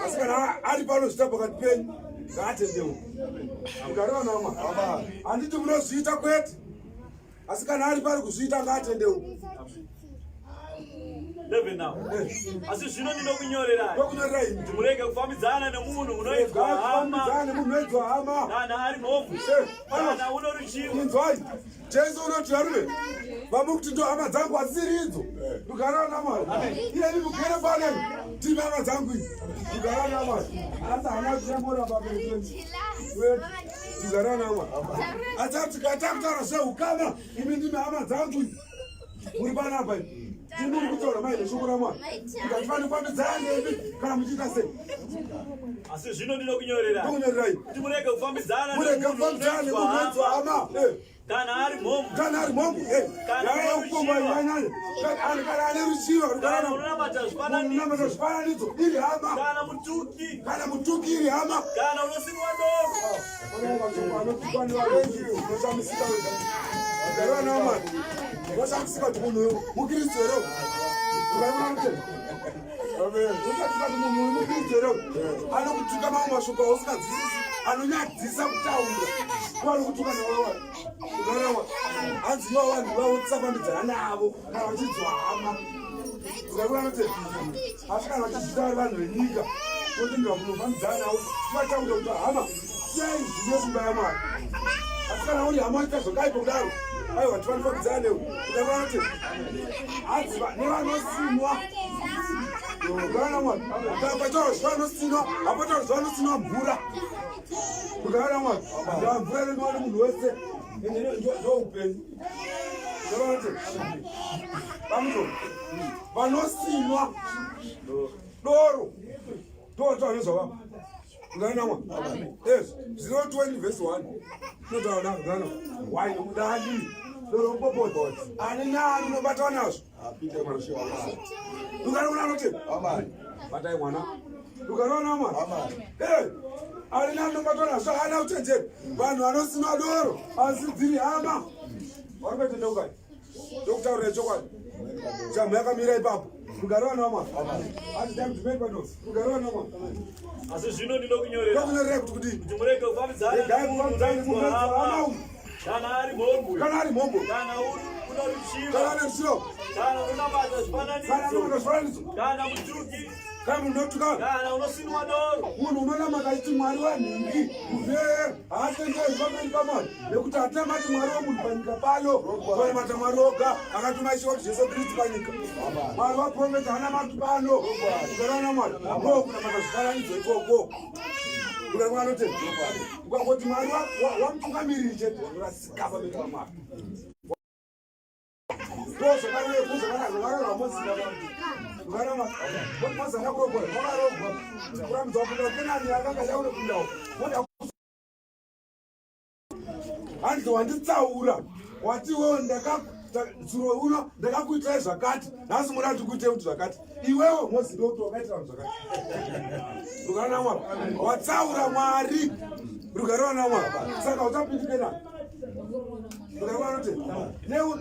Asi kana ari panozviita pakati penyu ngaatendewo. Rugare vana vaMwari. Handiti munozviita kwete. Asi kana ari pari kuzviita ngaatendewo. 11 now. Asi zvino ndinokunyorerai Ndokunyorerai kuti murege kufambidzana nemunhu unoidzwa hama kufambidzana nemunhu unoidzwa hama. kana ari mhombwe Eh, kana uno ruchiva Inzwai, Jesu unoti varume vamuri kuti ndo hama dzangu hadzisiri idzo. Rugare naMwari. Iyeni mugere pano ndimi hama dzangu idzi. Rugare naMwari. Asi hana kuchambora pamberi penyu. Rugare naMwari. Asi tikataura zveukama imi ndimi hama dzangu idzi. Muri panapa imi. Ndimi muri kutaura mai neshoko raMwari. Tikati vanofambidzana nemi kana muchiita sei. Asi zvino ndinokunyorerai Ndokunyorerai. kuti murege kufambidzana Murege nemunhu kufambidzana unoidzwa nemunhu unoidzwa hama hama. Eh. kana ari mhombwe Kana ari mhombwe, eh, Kana yava yekupomba ane ruchiva. yanyanya. Kana ane ruchiva, kana kana unonamata unonamata zvifananidzo zvifananidzo iri hama, kana mutuki kana mutuki iri hama. kana unosinwa doro. Unoshamisika wega. Vagari vana vaMwari, unoshamisika kuti munhu uyu muKristu here uyu? Ukaona kuti unoshamisika kuti munhu uyu muKristu here uyu? Anokutuka mamwe mashoko ausinganzwisisi, anonyadzisa kutaura. Ko anokutuka newawa. Ukaona hanzi ivo vanhu vavo tisafambidzana navo kana vachidzwa hama. Ukaona kuti asi kana vachizvita vari vanhu venyika, totenderwa kunofambidzana navo, tivataura kuti hama siyai zvine simba yaMwari. Asi kana uri hama waita zvakaipa kudaro, aiwa tifanifambidzana newe. Ukaona kuti hanzi nevanosimwa ukaona Mwari, kana pataura zvavanosinwa, hapataura zvavanosinwa mvura. Ukaona Mwari, mvura inonwiwa nemunhu wese, ende ndoupenyu. Ukaona kuti vamuto vanosinwa doro ndotaura nezvavava. Ukaona Mwari, yes, 020 verse 1 inotaura ukaona wai mudadi doro mupopoti ani nani unobatwa nazvo. Apinde mushe waMwari. Ukaona anoti Amai. batai mwana. Ukaona Mwari, Amai. Eh, ari nani unobatwa nazvo haana uchenjeri. Vanhu vanosinwa doro asi dziri hama vari kuitendeukai. Ndokutaurira chokwadi, chamu yakamira ipapo. Rugare vana vaMwari. Rugare vana vaMwari. Asi zvino ndinokunyorera Ndokunyorera kuti kudii? kuti murege kufambidzana Regai nemunhu kufambidzana unoidzwa nemunhu unoidzwa hama hama uyu. kana ari mhombwe Kana ari mhombwe, kana uri uno ruchiva kana ane ruchiva, kana unonamata kana zvifananidzo anonamata zvifananidzo, kana mutuki kana munhu unotuka, kana unosinwa doro. Munhu unonamata achiti Mwari wanhingi muvee haatenderi pamberi paMwari, nekuti hatinamati Mwari wemunhu panyika pano. Tonamata Mwari oga akatuma Ishe wedu Jesu Kristu panyika. Mwari waprofeta haanamati pano. Ukarana Mwari ndo kunamata zvifananidzo ikoko. Ukarana ukangoti Mwari wamutungamiriri chete, wanorasika pamberi paMwari. Ndozvakarerwa Mozisi. Mozisi akakurogwa, wakarogwa kurambidzwa kupinda Kenani, akanga chaure kupindawo. Hanzi wanditsaura, wati iwewe zuro uno ndakakuitirai zvakati, nhasi muda kuti kuitei kuti zvakati. Iwewe Mozisi ndokuti wakaitira vanhu zvakati. Rugare naMwari. Watsaura Mwari. Rugare naMwari. Saka uchapindi Kenani. Vanoti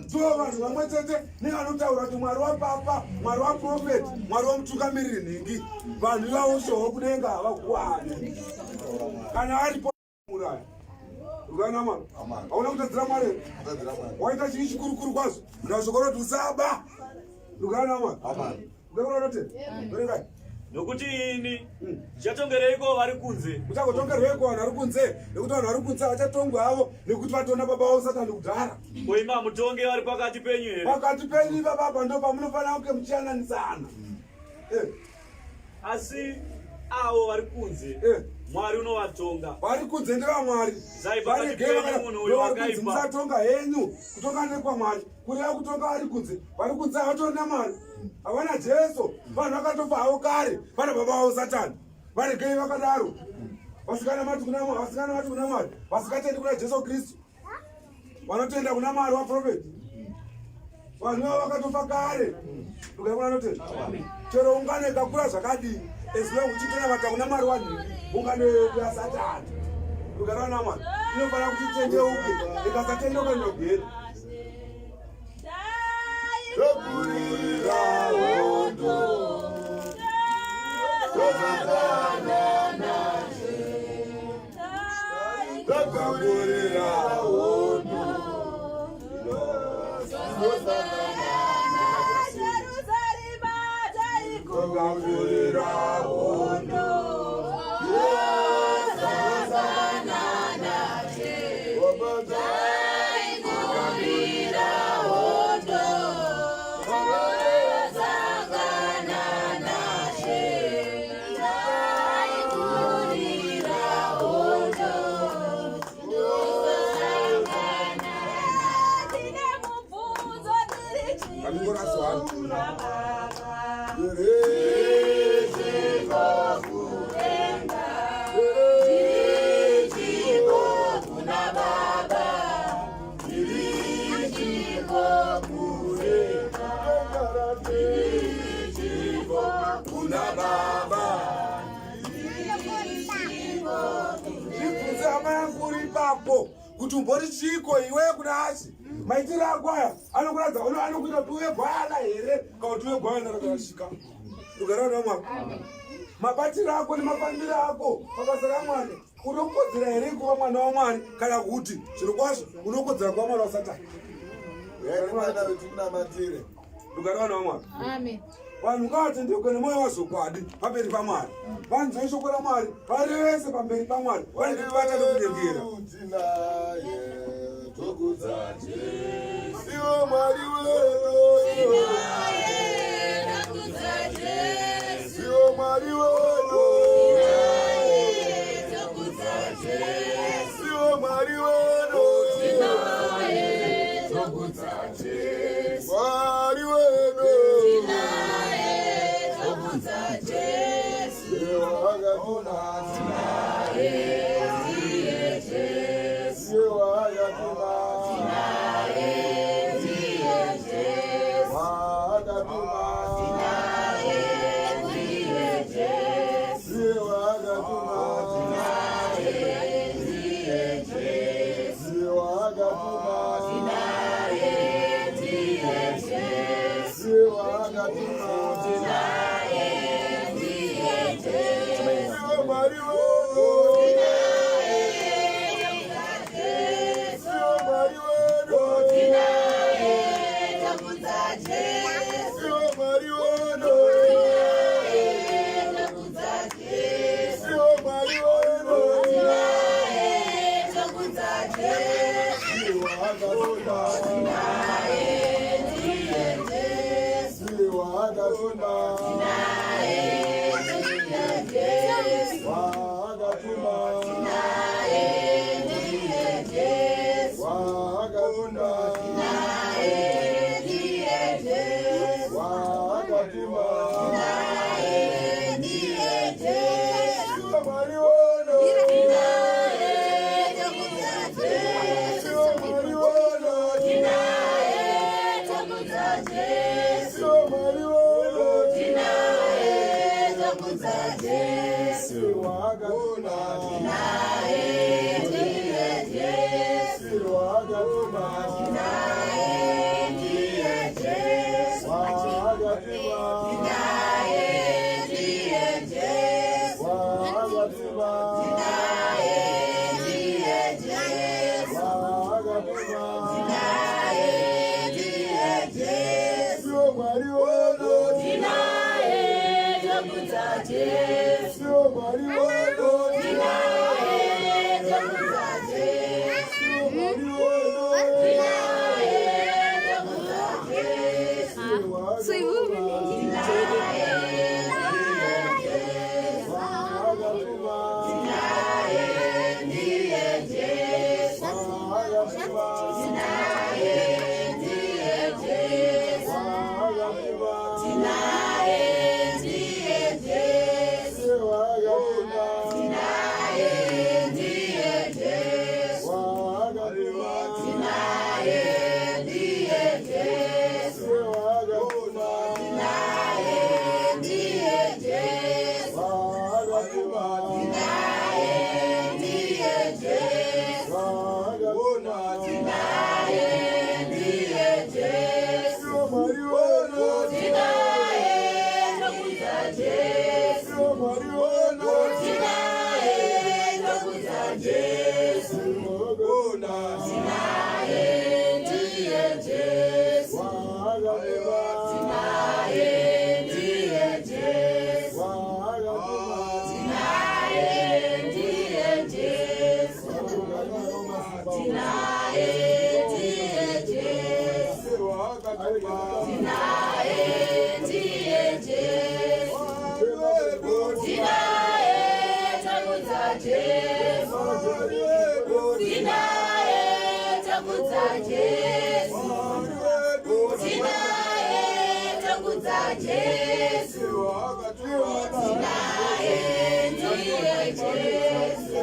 ndo vanhu vamwe chete nevanotaura kuti Mwari wapapa, Mwari waprofeti, Mwari wamutungamiriri nhingi. Vanhu ivavo shoho kudenga havakuwani kana aripo muraya. Rugare naMwari. Hauna kutadzira Mwari here? Kutadzira Mwari. Waita chii chikurukuru kwazvo? Ndashoko roti usaba. Rugare naMwari. Rugare vanoti verengai. Nokuti ini ndichatongereiko vari kunze? Uchagotongerweiko vanhu vari kunze? Nekuti vanhu vari kunze havachatongwi havo, nekuti vatona baba vavo Satani kudhara. Ko imi hamutonge vari pakati penyu here? Pakati penyu ipapapa ndo pamunofanira kunge muchiyananisana. Eh, Asi avo vari kunze Mwari unovatonga. Vari kunze ndevamwari. Zai pakati penyu munhu uyo wakaipa. Musatonga henyu, kutonga ndekwamwari. Kureva kutonga vari kunze, vari kunze havatorina Mwari, havana Jesu. Vanhu vakatofa havo kare, vana baba vavo Satani. Varegei vakadaro, vasinganamati kuna Mwari, vasinganamati kuna Mwari, vasingatendi kuna Jesu Kristu, vanotenda kuna Mwari waprofeti. Vanhu ivavo vakatofa kare. Ukaona chero ungano ikakura zvakadini, as long uchitonamata kuna Mwari wanhingi, ungano yedu yaSatani. Ukaona Mwari inofanira kuti itendeuke, ikasatendeuka ndogera. Tokurira hondo tosangana nashe. Tokurira hondo tosangana. Jerusarema. Taikurira hondo, tosangana nashe. Taikurira hondo, tosangana. Tine mubvunzo tiri Pandikoraso wani. chikora baba. Tichiko Kudenga, tichiko kuna baba, tichiko kudenga, tichiko Kuna baba. Zvibvunze hama yangu uri ipapo kuti umbori chiiko iwe kuna asi maitiro ako aya anokuratidza anokuita kuti uve gwayana here kana kuti uve gwayana rakarashika. Rugare rwamwari. Mabatiro ako nemafambiro ako pabasa raMwari, unokodzera here kuva mwana waMwari kana kuti zviro kwazvo unokodzera kuva mwana waSatani? Tinamatire. Rugare vana vaMwari. Amen. Vanhu ngavatendeuke nemwoyo wazvokwadi pamberi paMwari, vanzwe shoko raMwari, varevese pamberi paMwari, vanenge vatade kunyengera. Tinaye, tokudza Jesu. Iwe Mwari wedu. Takudza Jesu. Iwe Mwari wedu. Takudza Jesu. Iwe Mwari wedu. Tinaye, takudza Jesu. Mwari wedu. Tinaye, takudza Jesu. Iwe wakatuma. Ndiye Jesu. Iwe wakatuma. Ndiye Jesu. Wakatuma. Ndiye Jesu. Iwe wakatuma. Ndiye Jesu. Iwe wakatuma. Ndiye Jesu. Iwe wakatuma. Ndiye Jesu. Iwe Mwari wedu. Iwe Mwari wedu. Takudza Jesu. Iwe Mwari wedu. Takudza Jesu. Iwe Mwari wedu. Takudza Jesu. Iwe wakatuma. Ndiye Jesu. Iwe wakatuma. Ndiye Jesu. Wakatuma. Ndiye Jesu. Wakatuma. Ndiye Jesu. Wakatuma. Ndiye Jesu. Iwe Mwari wedu. Takudza Jesu. Iwe Mwari wedu. Takudza Jesu. Iwe Mwari wedu. Takudza Jesu. Iwe wakatuma. Ndiye Jesu. Iwe wakatuma. Ndiye Jesu. Wakatuma. Ndiye Jesu. Wakatuma. Ndiye Jesu. Wakatuma. Ndiye Jesu. Iwe Mwari wedu. Takudza Jesu. Iwe Mwari wedu. Takudza Jesu. Iwe Mwari wedu. Takudza Jesu. Wakatuma. Ndiye Jesu. Wakatuma. Ndiye Jesu. Wakatuma. Ndiye Jesu. Wakatuma. Ndiye Jesu. Wakatuma. Ndiye Jesu. Wakatuma. Ndiye Jesu. Wakatuma. Ndiye Jesu. Wakatuma. Tinaye ndiye Jesu. Tinaye ndiye Jesu. Tinaye takudza Jesu. Tinaye takudza Jesu. Tinaye takudza Jesu. Tinaye ndiye Jesu.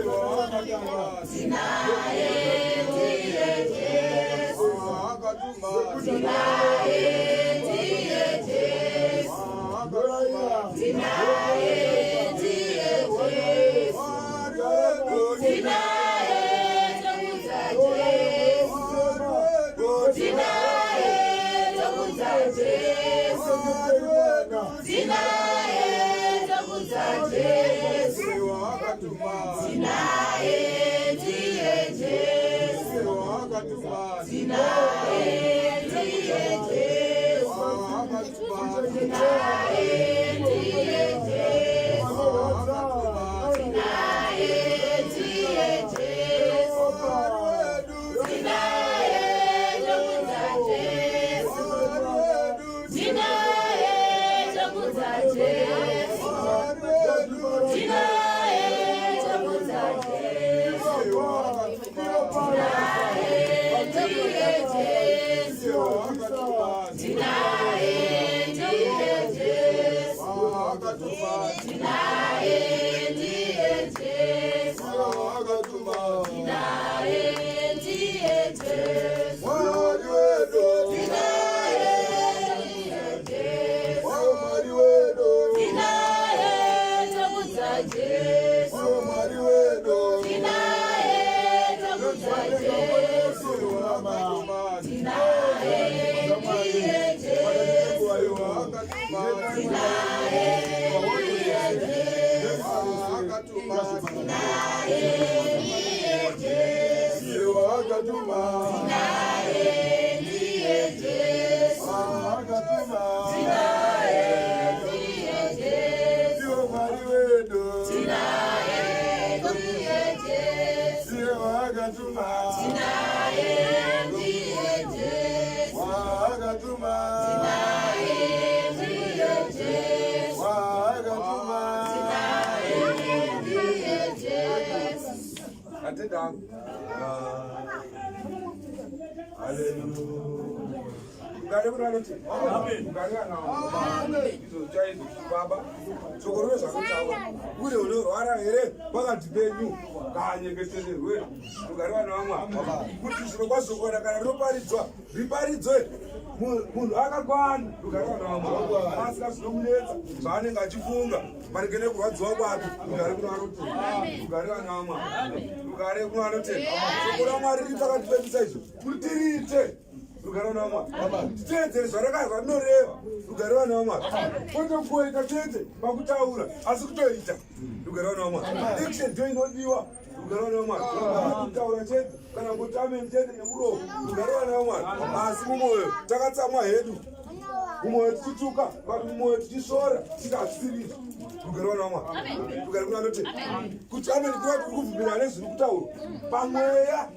Tinaye ndiye Jesu. Tinaye ndiye Jesu. Tinaye ndiye Jesu. Tinaye takudza Jesu. Tinaye takudza Jesu. Tinaye takudza Jesu. Tinaye ndiye Jesu. Tinaye ndiye Jesu. Tinaye ndiye Jesu. Tinaye ndiye Jesu. Tinaye takudza Jesu. Tinaye takudza Jesu. Tinaye takudza Jesu. Tinaye ndiye Jesu. Tinaye ndiye Jesu. Tinaye ndiye Jesu. Tinaye ndiye Jesu. Tinaye ndiye Jesu. Tinaye takudza Jesu. Tinaye takudza Jesu. Tinaye ndiye Jesu. Tinaye ndiye Jesu. Tinaye ndiye Jesu. Tinaye ndiye Jesu. Tinaye ndiye Jesu. Tinaye ndiye Jesu. Tinaye ndiye Jesu. Tinaye ndiye Jesu. Tinaye ndiye Jesu. Atenda hangu. Rugare kuna anoti rugare ana izvo chaizvo baba shoko rine zvakutaura kune unorwara here pakati penyu kanyengetererwe rugare vana vamwa kuti zviro kwazvokona kana rinoparidzwa riparidzwe munhu akakwana rugare vana vamwa asina zvinomunetsa zvaanenge achifunga maringe nekurwadziwa kwake. Rugare kuna vanotenda, rugare vana vamwa, rugare kuna vanotenda. Shoko raMwari riri pakati pedu saizvo kuti tiriite, rugare vana vamwa, titeedzere zvaraka zvarinoreva, rugare vana vamwa, kwete kungoita chete pakutaura asi kutoita, rugare vana vamwa. Action ndio inodiwa, rugare vana vamwa, kutaura chete kana kuti amen chete nemuromo, rugare vana vamwa, asi mumwoyo takatsamwa hedu, mumwoyo tichituka, but mumwoyo tichisvora tikazvisirisa, rugare vana vamwa, rugare kuna anoti kuti amen kuva kuri kubvumirana nezviri kutaurwa pamweya,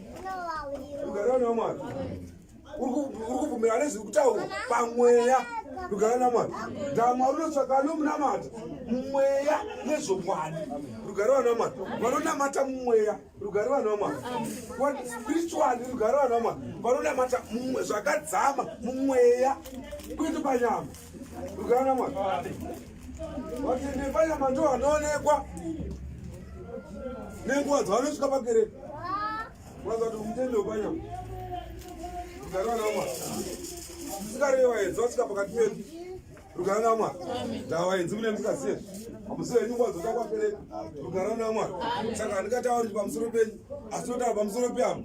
rugare vana vamwari, uri kubvumirana nezviri kutaurwa pamweya, rugare namwari. Ndamwari unotsvaka anomunamata mumweya nezvokwadi, rugare vana vamwari, vanonamata mumweya, rugare vana vamwari, spiritually, rugare vana vamwari, vanonamata zvakadzama mumweya kwete panyama, rugare namwari. Vatende panyama ndo vanoonekwa nenguva dzavanosvika pakereke, kuratidza kuti mutende wepanyama, rugare vana vamwari. Musingarevi vaenzi vasvika pakati pedu, rugare namwari. Ndava vaenzi mune musingazive, hamuzive henyu nguva dzotakwa kereke, rugare namwari. Saka handingatauri pamusoro penyu, asi totaura pamusoro peamo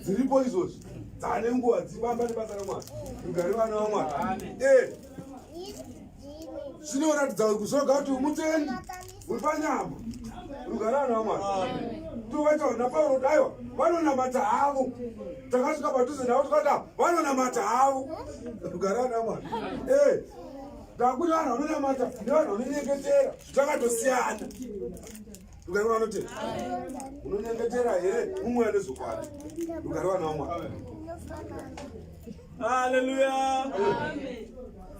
dziripo izvozvi dzane nguva dzifamba nebasa ramwari, rugare vana vamwari. Zvinoratidza kuzoga kuti mutendi uri panyama, rugare vana vamwari. Tovaita naPauro daiwa vanonamata havo, takasvika padhuze navo tikati vanonamata havo, rugare vana vamwari. Ndakuti vanhu vanonamata nevanhu vanonyengetera zvakatosiyana. Rugare vanoti unonyengetera here mumweya nezvokwadi. Rugare vana vaMwari. Haleluya.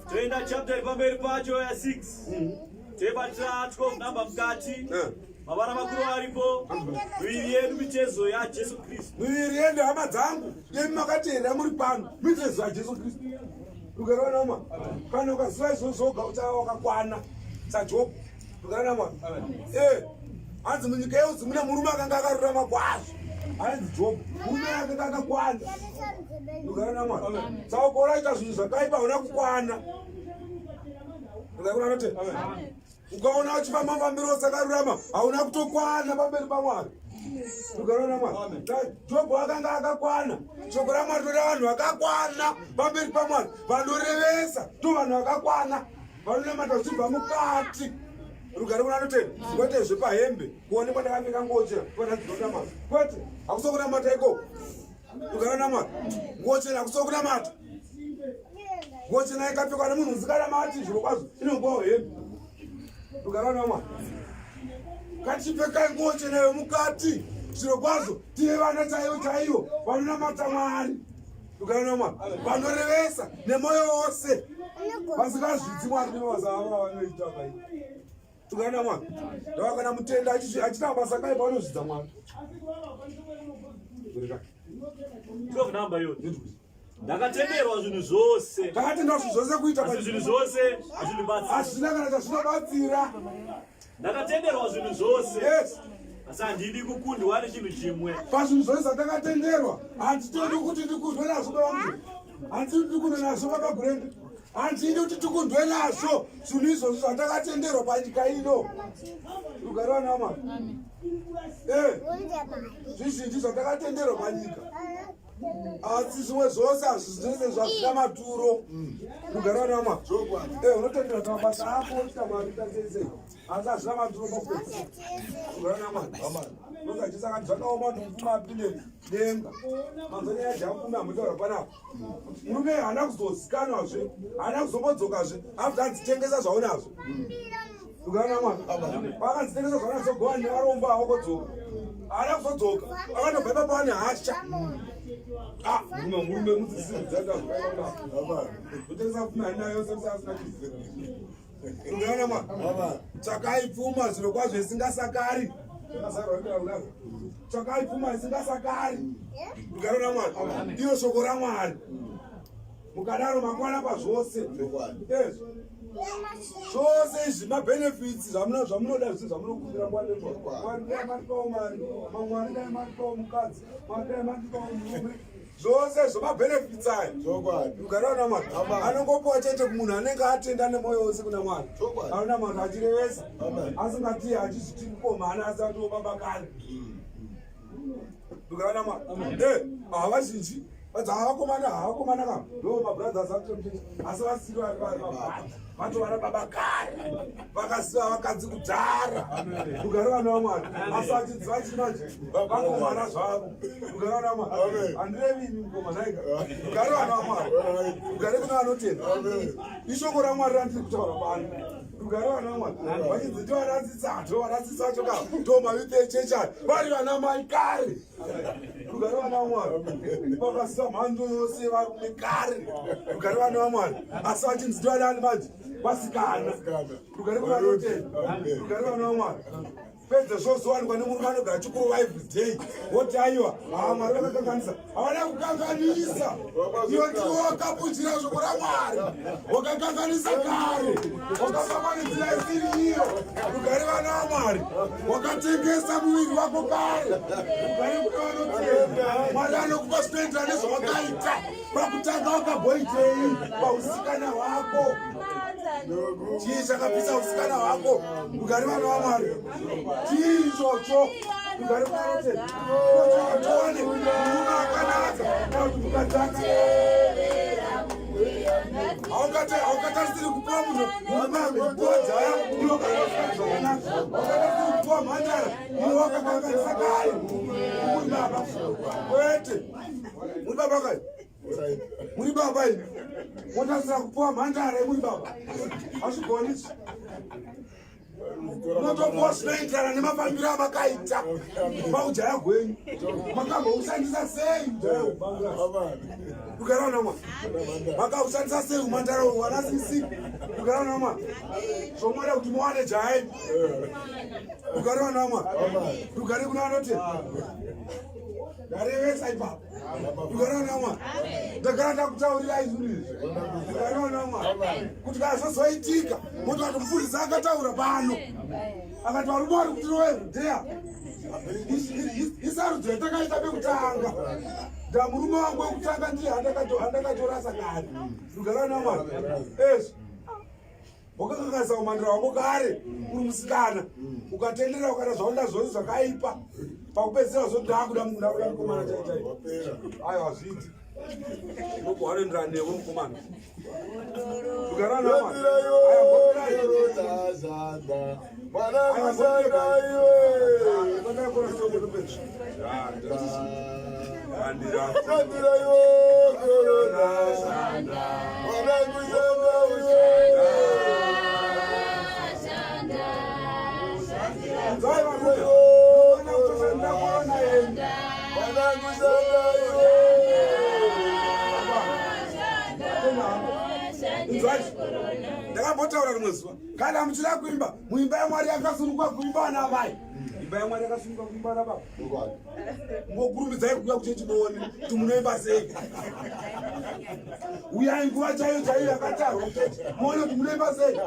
Toenda chapter iri pamberi pacho ya 6. Toibatira 12 number mukati. Mavara makuru aripo. Miviri yedu mitezo yaJesu Kristu. Miviri yedu hama dzangu, yemi makatenda muri pano, mitezo yaJesu Kristu. Rugare vana vaMwari. Kana ukaziva izvozvo woga uchava wakakwana saJob. Rugare vana vaMwari. Eh, hanzi munyika yeUzi mune murume akanga akarurama kwazvo. Ainzi Job. Murume akanga akakwana. Rugare vana vaMwari. Saka ukaona aita zvinhu zvakaipa hauna kukwana. Rugare vana vaMwari. Ukaona uchifamba mafambiro osakarurama hauna kutokwana pamberi paMwari. Rugare raMwari. Jobho akanga akakwana. Shoko raMwari toda vanhu vakakwana pamberi paMwari. Vanorevesa to vanhu vakakwana. Vanonamata zvichibva mukati. Rugare kuna anotenda. Kwete zvepahembe kuonekwa ndakapfeka ngochera kwanadzinonamata. Kwete hakusokunamata ikoko. Rugare raMwari. Ngochera hakusokunamata. Ngochena ikapfekwa nemunhu usinganamati zviro kwazvo inogowa hembe. Rugare raMwari. Ngatipfekai nguo chena yomukati zviro kwazvo tive vana chaivo chaivo vanonamata Mwari. Rugare raMwari. Vanorevesa nemwoyo wose. Vasingazvidzi Mwari nemabasa avo avanoita vai. Rugare raMwari. Ndava kana mutenda achiita mabasa akaipa anozvidza Mwari. 12 number iyoyo. Ndakatenderwa zvinhu zvose. Ndakatenderwa zvinhu zvose kuita asi zvinhu zvose hazvindibatsiri. Hazvina kana chazvinobatsira. Ndakatenderwa zvinhu zvose. Yes. Asi handidi kukundwa nechinhu chimwe. Pazvinhu zvose zvatakatenderwa handitodi kuti ndikundwe nazvo baba mudzi. Handidi kuti ndikundwe nazvo baba Gurende. Handidi kuti tikundwe nazvo zvinhu izvozvo zvatakatenderwa panyika ino. Rugare vana vaMwari. Eh. Zvizhinji zvatakatenderwa panyika. Asi zvimwe zvose hazvizvese zvazvina maturo. Rugare vana vaMwari. Eh, unotendera kuti mabasa ako oita mari ita sei sei. Asi hazvina maturo pakupedzisira. Rugare vana vaMwari. Ndoza Jesu akati zvakaoma kuti mupfumi apinde denga. Manzwa nyaya yaMupfumi ambotaura panapa. Murume haana kuzozikanwazve, haana kuzombodzokazve after adzitengesa zvaunazvo. Rugare vaMwari. Paakadzitengesa zvaunazvo gowa nevarombo avo kodzoka. Haana kuzodzoka. Akatobva ipapo ane hasha. Ah, murume murume mudzisiri dzakazvakaita. Kutengesa pfuma anayo yose asina chizivo. Rugare vaMwari. Tsvakai pfuma zviro kwazvo isingasakari. Tsvakai pfuma isingasakari. Rugare raMwari. Iyo shoko raMwari. Mukadaro makwana pazvose. Yes. Zvose izvi mabenefits zvamunoda zvese zvamunokumbira nguva nenguva. Mwari dai mandipawo mari, Mwari dai mandipawo mukadzi, Mwari dai mandipawo murume. Zvose izvo mabenefits ayo. Rugare raMwari. Anongopiwa chete kumunhu anenge atenda nemwoyo wose kuna Mwari. Anonamata achirevesa. Asingati achizviti mukomana asi atiwo baba kare. Rugare raMwari. Eh, havazhinji. But havakomana havakomana ka ndo mabrothers acho asi vasiri vari vari baba vatovana baba kare vakaziva vakadzi kudhara rugare vana vaMwari asi vachinzi vachimanje vakomana zvavo rugare vana vaMwari handirevi imi mukoma naika rugare vana vaMwari rugare kuna vanotenda ishoko raMwari randiri kutaura pano rugare vana vaMwari vachinzi ndivanadzitsato vanadzitsato ka ndo mavipi echechi ayo vari vana mai kare Rugare vana vaMwari. Vakaziva mhando yose varume kare. Rugare vana vaMwari. Asi vachinzi ndivanani manje? Vasikana. Rugare kuna vanotenda. Rugare vana vaMwari. Pedza zvozowanikwa nemurume anogara chikurova every day. Woti aiwa, haa Mwari vakakanganisa. Havana kukanganisa. Iwe ndiwe wakapuchira shoko raMwari. Wakakanganisa kare. Wakafamba nenzira isiri iyo. Rugare vana vaMwari. Wakatengesa muviri wako kare. Rugare kune vanotenda. Mwari anokupa zvinoenderana nezvawakaita. Pakutanga wakamboitei pausikana hwako? Chii chakapisa usikana hwako? Rugare vana vaMwari. Chii ichocho? Rugare kune vanotenda. Tione murume akanaka kana kuti mukadzi akanaka. Haungatarisiri kupiwa munhu murume akupiwa jaya iwe wakakanganisa zvakanaka. Haungatarisiri kupiwa mhandara iwe wakakanganisa kare. Muri baba kwete. Muri baba kai? Muri baba imi. Motarisira kupiwa mhandara muri baba. Hazvigoni izvi. Munotopuwa zvinoenderana nemafambiro amakaita paujaya hwenyu. Makamboushandisa sei ujaya hwebangirasi? Rugare namwa. Makaushandisa sei umhandara uhwu vana sisi? Rugare namwa. Zvomoda kuti muwane jaya imi. Rugare namwa. Rugare kuna vanoti. Ndarevesa ipapo. Rugare namwa. Ndagara ndakutaurirai zvinhu izvi. Rugare namwa. Kuti kana zvozoitika, moti vati mufundisi akataura pano. Akati varume vari kutirove deya. Isarudzo yatakaita pekutanga. Ndamurume wangu wekutanga ndiye andakatorasa kare. Rugare namwa. Ezvo. Wakakakasa umandira wako kare uri musikana ukatendera ukaita zvaunda zvose zvakaipa pakupedzisira zoti ndakuda ndakuda mukomana chai chai ayo hazviiti ndokuhanoenderana newe mukomana ugara Ndakambotaura rimwe zuva kana muchida kuimba muimba yamwari yakasunungwa kuimba ana amai imba yamwari yakasunungwa kuimba ana baba ngokurumidzai kuuya kuchechi muone kuti munoimba sei uyai nguva chaiyo chaiyo yakatarwa kuchechi muone kuti munoimba sei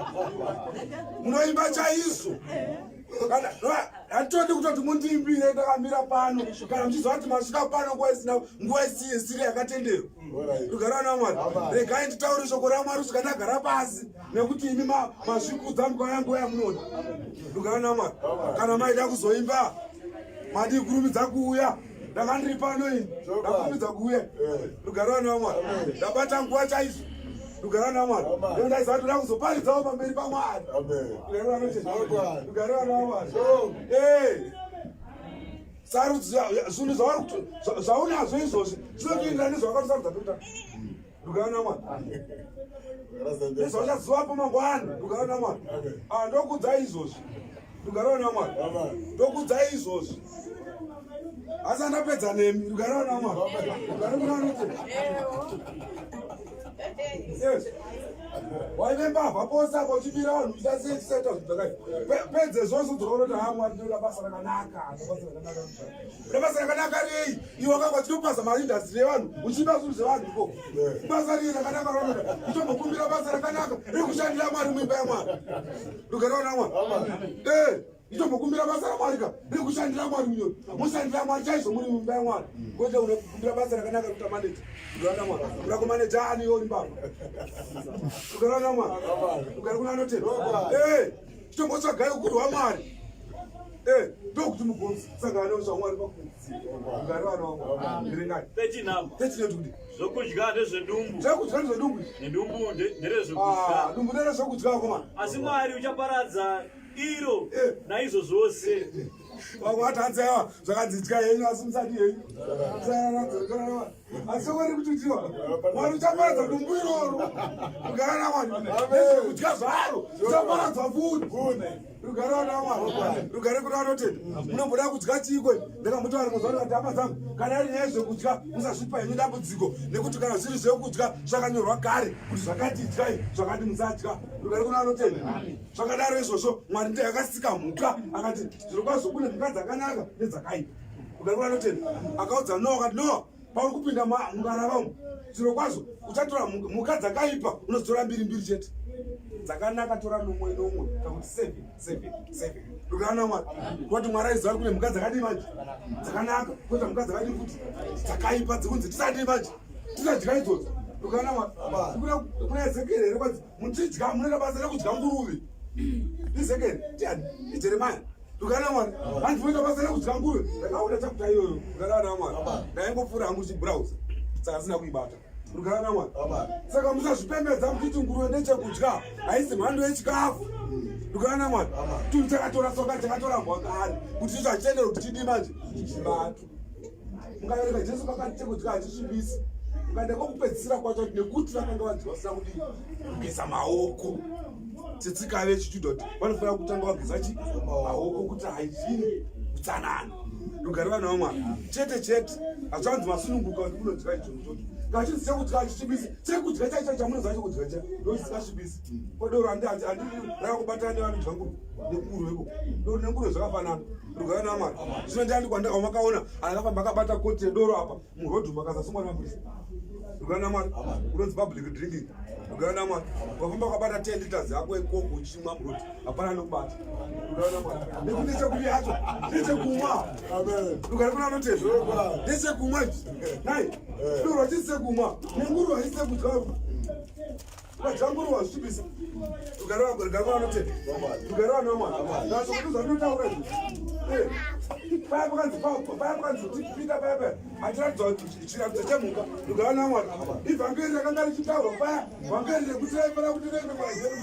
munoimba chaizvo hatitodi kutoti mundiimbire ndakamira pano kana muchiziva kuti masvika pano nguva isina nguva isiri yakatenderwa rugara namwari regai nditaure shoko ramwari kusvika ndagara pasi nekuti imi mazvikudza mukauya nguva yamunoda rugara namwari kana maida kuzoimba madii kurumidza kuuya ndanga ndiri pano ini ndakurumidza kuuya eh. rugare vana vamwari ndabata nguva chaizvo rugare vana vamwari ndaiziva toda kuzoparidzawo pamberi pamwari rugare vana vamwari eh. sarudzo zvinhu zvaunazvo izvozvi zvinotoenderana nezvawakatosarudza pekutanga rugare namwari nezvauchazivapo mangwana rugare namwari ah, ndokudzai izvozvi rugare namwari ndokudzai izvozvi asi andapedza nemi rugare namwari rugare kunanoti yes waive mbavha pose apo uchibira vanhu uchisaita zvinhu zvakaipa pedze zvose udzoka unoti ha mwari ndinoda basa rakanaka basa rakanaka Uda basa rakanaka rei? Iwe wakanga uchitopaza maindastry evanhu uchiba zvinhu zvevanhu ikoko. Basa rei rakanaka raunoda? Utombokumbira basa rakanaka rekushandira Mwari muimba yaMwari. Rugare naMwari. Eh, utombokumbira basa raMwari ka rekushandira Mwari munyori. Mushandira Mwari chaizvo muri muimba yaMwari. Kwete unokumbira basa rakanaka rekuita manager. Rugare naMwari. Uda kumaneja ani iwe uri mbavha? Rugare naMwari. Rugare kuna anotenda. Eh, chitombotsvagai ukuru hwaMwari. Eh, ndokuti mugosangana nezvamwari pakugare vana vangu verengai 13 number 13 yoti Zvokudya ndezvedumbu. Zvokudya ndezvedumbu. Nedumbu nderezvokudya. Ah, dumbu nderezvokudya vakomana. Asi Mwari uchaparadza iro eh. naizvo zvose. Vamwe vati hanzi aiwa zvakanzi idya henyu asi musadi henyu. Asi shoko riri kututiwa. Mwari uchaparadza dumbu iroro. Kugara naMwari. Nezvekudya zvaro zvichaparadzwa futi. Rugare vana vaMwari. Rugare kuna vanotenda. Munomboda kudya chiiko? Ndakambotaura rimwe zuva ndikati hama dzangu, kana iri nyaya yezvekudya musazvipa henyu dambudziko nekuti kana zviri zvekudya zvakanyorwa kare kuti zvakati idyai zvakati musadya. Rugare kuna vanotenda. Zvakadaro izvozvo Mwari ndiye akasika mhuka akati zvirokwazvo kune mhuka dzakanaka nedzakaipa. Rugare kuna vanotenda. Akaudza Noa akati Noa pauri kupinda mungarava umu zvirokwazvo uchatora mhuka dzakaipa unodzitora mbiri mbiri chete dzakanaka tora nomwe nomwe kakuti seven seven seven rukana mwari kuti mwari aiziva kune mhuka dzakadii manje dzakanaka koita mhuka dzakadii futi dzakaipa dzikunzi tisadii manje tisadya idzodzo rukana mwari kuna ezekieri here kwanzi muchidya munoita basa rekudya nguruve ezekieri tiani ijeremaya Rugare Mwari. Hanzi voita basa rekudya nguruve. Ndakaona chapter iyoyo. Rugare Mwari. Ndaingopfuura hangu chibrowser. Saka sina kuibata. Rugare Mwari. Saka musazvipembedza muchiti nguruve ndechekudya. Haisi mhando yechikafu. Rugare Mwari. Tunhu takatora soka takatorambwa kare. Kuti icho hachitendere kuti chidii manje. Chibatwe. Mukaverenga Jesu pakati chekudya hachisvibisi. Mukaenda kwokupedzisira kwacho nekuti vakanga vadya vasina kudii. Kugeza maoko. Setsika vechiJudha kuti vanofanira kutanga vageza chi maoko kuti haizvini utsanana. Rugare vana vaMwari. Chete chete. Hazvanzi masununguka kuti munodya icho ichocho. Kana chinzi chekudya hachisvibisi, chekudya chaicho chamunoziva chekudya cha ndochisingasvibisi. Kodoro handi handi handi rakakubatana nevanodya nguruve nenguruve iko. Doro nenguruve zvakafanana. Rugare vana vaMwari. Zvino ndiani kwandaka wamakaona akafamba akabata koti yedoro apa muroad umu akasasungwa nemapurisa. Rugare vana vaMwari. Unonzi public drinking. Rugare vana vaMwari. Ukafamba wakabata 10 liters yako yekoko uchimwa muroad hapana anokubata. Rugare vana vaMwari. Nekuti chekudya hacho ndechekumwa. Rugare kuna anotezvo. Ndechekumwa ichi. Nai. Doro hachisi sekumwa. Nenguruve hachisi sekudya. Ukadya nguruve wazvisvibisa. Rugare rugare kuna anotenda. Rugare vana vaMwari. Ndazvo kuti zvandinotaura izvi. Paya pakanzi paya pakanzi tipinda paya paya. Atiratidzwa chiratidzo chemhuka. Rugare vana vaMwari. Ivhangeri rakanga richitaurwa paya. Vhangeri rekuti raifanira kuti riende kwahedheni.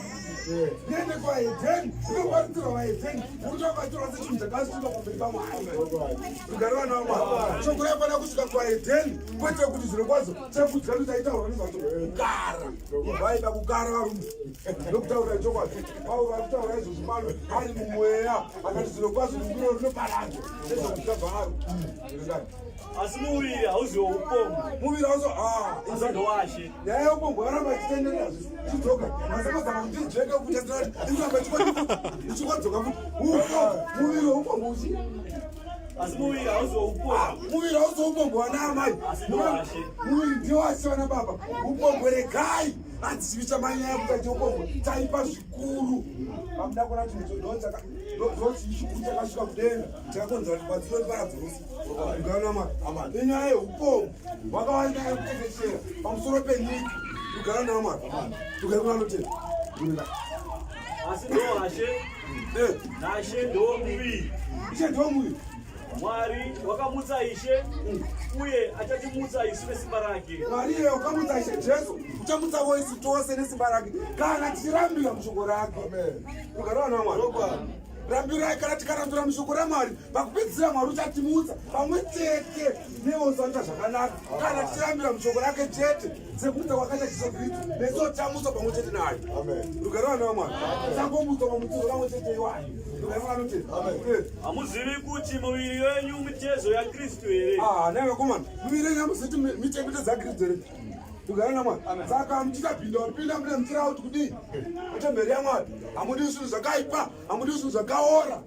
Riende kwahedheni. Rinoparidzirwa vahedheni. Nekuti vakatorwa sechinhu chakasviba pamberi paMwari. Rugare vana vaMwari. Shoko raifanira kusvika kwahedheni. Kwete kuti zvirokwazvo chekudya ndochaitaurwa nezvacho. Kukara. Vaida kukara varume. Ndokutaura chokwadi. Pauro achitaura izvozvi pano ari mumweya akati zvirokwazvo ndiro rinoparadzwa nezvokudya zvaro. Asi muviri hauzi woupombwe. Muviri hauzi ah, asi ndowashe. Nyaya yeupombwe yaramba ichitenderera zvichidzoka. Asi kuzama kuti ijeke kuti inoramba ichikodzoka futi. Muviri weupombwe uchi Asi muviri hauzi woupombwe. Ah, muviri hauzi woupombwe vana amai. Muviri ndewashe vana baba. Upombwe regai. Hanzi chivi chamanyaya yekuti aite upombwe chaipa zvikuru. Pamuda kuona chinhu ndochii chikuru chakasvika kudenga chakakonzera kuti padzinoti parabvurusi. Rugare naMwari. Inyaya yeupombwe hwakava nyaya yekutekeshera pamusoro penyika. Rugare naMwari. Rugare kuna anotenda. Asi ndowashe. Nashe ndowomuviri. Ishe ndowomuviri. Mwari wakamutsa Ishe uye achatimutsa isu nesimba rake. Mwari iye wakamutsa Ishe Jesu uchamutsawo isu tose nesimba rake kana tichirambira mushoko rake. Rugare vana vaMwari. Rambirai kana tikarambira mushoko raMwari pakupedzisira Mwari uchatimutsa pamwe chete nevose vanoita zvakanaka kana tichirambira mushoko rake chete sekumutsa kwakaita Jesu Kristu nesu tichamutswa pamwe chete naye. Rugare vana vaMwari. Tisangomutswa pamutsiro pamwe chete iwayo. Rugare vana vanotenda. Hamuzivi kuti muviri wenyu mitezo yaKristu here? Ah, nai vakomana, muviri wenyu hamuzivi kuti mitezo yaKristu here? Rugare naMwari. Saka muchitapinda wapinda mune muchira kuti kudii? Mutemberi yaMwari. Hamudi zvinhu zvakaipa, hamudi zvinhu zvakaora.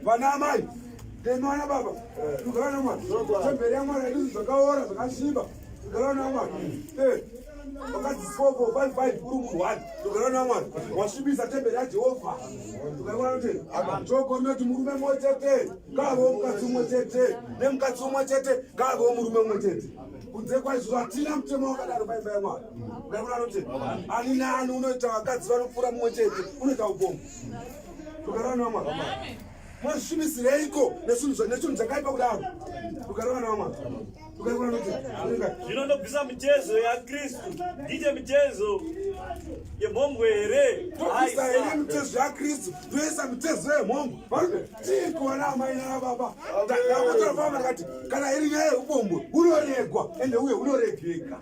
Vana amai, nemi vana baba. Rugare naMwari. Temberi yaMwari haidi zvinhu zvakaora, zvakasviba. Rugare naMwari. Eh. Vakadzi 4 4 5 5 uri munhu wani. Rugare naMwari. Wasvibisa temberi yaJehovha. Rugare vanoti shoko rinoti murume mumwe chete ngaavewo mukadzi umwe chete nemukadzi umwe chete ngaavewo murume umwe chete. Kunze kwaizvozvo hatina mutemo wakadaro paimba yaMwari. Rugare vanoti ani naani unoita vakadzi vanopfuura mumwe chete unoita upombwe. Rugare naMwari. Munozvisvibisireiko nechinhu chakaipa kudaro? Rugare vana vaMwari. Zvino ndobvisa mitezo yaKristu ndiite mitezo yemhombwe here? Tobvisa here mitezo yaKristu toisa mitezo yemhombwe? Varume, tiiko vana amai nana baba? Ndakotorafamba ndakati kana iri nyaya yeupombwe hunoregwa ende uye hunoregeka.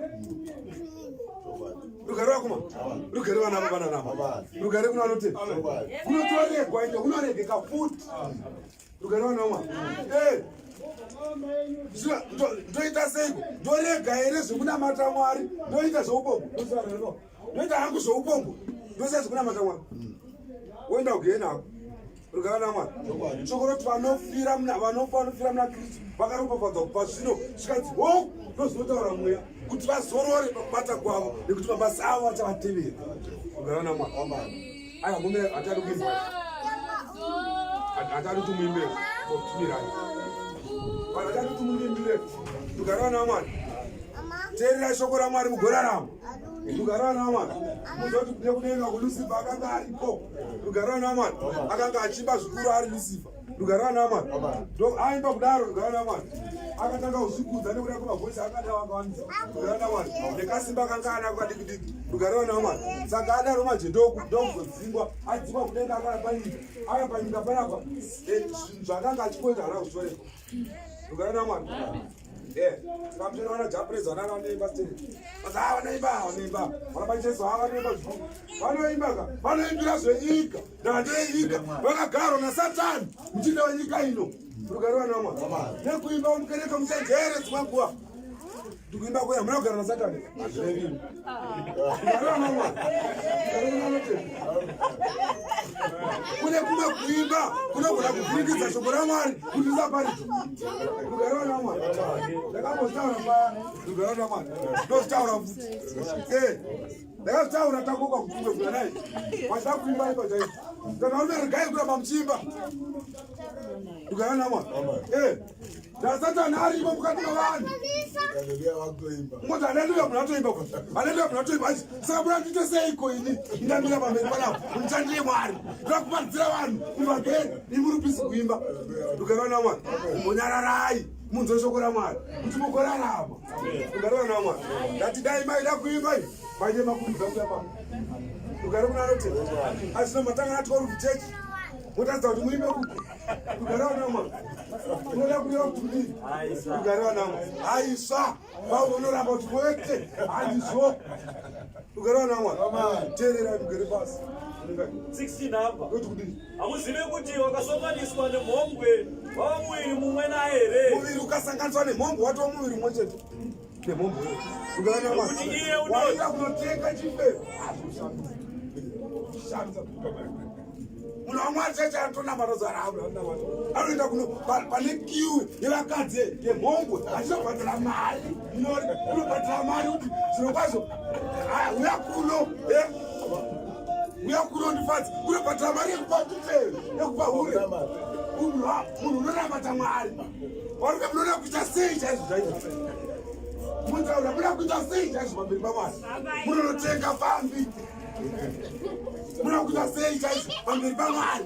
Rugare vakoma, rugare vana baba nana amai, rugare kuna vanotenda, hunotoregwa ende hunoregeka futi. Rugare vana vamwari. Eh. Ndoita seiko? Ndorega here zvekunamata Mwari? Ndoita zveupombwe? Ndoita hangu zveupombwe. Ndoita zvekunamata Mwari. Woenda kugehena hako. Rugare vana vamwari. Shoko roti vanofira muna vanofa vanofira muna Kristu vakaropafadzwa kubva zvino zvikanzi ho ndozvinotaura mweya kuti vazorore pakubata kwavo nekuti mabasa avo achavatevera. Rugare vana vamwari. Aya mume hatadi kuimba. Hatadi kuti muimbe. Timirai. Hatadi kuti muimbire. Rugare vana vaMwari. Teererai shoko raMwari mugorarama. Rugare vana vaMwari. Muziva kuti kune kudenga kuLucifer akanga ariko. Rugare vana vaMwari. Akanga achiimba zvikuru ari Lucifer. Rugare vana vaMwari. Ndo aimba kudaro rugare vana vaMwari. Akatanga kuzvikudza nekuda kwemavoisi akanga akawandisa. Rugare vana vaMwari. Nekasimba akanga anako kadiki diki. Rugare vana vaMwari. Saka adaro manje ndokuzodzingwa. Adzingwa kudenga akaya panyika. Aya panyika panapa. Zvinhu zvakanga achikoita haana kuzvitorerwa. Rugare vana vaMwari. Tikamutera vana Japrez vana vanoimba stage. Vazi ah vanoimba vanoimba. Vana Bacheso ah vanoimba zvikuru. Vanoimba ka vanoimbira zvenyika. Ndavatenyika vakagarwa naSatani muchinda wenyika ino. Rugare vana vamwa. Nekuimba mukereke muchenjere dzimwe nguva. Ndikuimba kuya muna kugara naSatani. Hazvirevi. Rugare vana vamwa. Kune kumwe kuimba kunogona kuvhiringidza shoko raMwari kuti risaparidza. Rugare vana vamwa. Ndakambotaura paya. Rugare vana vamwa. Ndozvitaura futi. Eh. Ndakazvitaura takoka kutumwe kuyanai. Vachida kuimba imba chaizvo. Kana ume regai kuramba muchiimba. Rugare vana vamwa. Eh. Ndasatani arimo mukati mevanhu. Ngoti haleluya munhu atoimba kwa. Haleluya munhu atoimba. Saka muna ndite seiko ini? Ndamira pamberi panapa. Muchandire Mwari. Ndoda kuparidzira vanhu ivhangeri. Imi muri busy kuimba. Rugare vana vaMwari. Munyararai. Munzwe shoko raMwari. Kuti mugorarama. Rugare vana vaMwari. Ndati dai maida kuimba iyi. Maite makurudza kuya pano. Rugare kuna anoti. Asi matanga na 12 church. Motaridza kuti muimbe kupi. Rugare vana vaMwari. Unoda kureva kuti kudii? Rugare vana vaMwari. Aisva. Pauro unoramba kuti kwete. Handizvo. Rugare vana vaMwari. Teererai mugere pasi. 16 number. Kuti kudii? Hamuzivi kuti wakasonganiswa nemhombwe wava muviri mumwe naye here? Muviri ukasanganiswa nemhombwe watova muviri mumwe chete. Nemhombwe. Rugare vana vaMwari. Nokuti iye unoti- Waida kunotenga chifeve. Shamisa. Munhu waMwari chaicho anotonamata zuva raabura anonamata. Anoenda kuno pane kiu yevakadzi yemhombwe achizobhadhara mari. Nyore unobhadhara mari kuti zviro kwazvo uya kuno uya kuno ndifadzi unobhadhara mari yekupa chifeve yekupa hure. Munhu unonamata Mwari. Varume munoda kuita sei chaizvo chaizvo? Mutaura munoda kuita sei chaizvo pamberi paMwari? Munonotenga fambi. Munoda kuita sei chaizvo pamberi paMwari?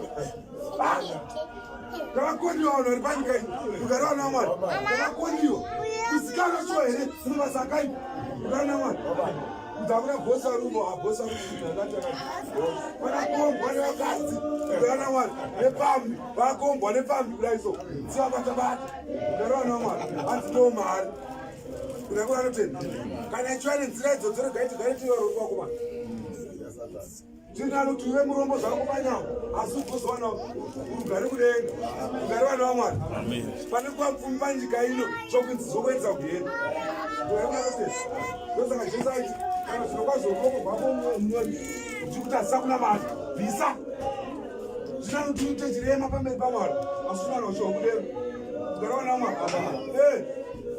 Ndavakoniwa vanhu vari panyika iyi. Rugare vana vaMwari. Ndavakoniwa. Kuzikanwa shuwa here mabasa akaipa. Rugare vana vaMwari. Kuti hakuna bhosi arumo, abhosi arumo. Vakakombwa nevakadzi. Rugare vana vaMwari. Nepfambi. Vakakombwa nepfambi kudai so. Dzivabata bata. Rugare vana vaMwari. Hanzi ndo mari. Kuna kuna anotenda. Kana ichiva nenzira idzodzo regai tigare tiri varombo vakomana. Zvino anoti uve murombo zvako panyama asi ugozowana rugare kudenga. Rugare vana vaMwari. Pane kuva mupfumi panyika ino zvokuendesa kugehena. Rugare kuna anotenda. Ndosaka Jesu aiti kana zviro kwazvo ruoko rwako munyori uchikutarisa kunamata bvisa. Zvino anoti uite chirema pamberi paMwari asi unowana ushe hwokudenga. Rugare vana vaMwari. Eh,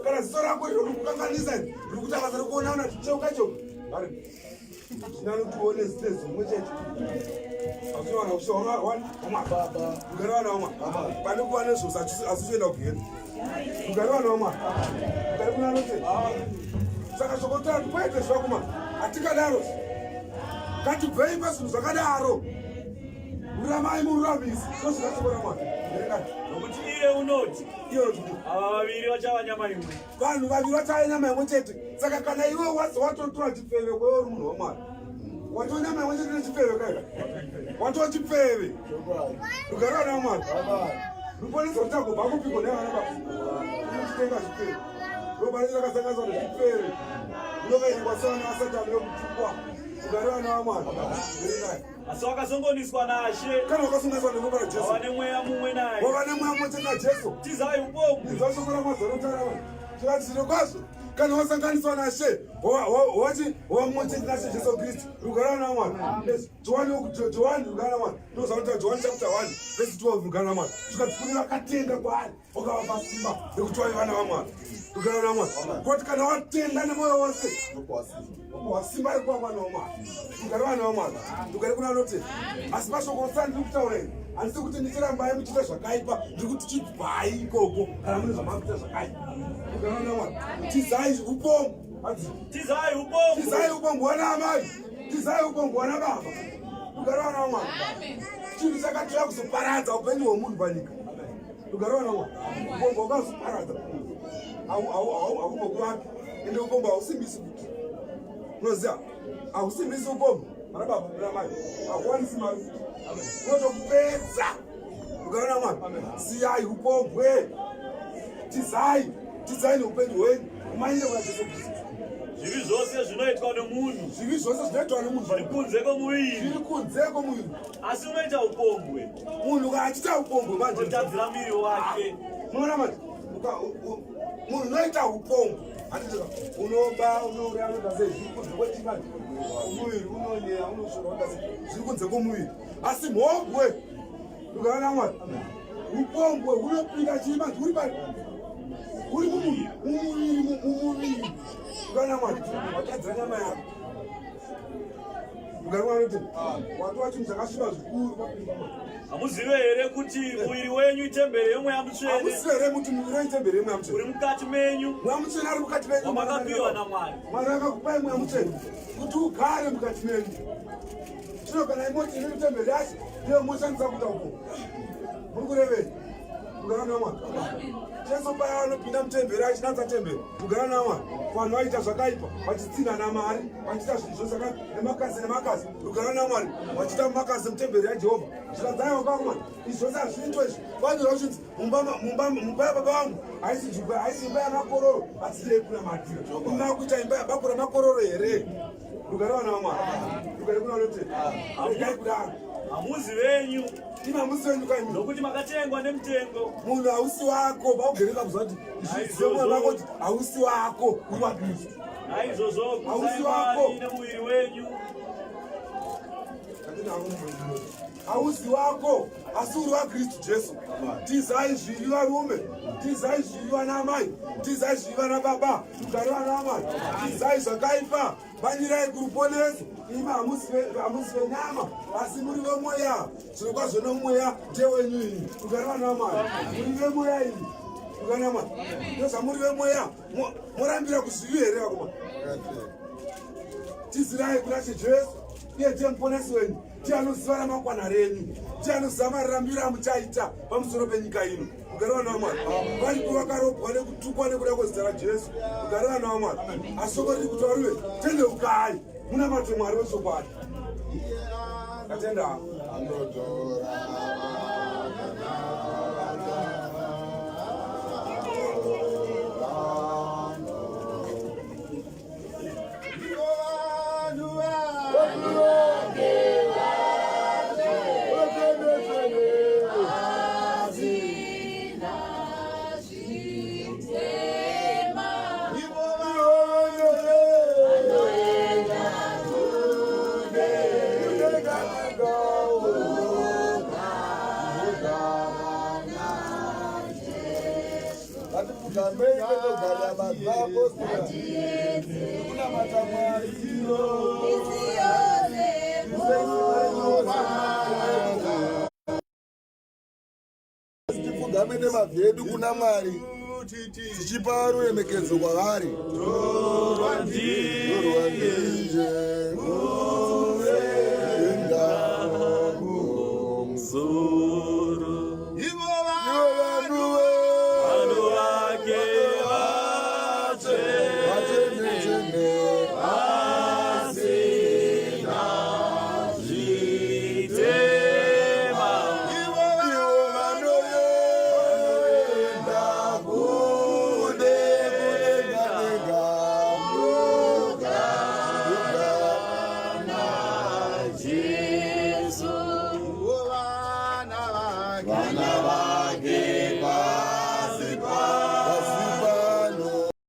kana ziso rako iro rikukanganisa riri kuita basa rekuona ona cheuka cheuka. Ndinotione zitezo mumwe chete. Akuona kushaona wani baba. Rugare vana vamwa. Pane kuva nezvose asi uchienda kugehena. Rugare vana vamwa. Rugare kuna anoti. Saka shoko tatu kwete zvakuma. Hatikadaro. Ngatibvei pazvinhu zvakadaro. Ruramai mururamisi. Ndozvina shoko raMwari. Nokuti iye unoti Iye unoti ava vaviri vachava nyama imwe. Vanhu vaviri vachava nyama imwe chete. Saka kana iwe watotora chipfeve kwewe uri munhu waMwari. Watova nyama imwe chete nechipfeve kai. Watova chipfeve. Rugare vana vaMwari. Ruponeso ruchagobva kupiko nevana baba. Unochitenga zvipfeve. Ropa racho rakasanganiswa nezvipfeve. Unoverengwa sevana vaSatani vekutukwa. Rugare vana vaMwari. Asi wakasongoniswa naShe. Kana wakasonganiswa neropa raJesu. Wava nemweya mumwe naye. Wava nemweya mumwe chete naJesu. Tizai upombwe. Inzwa shoko raMwari zvanotaura vanhu. Zvikati zviro kwazvo kana wasanganiswa naShe wati wava mumwe chete naShe Jesu Kristu. Rugare vana vaMwari. Johani Johani rugare vaMwari. Ndozvanotaura Johani chapter 1 verse 12 rugare vaMwari. Zvikati kune vakatenda kwaari wakavapa simba rekuti vave vana vaMwari. Rugare vana vaMwari. Kuti kana watenda nemwoyo wose wasimba rekuva mwana waMwari. Rugare vana vaMwari. Rugare kuna anoti asi mashoko ose andiri kutaura ini handisi kuti ndichirambai muchiita zvakaipa ndiri kuti chibvai ikoko kana mune zvamakuita zvakaipa. Rugare vana vaMwari. Tizai upombwe. Tizai upombwe. Tizai upombwe wana amai. Tizai upombwe wana baba. Rugare vana vaMwari. Chinhu chakatouya kuzoparadza upenyu hwemunhu panyika. Rugare vana vaMwari. Upombwe ukazoparadza haumbokuvapi ende upombwe hausimbisi kuti unoziva hausimbisi upombwe vana baba vana mai hakuwanisi mari futi unotokupedza. Rugare vana vaMwari. Siyai upombwe. Tizai. Tizai neupenyu hwenyu umanyire kuna Jesu Kristu. Zvivi zvose zvinoitwa nemunhu Zvivi zvose zvinoitwa nemunhu zviri kunze kwomuviri, zviri kunze kwomuviri. Asi unoita upombwe. Munhu kana achiita upombwe manje unotadzira muviri wake. Munoona manje munhu unoita upombwe handitika unoba unouraya unoita sei zviri kunze kwechii manje muviri unonyeya unosvora unoita sei zviri kunze kwomuviri asi mhombwe Rugare naMwari. Upombwe hunopinda chii manje uri pari? Uri mumuviri, mumuviri, mumuviri. Rugare naMwari. Watadzira nyama yako. Rugare Mwari kuti watova chinhu chakasviba zvikuru papinda manje. Hamuzive here kuti muviri wenyu itembere yomweya mutsvene? Hamuzive here kuti muviri wenyu itembere yomweya mutsvene? Uri mukati menyu. Mweya mutsvene ari mukati menyu. Wamakapiwa naMwari. Mwari akakupai mweya mutsvene kuti ugare mukati menyu. Zvino kana imoti iri mutemberi yacho ndiyo moshandisa kuita uko. Muri kurevei? Kugara naMwari. Jesu paya anopinda mutemberi achinatsa temberi kugara naMwari. Vanhu vaita zvakaipa vachitsinha naMwari vachiita zvinhu zvose nemakasi nemakasi kugara naMwari vachiita makasi mutemberi yaJehovha. Zvikadzaiwa kwako izvi zvose hazviitwe izvi. Kwanyora kuchinzi mumba mumba mumba yababa vangu haisi nzvimbo haisi imba yamakororo asi ndeyekunamatira. Muna kuita imba yabako ramakororo here? Rugare vana vaMwari. Rugare kuna vanoti regai kudaro. Hamuzi venyu. Imi hamuzi venyu kaimi. Nokuti makatengwa nemutengo. Munhu hausi wako paugere kakuziva kuti zvizivo vako kuti hausi wako uri waKristu. Naizvozvo Hausi kudzai wako. Mwari nemuviri wenyu. Hausi wako asi uri waKristu Jesu. Tizai zvivi varume, tizai zvivi vana amai, tizai zvivi vana baba, rugare vana amai, tizai zvakaipa, manyirai kuruponeso. Imi hamusi venyama asi muri vemweya. Zvirokwazvo nomweya ndewenyu imi. Rugare vana amai, muri vemweya imi. Rugare amai, ndozvamuri vemweya morambira kuzvivi here vakoma? Tizirai kuna She Jesu, iye ndiye muponesi wenyu, ndiye anoziva ramangwana renyu, ndiye anoziva marambiro amuchaita pamusoro penyika ino. Rugare vana vaMwari. Varipo vakarobwa nekutukwa nekuda kwezita raJesu. Rugare vana vaMwari. Asi shoko riri kuti varume, tendeukai munamate Mwari wechokwadi. Ndatenda. Ngatipfugamei kwete kugara vaapostora kunamata Mwari. Tipfugame nemabvi edu kuna Mwari tichipa ruremekedzo kwavari. Torwa ndiye kuenda Kumusoro. Ivo vanhu Vanhu vake vatsvene. vatsvene-tsvene Vasina zvitema. Ivo vanoenda kune kudenga Jesu. Vana